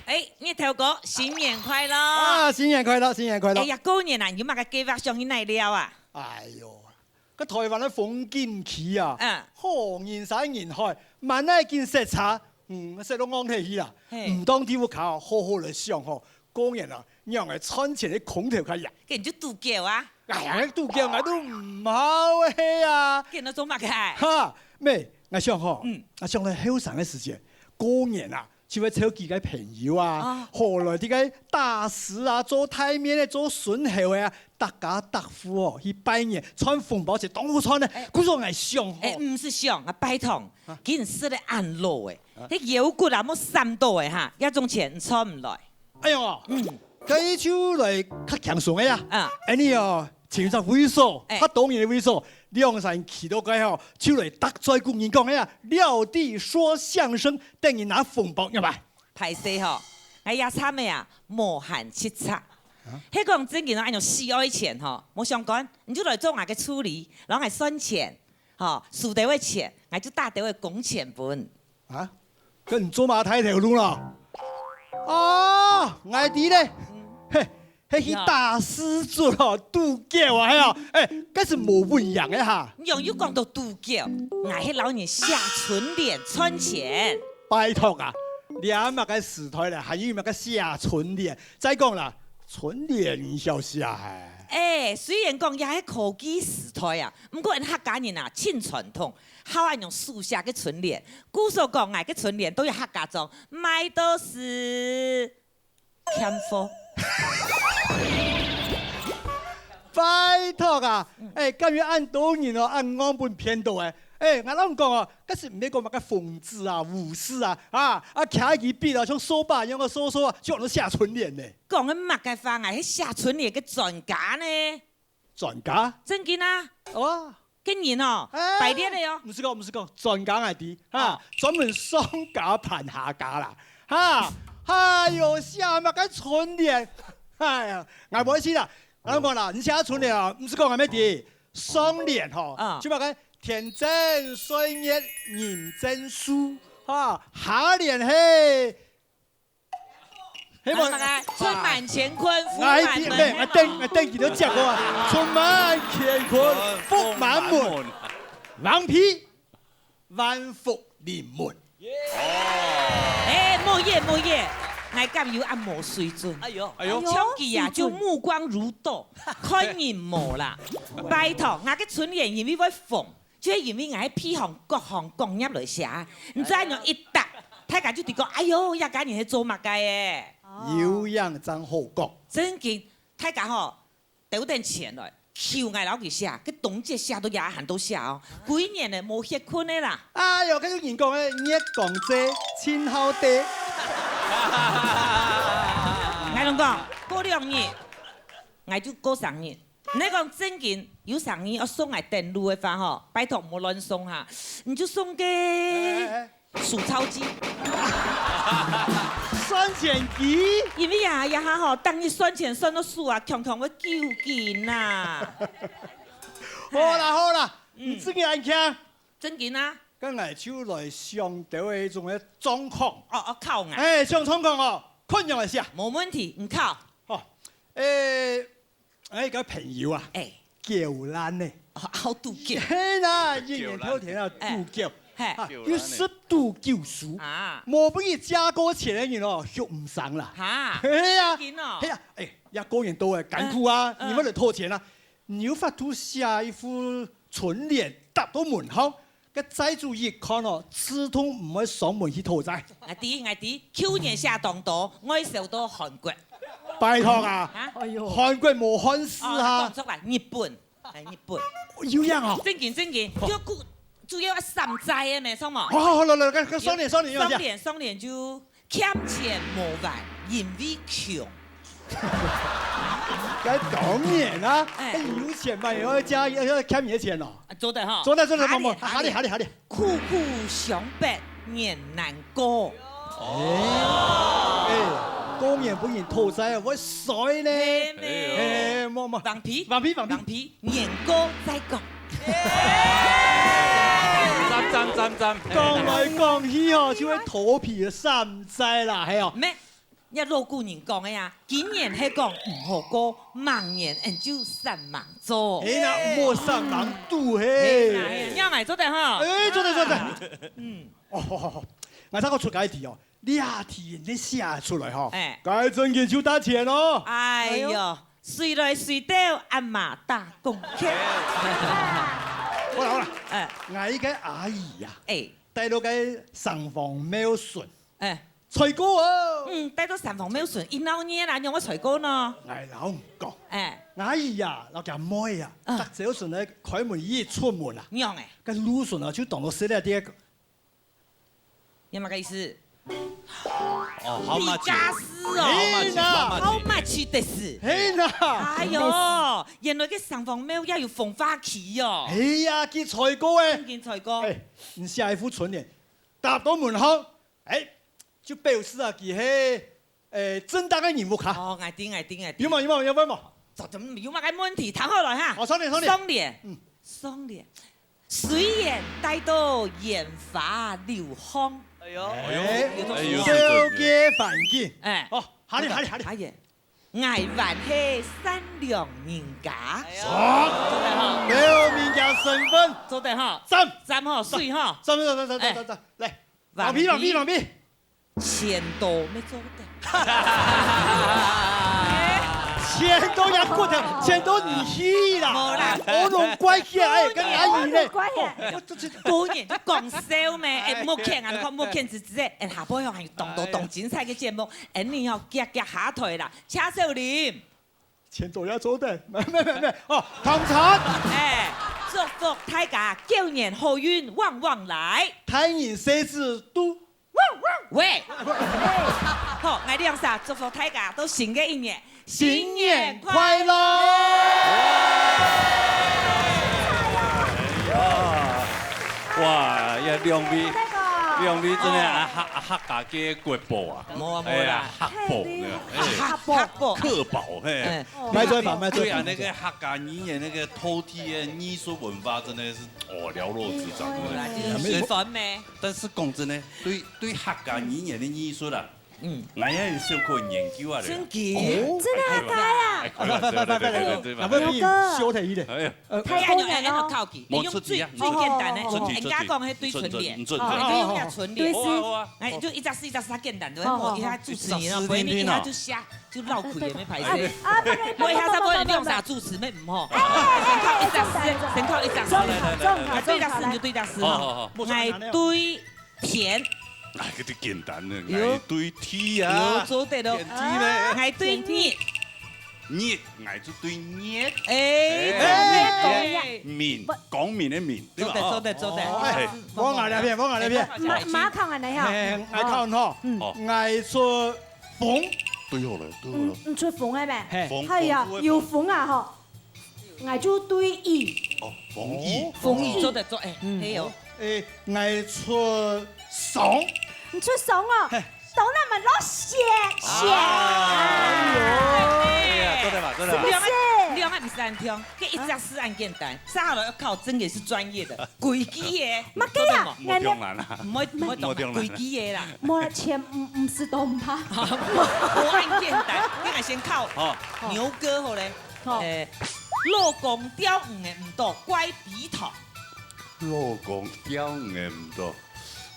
哎，日頭哥，新年快樂！啊，新年快樂，新年快樂！哎呀，過年啊，你有麼个計畫想去哪尞啊？哎喲，該臺灣个風景區啊，嗯。好人山人海，滿哪間食茶，嗯，食到戇忒去啦。嘿。毋當在屋下好好來想吼，過年啊，仰仔賺錢个空頭開呀。該你就賭繳啊。哎呀，賭繳𠊎都毋好个啊。該你做麼个？哈，妹，𠊎想吼，嗯。𠊎想來後生个時節，過年啊， 就會湊幾個朋友啊，啊。好來這個大師啊，做大面个，做孫猴个啊，逐家逐戶哦去拜年，賺紅包錢當好賺呢。哎。故所𠊎想吼，哎，毋使想啊，拜託，啊。今時个恁老个，啊。該腰骨啊，莫閃到个哈，這種錢你賺毋來。哎喲，嗯。該就來較輕鬆个啊。啊。哎，你哦， 尋隻位所，哎。較多人个位所，兩儕人企到該吼，就來搭嘴鼓人講个啊，尞地說相聲，等人拿紅包，要吧？歹勢吼，𠊎這站个啊，無閒直掣。啊？係講正經恁樣死愛錢吼，無相干，你就來做𠊎个助理，摎𠊎算錢，吼，輸兜个錢，𠊎就打兜个工錢分。 啊？該你做麼个大頭路咯？哦，𠊎知咧，嘿，係去打四卒哦，賭繳啊，係哦，哎，該係無穩贏个哈。你仰又講到賭繳，𠊎係摎人寫春聯賺錢。拜託啊，這麼个時代了，還有麼个寫春聯？再講啦，春聯你曉寫啊？哎，雖然講也係科技時代啊，毋過𠊎客家人啊，盡傳統， 好恁樣書寫个春聯，故所講𠊎个春聯都有客家莊，賣到死，欠貨。拜託啊，嗯。哎，敢有恁多人哦，恁戇分騙到哎。哎，𠊎摎你講哦，該係毋係講麼个瘋子啊、巫師啊，啊，啊，擎支筆啊，像掃把一樣个掃掃啊，就安到寫春聯呢。講个麼个話啊，係寫春聯个專家呢。專家？正經啊。哇。 个人哦，哎，排列个哦。毋使講，毋使講，專家𠊎知，哈，哦。專門上家盤下家啦，哈，哎喲，寫麼个春聯，哎呀，𠊎無意思啦。𠊎講啦，你寫春聯啊，毋使講𠊎乜知，上聯吼，啊。就麼个田正歲月人正壽，哈，下聯係 希望，麼个？春滿乾坤，福滿門。𠊎知，𠊎等，𠊎等佢兜接過啊。春滿乾坤，福滿門，橫批，萬福臨門。哎，莫耶，莫耶，𠊎敢有恁無水準。哎喲。哎喲。像佢啊，就目光如豆，看人無啦。拜託，𠊎个春聯因為會紅， 就係因為𠊎係配合各行各業來寫，你知恁樣一答，大家就知講，哎喲，這家人係做麼个个？有影正好講。正經，大家吼，兜等錢來，求𠊎摎佢寫，該冬節寫到這還都寫哦，歸年呢無歇睏个啦。哎喲，該種人講个，月光濟，盡好得。𠊎同你講，過兩日，𠊎就過生日。 你講正經，有生日愛送𠊎等路个話吼，拜託莫亂送哈，你就送个，哎，哎，哎。手抄機。算錢機？因為啊，這下吼，逐日算錢算到手啊，強強會糾筋吶。好啦，好啦，嗯。你自家恁強。正經啊。該𠊎就來想兜一種个狀況。哦，哦，考𠊎。哎，想狀況哦，看樣來寫。無問題，你考。好，哎， 哎，該朋友啊，哎。攪爛呢。哦，好賭繳。係啦，一年透天啊，哎。賭繳。嘿。啊，有十賭九輸。啊。無分佢借過錢个人哦，畜毋生啦。哈。係啊。真哦。係啊，哎，也過年到了，艱苦啊，嗯，嗯。你們來討錢啊。你有法度寫一副春聯，貼到門口， 該債主一看哦，自動毋會上門去討債。𠊎知，𠊎知，舊年寫當多，外銷到韓國。拜託啊，啊？哎喲。韓國無漢字啊。哦，講錯啦，日本，哎，日本。有影哦。正經，正經，哦。就顧，主要愛閃債个咩，著無？好，好，好，來，來，來，來，雙連，雙連，用一下。雙連，雙連就 欠錢無還，因為窮。該當然啊，哎。該有錢嘛，也愛借，也愛欠你个錢咯。啊，做得吼。做得，做得，下聯，莫，莫，下聯。下聯，下聯。苦苦相逼年難過。哦。哎，過年分人討債啊，會衰呢。係咩？哎，莫，莫。放屁。放屁，放屁。放屁。 年過再講。讚讚讚讚！講來講去哦，就係討皮个閃債啦，係哦。咩？人家老古人講个呀，今年係講毋好過，明年俺就煞猛做。哎呀，莫煞猛做嘿。哎呀，哎呀，你愛做得哈？哎，做得，做得。嗯。哦，好，好，好。𠊎再過出个一題哦，這題你寫出來哈，哎。該真緊就打錢哦。哎喲，水來水到，阿媽打工去。好啦，好啦。哎。𠊎一個阿姨呀，哎。帶到該城隍廟脣，哎。 採果哦。嗯，帶到城隍廟脣，一鬧熱啦，仰會採果呢？𠊎摎你講，哎。阿姨呀，摎厥妹啊，嗯。逐朝晨來開門一出門啊，仰仔？該路脣啊，就當作係了个。你麼个意思？哦，how much？畢加斯哦。嘿啦。How much？How muchです？嘿啦。哎喲，原來个城隍廟也有風化區哦。哎呀，去採果誒。正經採果。哎，你寫一副春聯，貼到門口， 哎，就表示啊，佢係，誒，正當个人物哈。哦，𠊎知，𠊎知，𠊎知。有無？有無？有無？有無？這，這有麼个問題？聽好來哈。哦，上聯，上聯。上聯。嗯。上聯。水煙帶到煙花流芳。哎喲。哎，有，有，有，有，有。周街環境。哎。哦，下去，下去，下去。下去。 𠊎還係善良人家。爽。做得吼。表明厥身份。做得吼。讚。讚吼，水吼。讚，讚，讚，讚，讚，哎。讚，讚。來，橫批，橫批，橫批。錢多乜做得。錢多也過得，錢多你去啦。無啦。哦，攏怪起來，哎，跟阿姨呢。怪起來。哦，這，這，這。古人就講笑咩，哎，莫譴啊，你看莫譴子子，哎，下背吼還有當多當精彩个節目，哎，你吼，遽遽下台啦。 車少林。錢多也做得，沒，沒，沒，沒，哦，唐朝。哎，祝福大家狗年好運旺旺來。大人細子都。喂。好，𠊎兩儕祝福大家到新个一年，新年快樂！新年快樂！ 哇，這兩位，兩位真个啊，客，客家个國寶啊。無啊，無啦。哎呀，客寶呢，哎，客寶。客寶，嘿。哎。莫再煩，莫再煩。對啊，那個客家語言那個土地的藝術文化真的是，哦，了若指掌，真的。無啦，就是喜歡咩。但是講真的，對，對客家語言的藝術啊， 嗯。𠊎也有小可研究啊，真个？哦。真的啊，哎，開啊。哎，開玩笑，對，對，對，對，對，那不比修的一點。哎呀。呃，太過年了。哎，哎，哎，無出題啊，最，最簡單的，哦，哦，哦。人家講的對春聯，出題，出題，出題。哦，你就用一下春聯。對，是。好啊，好啊。哎，就一隻字一隻字較簡單，對吧？哦，哦，哦。我一下主持人啊，一隻字聽聽啊。不然你一下就瞎，就繞口也沒牌子。哎，啊，不然，不然，不然，不然。我一下再問你用啥主持，沒毋好。哎，哎，哎，先靠一隻字，哎，哎，哎，先靠一隻字。來，來，來，來，來。中考，中考，對一隻字你就對一隻字哈。好，好，好。哎，對 田。哎，這簡單的，有。哎，對，田啊。有，做得咯。田地呢？哎，對，日。日，哎，就對，日。哎，哎，對，光明，光明的明，對吧？做得，做得，做得。哦，哎，我𠊎這片，我𠊎這片。哎，馬，馬上來了。哎，𠊎看吼，嗯。哦。𠊎出風。對好了，對好了。嗯，你出風的咩？嘿。風，哎呀，風，風，有風啊吼。 𠊎就對雨。哦，風雨。風雨做得做，哎，嗯。係哦。哎，𠊎出爽。你出爽哦，嘿。當然嘛，落雪，雪。哎喲。哎呀，做得吧，做得吧。是不是？兩個，兩個毋使恁暢，這一隻字恁簡單，接下來要考真的是專業的，規矩的。麼个呀？做得無？無刁難啦。毋會，毋會刁難，無刁難啦。規矩的啦。無啦，錢毋，毋使都毋怕。無恁簡單，你愛先考。好。牛哥好咧。 好。哎，老公釣魚仔毋著，怪比頭。老公釣魚仔毋著，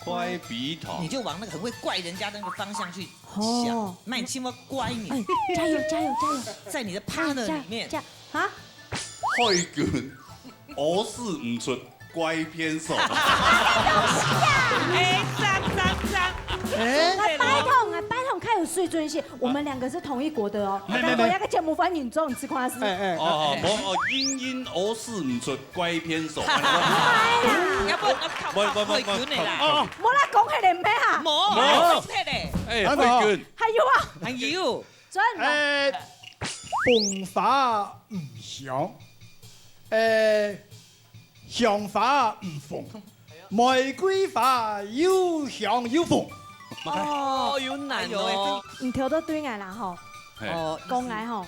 怪比頭。你就往那個很會怪人家的那個方向去想，哦。那你千萬怪你。哎，加油，加油，加油。在你的partner裡面。加油，加油。啊？海軍，屙屎毋出 怪偏手。哎，讚，讚，讚。哎。來，拜託，來，拜託，較有水準一些。我們兩個是同一國的哦。沒，沒，沒。我等下个節目歡迎中，你吃瓜子。哎，哎。哦，哦，無，哦，英英屙屎毋出怪偏手。哎呀。要不然我靠，不，不，不，靠，靠，靠。哦，哦。無啦，講起來咩哈？無，無。講起來。哎，海軍。還有啊。還有。 轉來。哎，紅花毋香，哎，香花毋紅，玫瑰花又香又紅。哦，有難哦。哎喲，你挑到對𠊎啦吼。嘿。哦，講𠊎吼。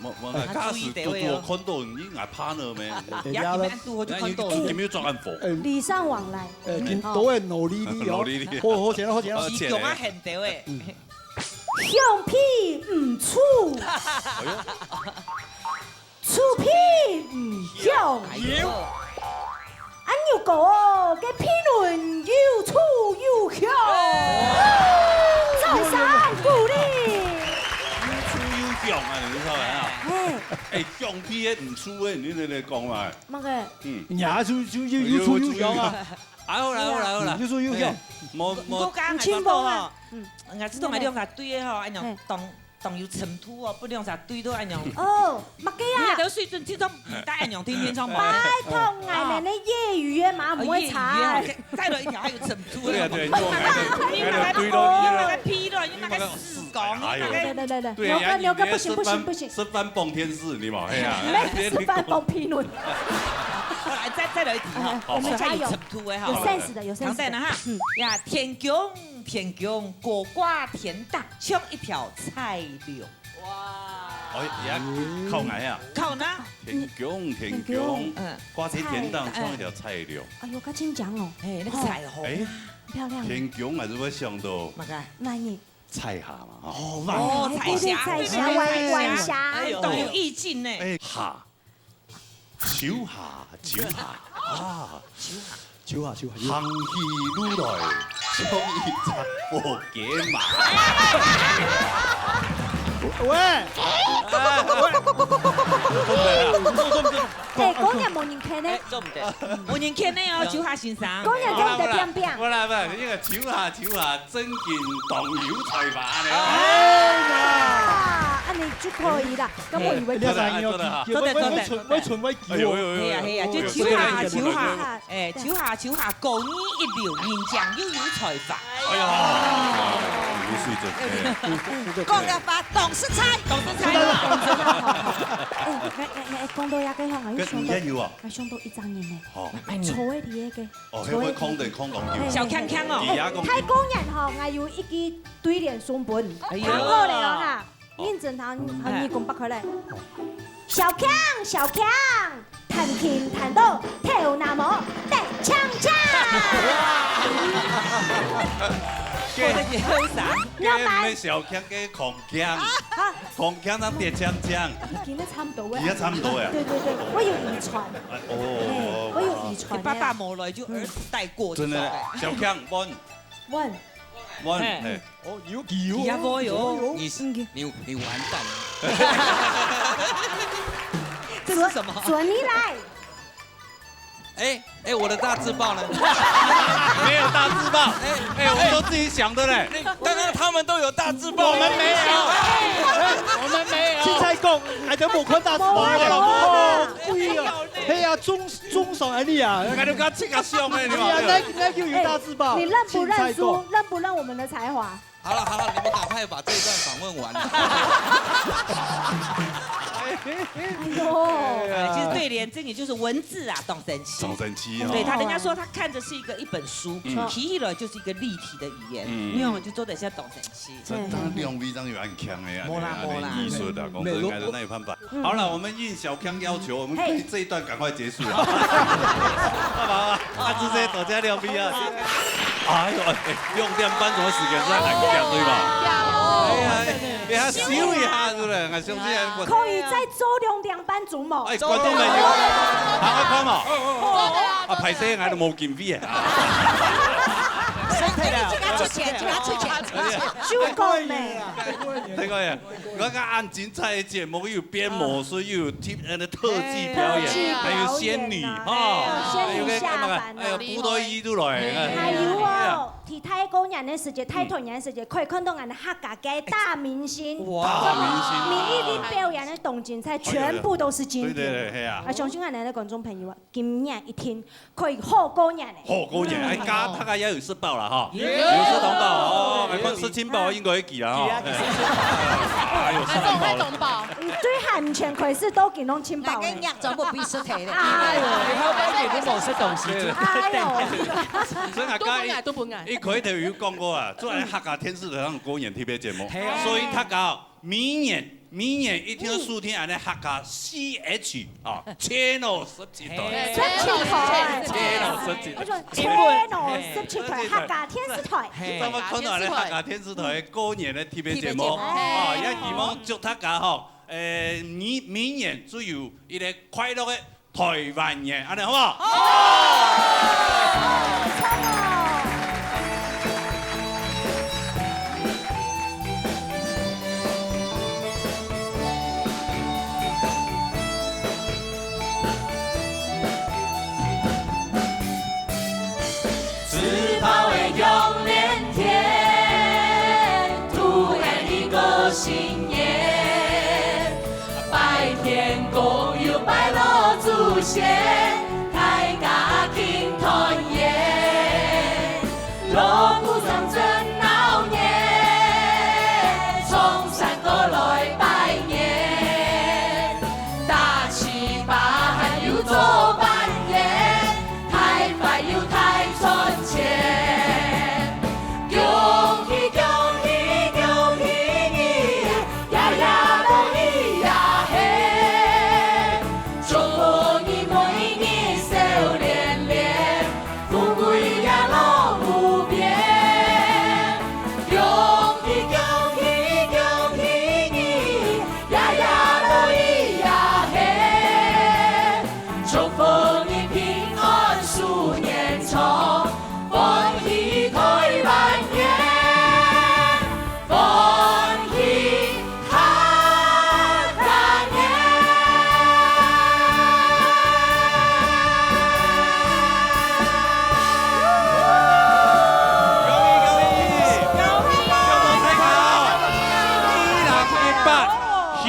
我，我，啊，假使拄拄看到你，𠊎怕了咩？哎呀，你們拄好就看到了。哎，你，你沒有抓暗紅。哎。禮尚往來。哎，你都會努力的哦。努力的。好，好，錢了，好，錢了。好，錢了。是強啊，很多哎。嗯。響屁毋臭，臭屁毋香。哎喲，恁樣講哦，該屁卵又臭又香。掌聲鼓勵。又臭又香啊，你知道嗎？哎，哎，響屁个毋臭个，你你你講嘛。麼个？嗯，也臭臭又又臭又香啊。啊，好啦好啦好啦，又臭又香。無無，我講還講到吼，嗯，𠊎知道𠊎兩家對个吼，哎呀，當 當有衝突哦，不兩儕對到恁樣。哦，麼个啊？你兜水準聽眾毋得恁樣，天天上班。拜託，𠊎等个業餘个嘛，毋會差。再來一條還有衝突。對啊對，你那個，你那個，你那個批了，你那個死工，你那個。對對對對對，牛哥牛哥，不行不行不行，食飯傍電視，你嘛，哎呀，沒食飯傍評論。好來，再再來一題哈，我們加油，還有衝突个哈，有 sense 的有 sense 的。唐代呢哈，呀，天公 天公高掛天頂，像一條彩龍。哇！哦，也考𠊎啊？考哪？天公，天公，嗯，掛在天頂，像一條彩龍。哎喲，較緊張哦。嘿，那個彩虹。哎，漂亮。天公還係會想到麼个？萬一。彩霞嘛，哈。哦，萬一。哦，彩霞，對對對，彩霞，晚霞。哎喲，當有意境呢。哎，霞。 秋霞，秋霞啊，秋霞，秋霞，行起路來，像一隻火雞嫲。喂，哎，果然無人肯呢。哎，做毋得，無人肯呢哦，秋霞先生。果然做毋得，變變。無啦無啦，那個秋霞，秋霞， 真經當有才華呢。啊，恁樣就可以了。該𠊎以為你，做得做得做得。會存會久哦。哎喲喲喲，係啊係啊，就秋霞秋霞，哎，秋霞秋霞，高人一流，人靚又有才華。哎呀，有水準。講个話當實在，當實在。哎，哎哎哎，講到這個吼，𠊎又想到，𠊎想到一隻人呢，哦，坐在這個。 哦，還會空等空當久。小強強哦。哎，大過年吼，𠊎有一句對聯送分，哎喲，聽好了哈，認真聽，啊，你講白開來。小強，小強，彈琴彈到頭那毛，得鏘鏘。該毋係小強，該狂強，狂強正得鏘鏘。佢也差不多哎。佢也差不多哎。對對對，會有遺傳。 哦，會有遺傳。爸爸無來就兒子帶過，真的，小強，穩，穩，穩，嘿，哦，有有，你你你完蛋了。這是什麼？準你來。哎， 哎，我的大字報呢？沒有大字報。哎，哎，我們都自己想的嘞。剛剛他們都有大字報，我們沒有。我們沒有。凊彩講，𠊎都無看大字報。無啦，無啦。哎呀，中中手恁樣啊！𠊎都講自家想的，你嘛。哎呀，那那就有大字報。你認不認輸？認不認我們的才華？ 好了好了，你們趕快把這一段訪問完。哎呦，哎，其實對聯真的就是文字啊，當神奇。當神奇哦。對，他人家說他看著是一個一本書，提起來就是一個立體的語言，你看就做得像當神奇。真的，兩位真有恁強的啊，無啦無啦，藝術的，講真，還是那有辦法。好了，我們應小強要求，我們可以這一段趕快結束啊。好不好啊？啊，直接走加兩位啊。 哎喲，哎，兩點半鐘个時間係還較對吧？哎呀，哎，你還修一下，係毋係？𠊎相信還可以再做兩點半鐘無？哎，觀眾朋友，還愛看無？啊，歹勢，𠊎都無經費啊。身體了，自家出錢，自家出錢，自家出錢。就講咩？這個呀， 𠊎講恁精彩个節目，又有變魔術，又有特呃特技表演，還有仙女哈，還有个麼个，還有布袋戲都來。還有哦，在大過年个時節，大團圓个時節，可以看到𠊎等客家个大明星，哇，大明星，每一位表演个當精彩，全部都是經典。對對對，係啊。啊，相信𠊎等个觀眾朋友啊， 今年一定可以好過年个。好過年，哎，加大家也有食飽了哈，有食到飽哦，哎，看食清飽應該會記了哈。哎喲，食清飽了。嗯，對還毋曾開始都已經攏清飽了。該个肉全部分食忒了。哎喲，以後該日都無食東西。哎喲，所以啊，都分𠊎，都分𠊎。一開頭有講過啊，做來客家電視台上過年特別節目，所以大家明年每年一定愛收聽𠊎等客家C H啊，Channel十七台。十七台。Channel十七台。𠊎說Channel十七台，客家電視台。嘿。正好看到𠊎等客家電視台過年个特別節目，特別節目。啊，也希望祝大家吼，呃，每，每年都有一個快樂个 台灣人，恁呢好毋好？好！恭喜恭喜！恭喜！恭喜大家哦！二零一八新